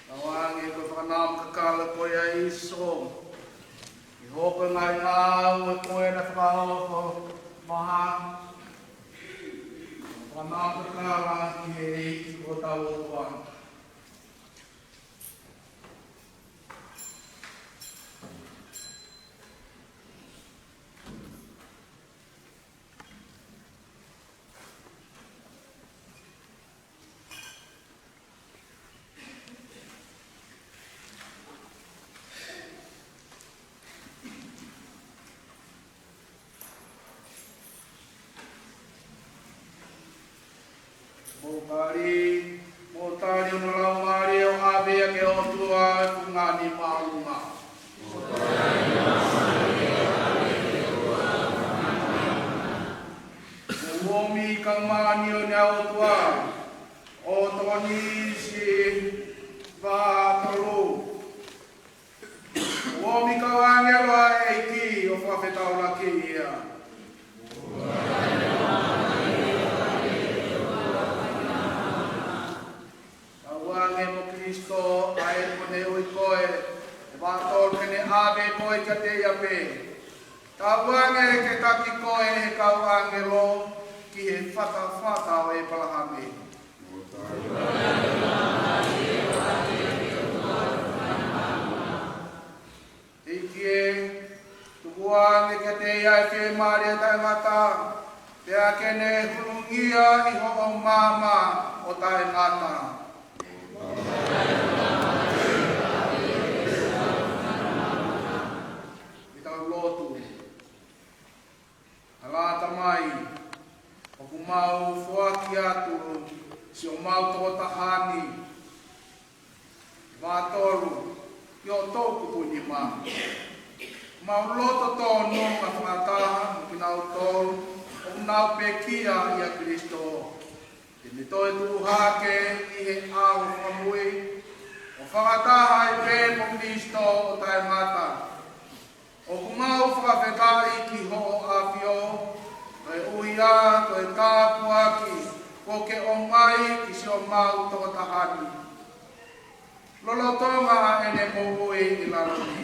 Tau ange ko e fakanāma kakala ko ia ʻa Sīsū. ʻI hoʻo ngaahi ngāue ko ē naʻe fakaʻofoʻofa maha. Fakanāma kakala ki he ʻEiki ko hotau ʻOtua. Mou tali, mou tali hono Laumālie ʻo ʻave ia ke ʻOtua ʻa e fungani māʻolunga. Mou ʻomi kau māʻoniʻoni ʻa e ʻOtua, ʻo tokoni siʻi vā tolu. Mou ʻomi kau ʻāngelo ʻa e ʻEiki ʻo fakafetaulaki ia. Tauange mo Kalaisi ʻa ē kuo ne ui koe, ʻe vā tolu ke ne ʻave koe kiate ia pē. Tauange ke taki koe ʻe he kau ʻāngelo ki he fatafata ʻo ʻĒpalahame. ʻEiki ē, tuku ange kiate ia ʻa e fiemālie taʻengata, pea ke ne hulungia ʻi hoʻo maama ʻo taʻengata. Ke tau lotu. ʻAlā Tamai, ʻoku mau foaki atu siʻomau tokotaha ni, vā tolu, ʻi ho toʻukupu nima. Mau loto tōnunga fakataha mo kinautolu ʻoku nau pekia ʻia Kalaisi. Ke ne toe tuʻu hake ʻi he ʻaho fakamui, ʻo fakataha ai pē mo Kalaisi ʻo taʻengata. ʻOku mau fakafetaʻi ki hoʻo ʻAfio, koeʻuhi ko e tāpuaki kuo ke ʻomai ki siʻomau tokotaha ni. Lolotonga ʻene moʻui ʻi lalo ni,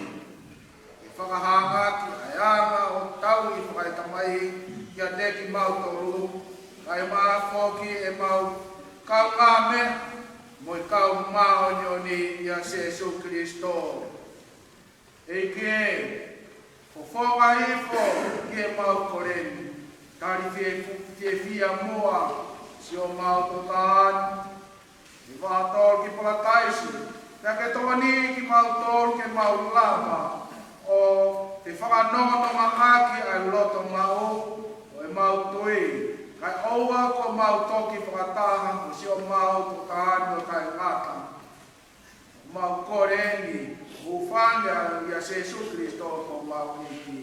ke fakahangaki ʻa e anga ʻo e tauʻi fakaetamai kiate kimautolu, kae ʻumaʻā foki ʻemau kaungāmeʻa mo e kau māʻoniʻoni ʻia Sīsū Kalaisi. ʻEiki ē, fofonga hifo ki heʻemau kole ni, tali fie-, fiefia muʻa siʻomau tokotaha ni, ʻi vā tolu ki Palataisi, pea ke tokoni kimautolu ke mau lava ʻo fakanonga ʻaki ʻa e loto maʻu ʻo ʻemau tui, kae ʻoua kuo mau toki fakataha mo siʻomau tokotaha ni ʻo taʻengata. Mau kole eni, hūfanga ʻia Sīsū Kalaisi ko homau ʻEiki.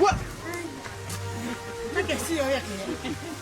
Ua! Naʻá ke sio ia ki he.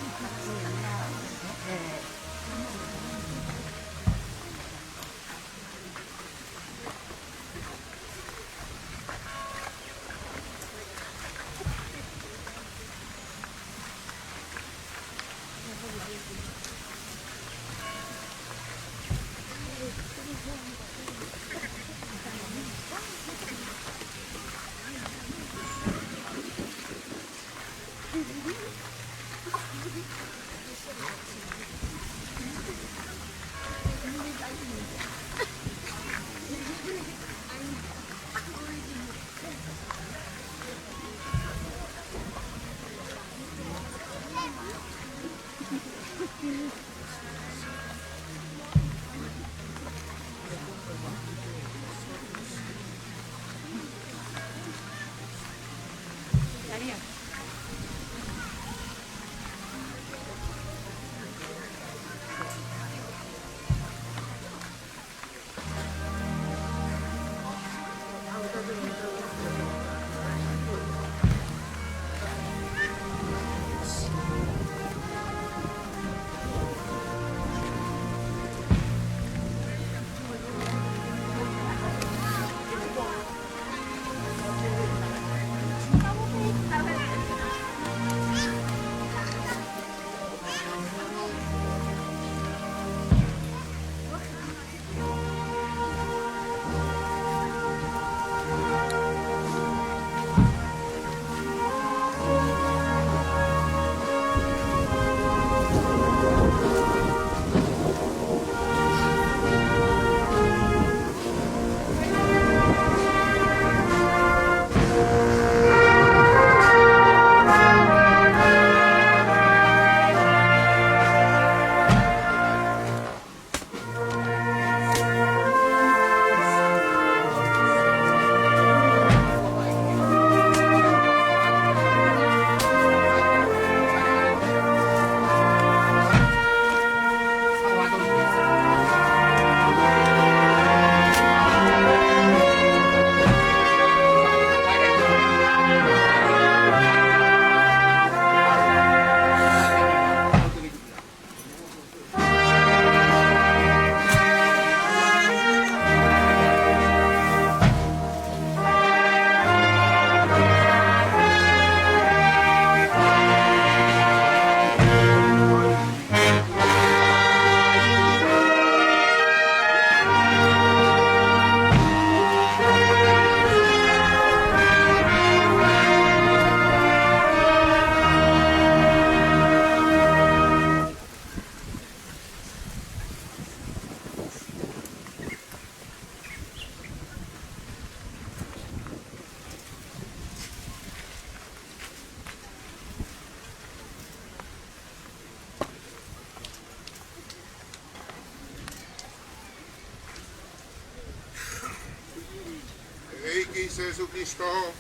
Sīsū Kalaisi,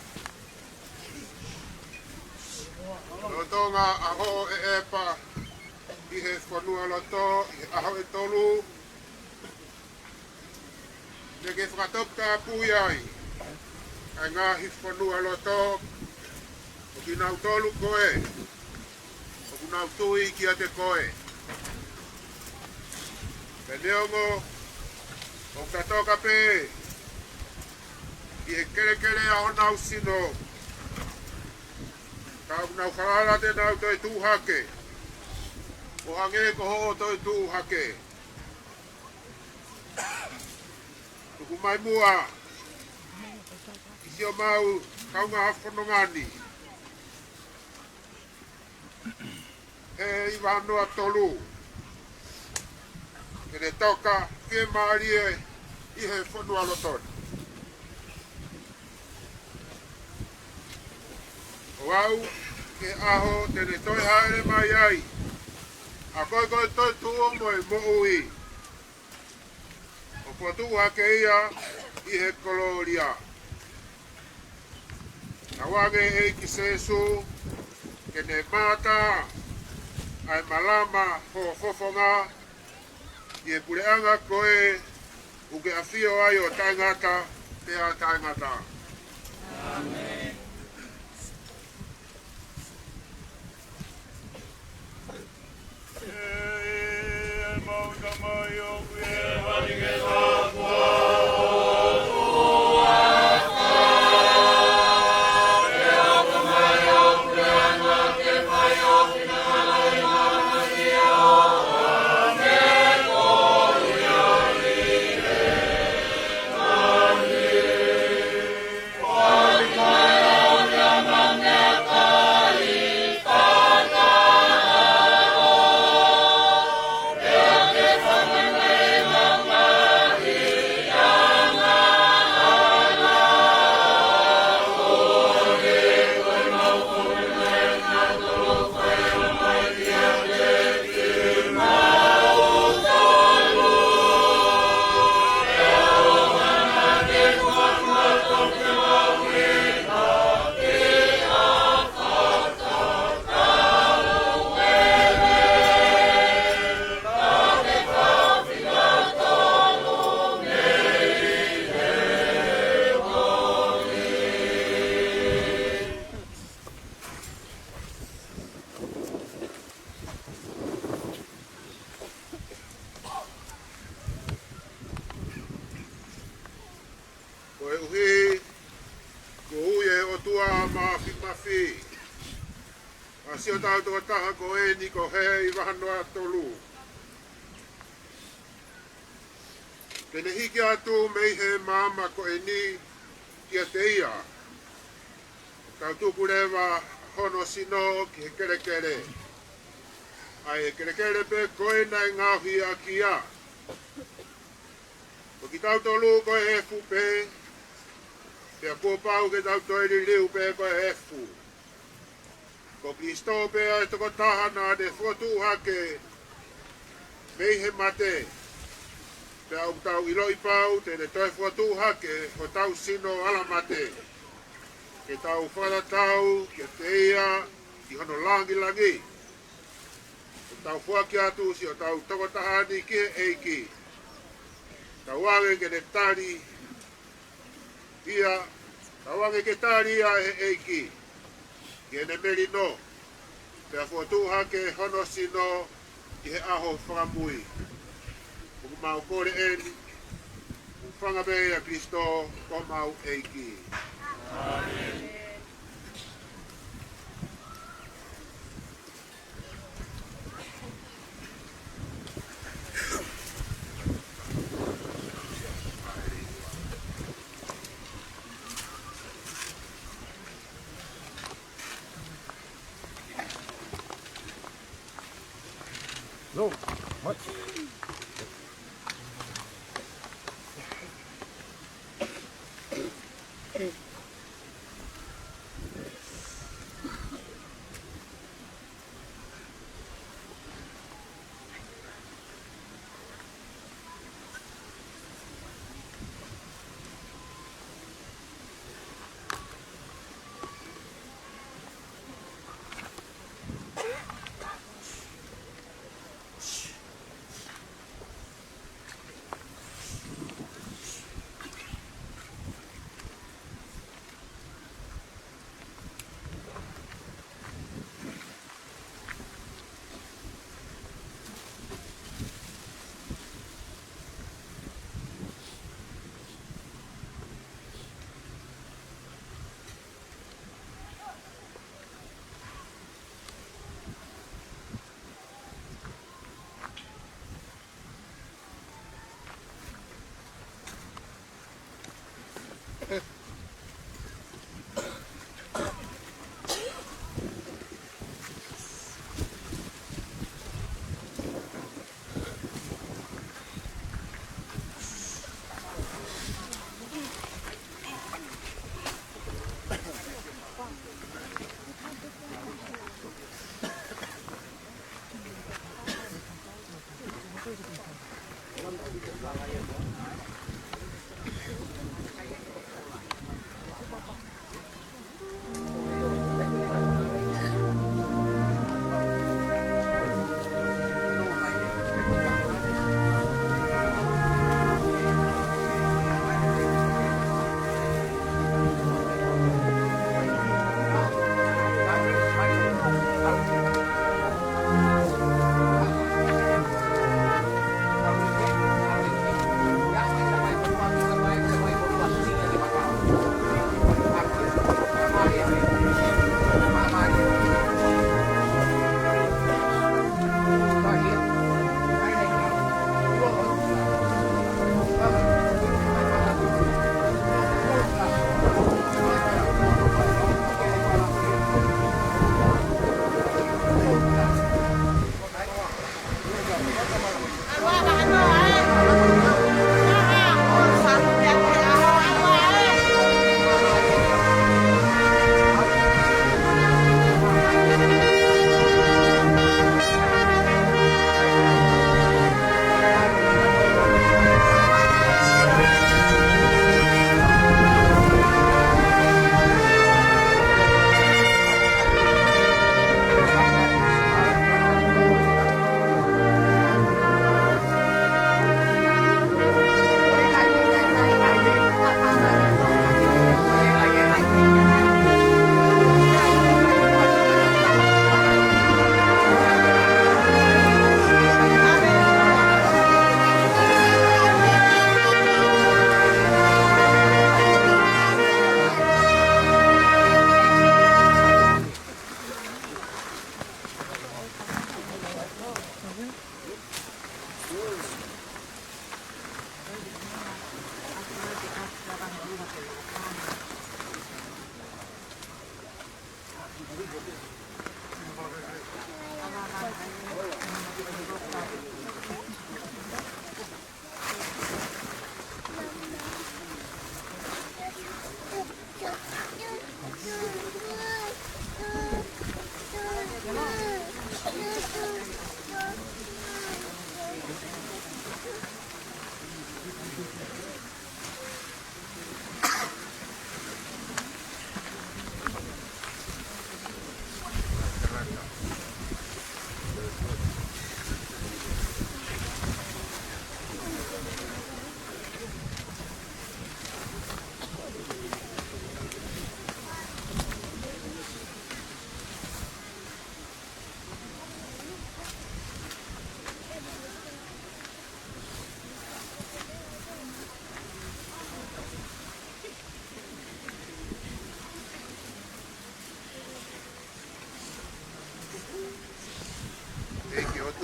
lolotonga ʻaho ʻe ʻepa ʻi he fonualoto, ʻi he ʻaho ʻe tolu, te ke fakatoputapui ai ʻa e ngaahi fonualoto ʻo kinautolu ko ē ʻoku nau tui kiate koe. Pea neongo ʻoku ta toka pē ʻi he kelekele ʻa honau sino, ka ʻoku nau falala te nau toe tuʻu hake ʻo hangē ko hoʻo toe tuʻu hake. Tuku mai muʻa ki siʻomau kaungā fononga ni ʻe ivanoa tolu, ke ne toka fiemālie ʻi he fonualoto ni. ʻO aʻu ki he ʻaho te ne toe hāʻele mai ai, ʻa koe ko e toetuʻu mo e moʻui, ʻo fokotuʻu hake ia ʻi he kolōlia. Tauange ʻEiki Sīsū ke ne mātā ʻa e malama ho fofonga ʻi he puleʻanga ko ē ʻoku ke ʻafio ai ʻo taʻengata pea taʻengata. Koeʻuhi kuo ui ʻe he ʻOtua Māfimafi ʻa siʻotau tokotaha ko eni ko e ivanoa tolu, ke ne hiki atu mei he maama ko eni kiate ia, tau tuku leva hono sino ki he kelekele, ʻa e kelekele pē ko ē naʻe ngaohi ʻaki ia. Ko kitautolu ko e efu pē, pea kuo pau ke tau toe liliu pē ko e efu. Ko Kalaisi pē ʻa e tokotaha naʻa ne fokotuʻu hake mei he mate, pea ʻoku tau ʻiloʻi pau te ne toe fokotuʻu hake hotau sino ala mate, ke tau fakatatau kiate ia ʻi hono langilangi. ʻOku tau foaki atu siʻotau tokotaha ni ki he ʻEiki. Tauange ke ne tali ia, tauange ke tali ia ʻe he ʻEiki ki heʻene melino, pea fokotuʻu hake hono sino ʻi he ʻaho fakamui. ʻOku mau kole eni, ʻoku fanga pē ʻia Kalaisi ko homau ʻEiki. ʻĀmeni. No, what?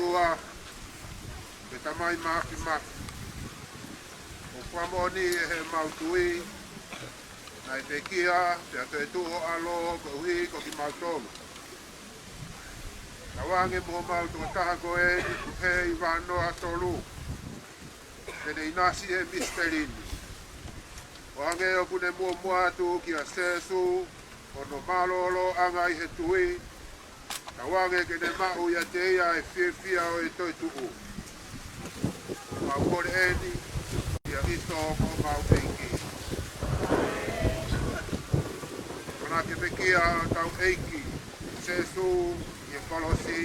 ʻOtua, ko e Tamai Māfimafi, ʻoku fakamoʻoni ʻe heʻemau tui, naʻe pekia, pea toetuʻu ho ʻAlo koeʻuhi ko kimautolu. Tauange mo homau tokotaha ko eni, ko Heivanoa Tolu, pea ne ʻinasi he misiteli ni. ʻO hangē ʻoku ne muʻomuʻa atu kia Sēsū, ʻi hono mālōlōʻanga ʻi he tui, tauange ke ne maʻu ʻiate ia e fiefia ʻo e toetuʻu. Mau kole eni, ʻia Kalaisi ko homau ʻEiki. Pea naʻa ke pekia hotau ʻEiki, Sēsū, ʻi he kolosi,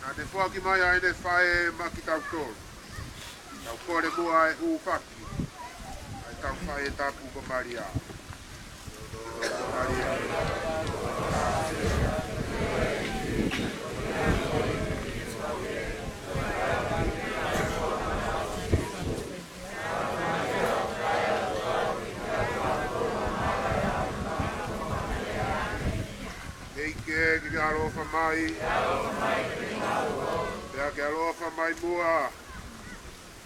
naʻa ne foaki mai ʻa ʻene faʻē maʻa kitautolu. Tau kole muʻa e hūfaki ʻa ʻetau faʻē tapu ko Malia. Malia. ʻEiki, ke ke ʻaloʻofa mai. Pea ke ʻaloʻofa mai muʻa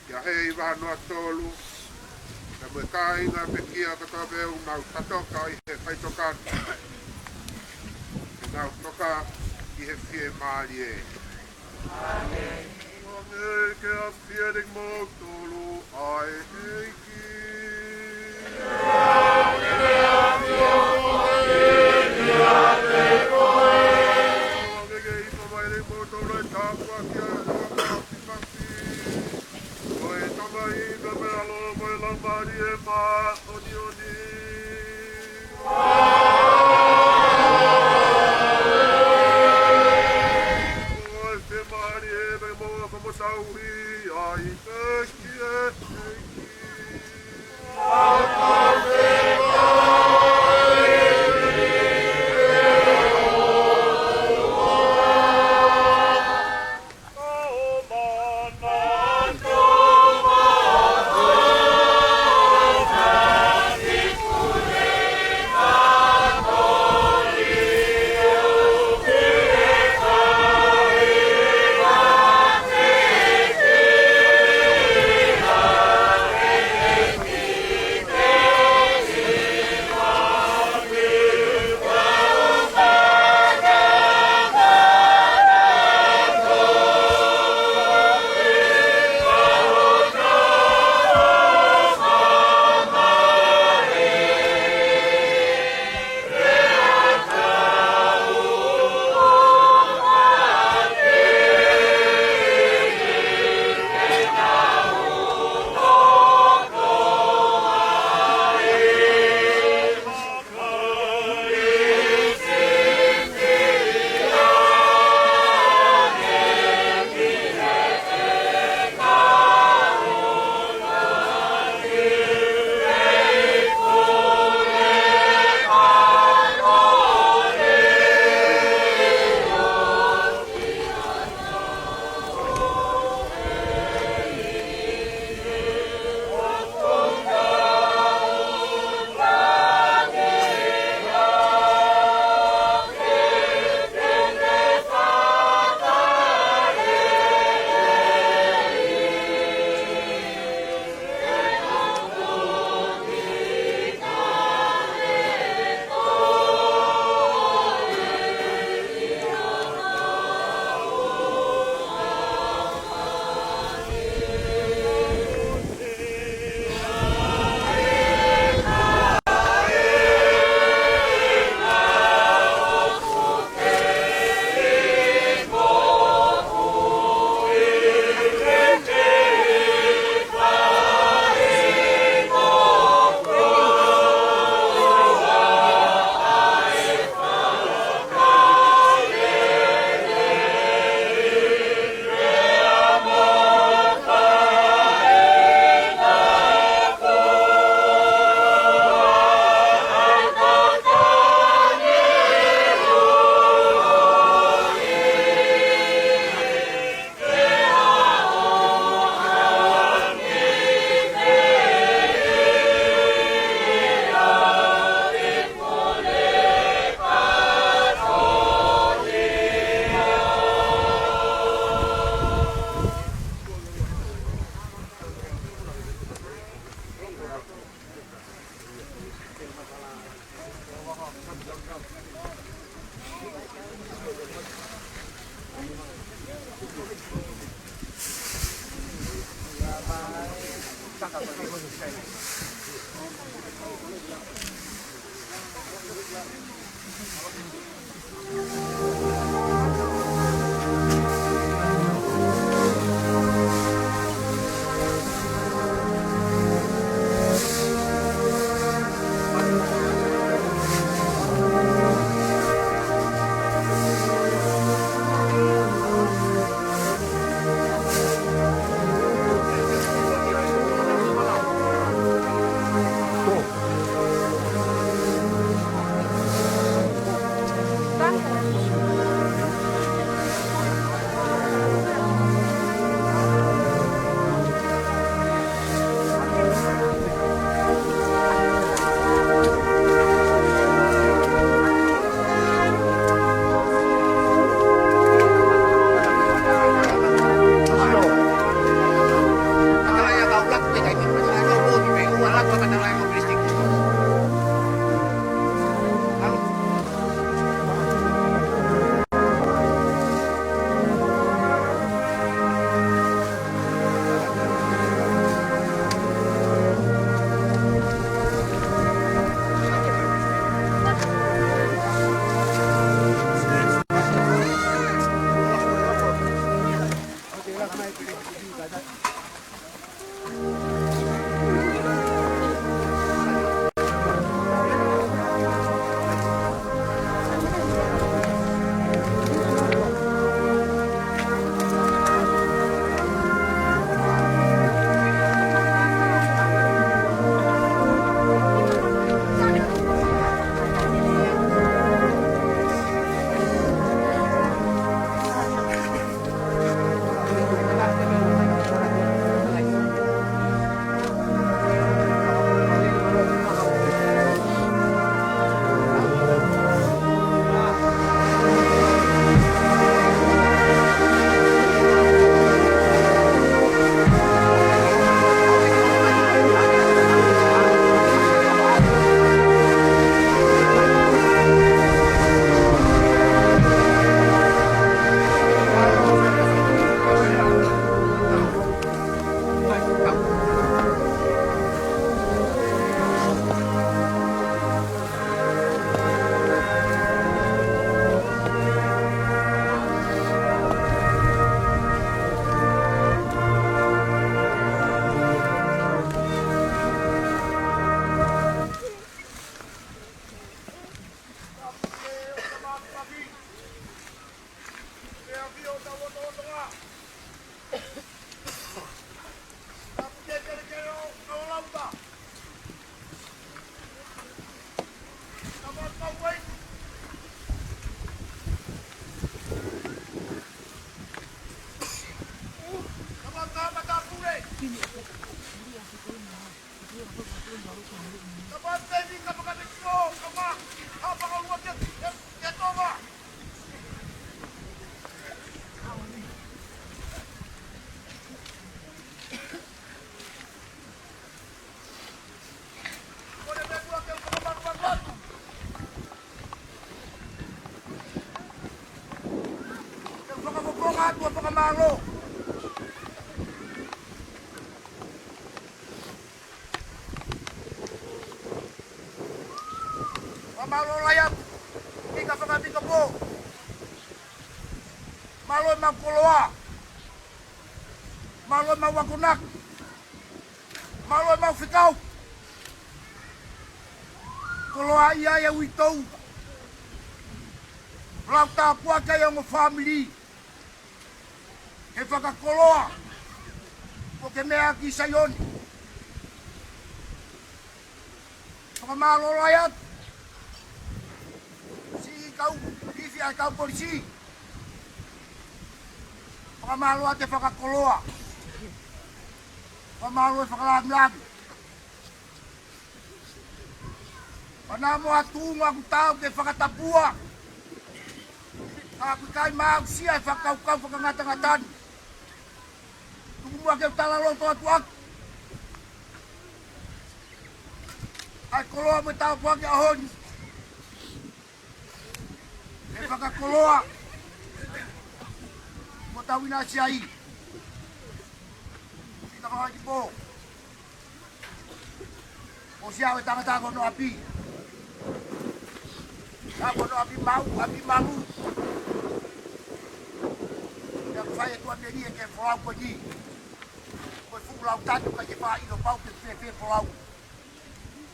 kia Heivanoa Tolu, pea mo e kāinga pekia kotoa pē ʻoku nau fakatoka ʻi he faʻitoka ni, ke nau toka ʻi he fiemālie. ʻĀmeni. Ke ʻafio ʻiate kimoutolu ʻa e ʻEiki. Ke ʻofa mai ʻiate kimoutolu ʻa e tāpuaki ʻa e ʻOtua Māfimafi, ko e Tamai, pea mo e ʻAlo, mo e Laumālie Māʻoniʻoni. Ko e fiemālie pea mo e fakamatala ʻa e ʻEiki. Fakamālō lahi atu, Mika Fakapika Pō. Mālō e mau koloa. Mālō e mau akonaki. Mālō e mau fekau. Koloaʻia ia uitou. Lau tāpuaki ai e ongo fāmili. He fakakoloa. Ko e meʻa ki Saione. Fakamālō lahi atu. Siʻi kau, ifi ʻa e kau polisi. Fakamālō atu e fakakoloa. Fakamālō e fakalāngilangi. Panamo atu ʻoku tau ke fakatapua. Ka ʻoku ʻikai maʻu sia e fakakaukau fakangatangata ni. Tuku muʻa ke u talaloto atu ʻaki ʻa e koloa mo e tāpuaki ʻaho ni. ʻE fakakoloa. Mo tau ina siai. Fika kawai ki pō. ʻOsi ʻave tangata ko hono ʻapi. Ka ko hono ʻapi maʻu, ʻapi maʻu. Pea fai e tuʻamelie ki he folau ko eni. Ko e fuʻu lau tanu ʻikai ke faʻa ʻilo pau pe fēfē folau.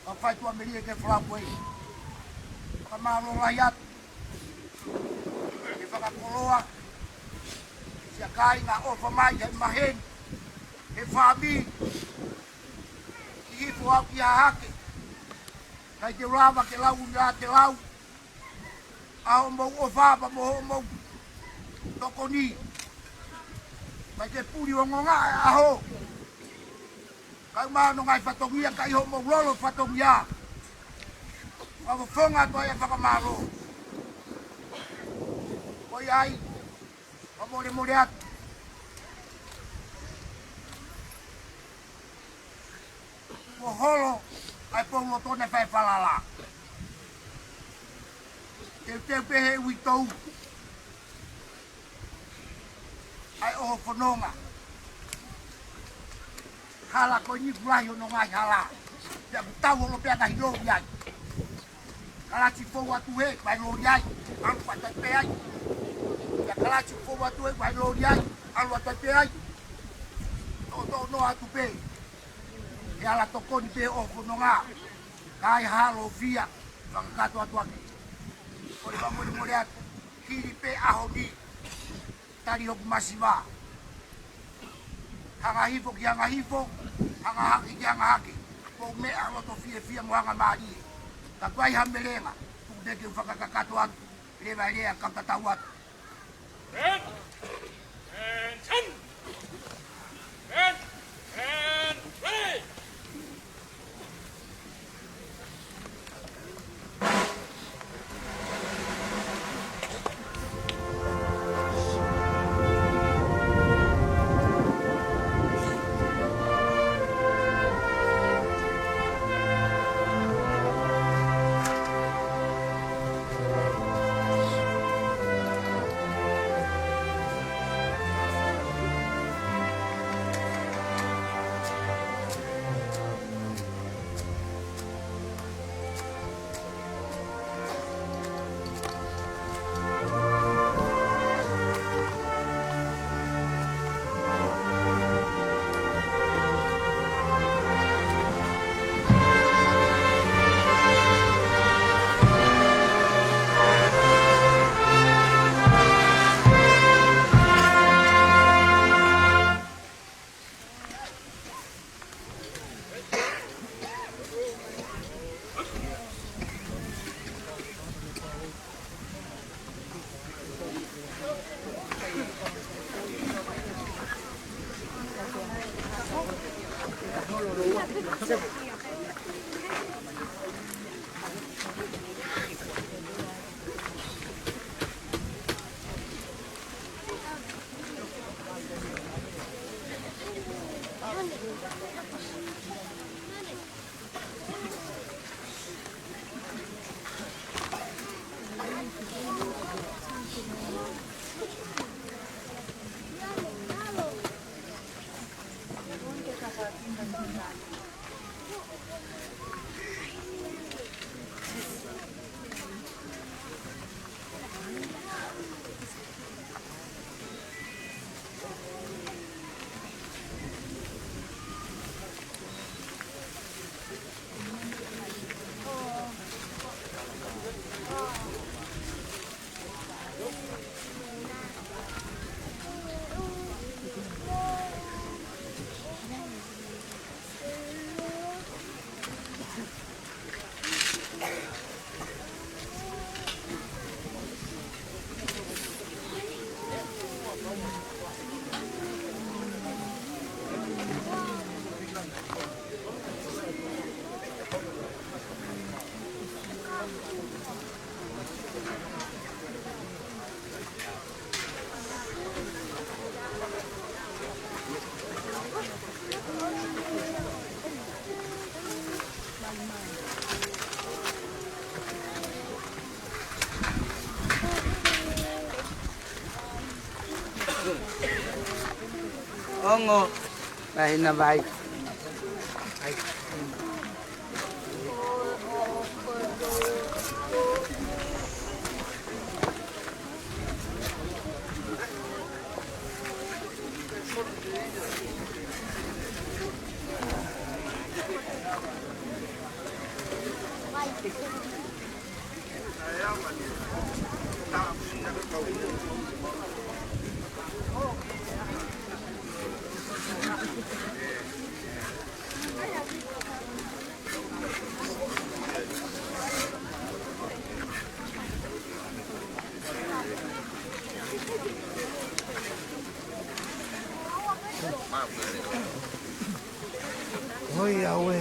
Ka fai tuʻamelie ki he folau ko ē. Fakamālō lahi atu. Ke fakakoloa. Siʻa kāinga ʻofa mai he maheni. He fāmili. Ki hifo au ki hahake. ʻIkai te u lava ke lau ʻuhinga te lau. ʻA hoʻomou ʻofa pea mo hoʻomou tokoni. ʻIkai ke puli ongonga e ʻaho. Kae ʻumaʻā hono ngaahi fatongia, ka ʻi hoʻomou lolo fatongia. Fakafofonga atu ai e fakamālō. Ko ia ai, fakamolemole atu. Kuo holo ʻa e pou loto naʻe fai falala. Teuteu pē he uitou ʻa e ʻoho fononga. Hala ko eni kuo lahi hono ngaahi hala. Pea kuo tau holo pē ʻa e ngaahi loli ai. Kalasi fou atu hē, kuo ʻi ai loli ai, ʻalu atu ai pē ai. Pea kalasi fou atu hē, kuo ʻi ai loli ai, ʻalu atu ai pē ai. Toʻotoʻo noa atu pē. He hala tokoni pē ʻoho fononga. Ka ai ha lofia, fakakakato atu ake. Ko e fakamolemole atu, hili pē ʻaho ni. Tali hoku masiva. Hanga hifo ki hanga hifo, hanga hake ki hanga hake. Ko e meʻa loto fiefia mo hanga mālie. Ka ʻoku ʻi ai ha melenga, tuku pē ke u fakakakato atu, leva e lea ka u tatau atu. Red, and ten. Red, and three. Ongo, vai na vai. Vai. Oi, auē.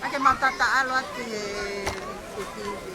ʻAke matata alo atu e, e kiwi.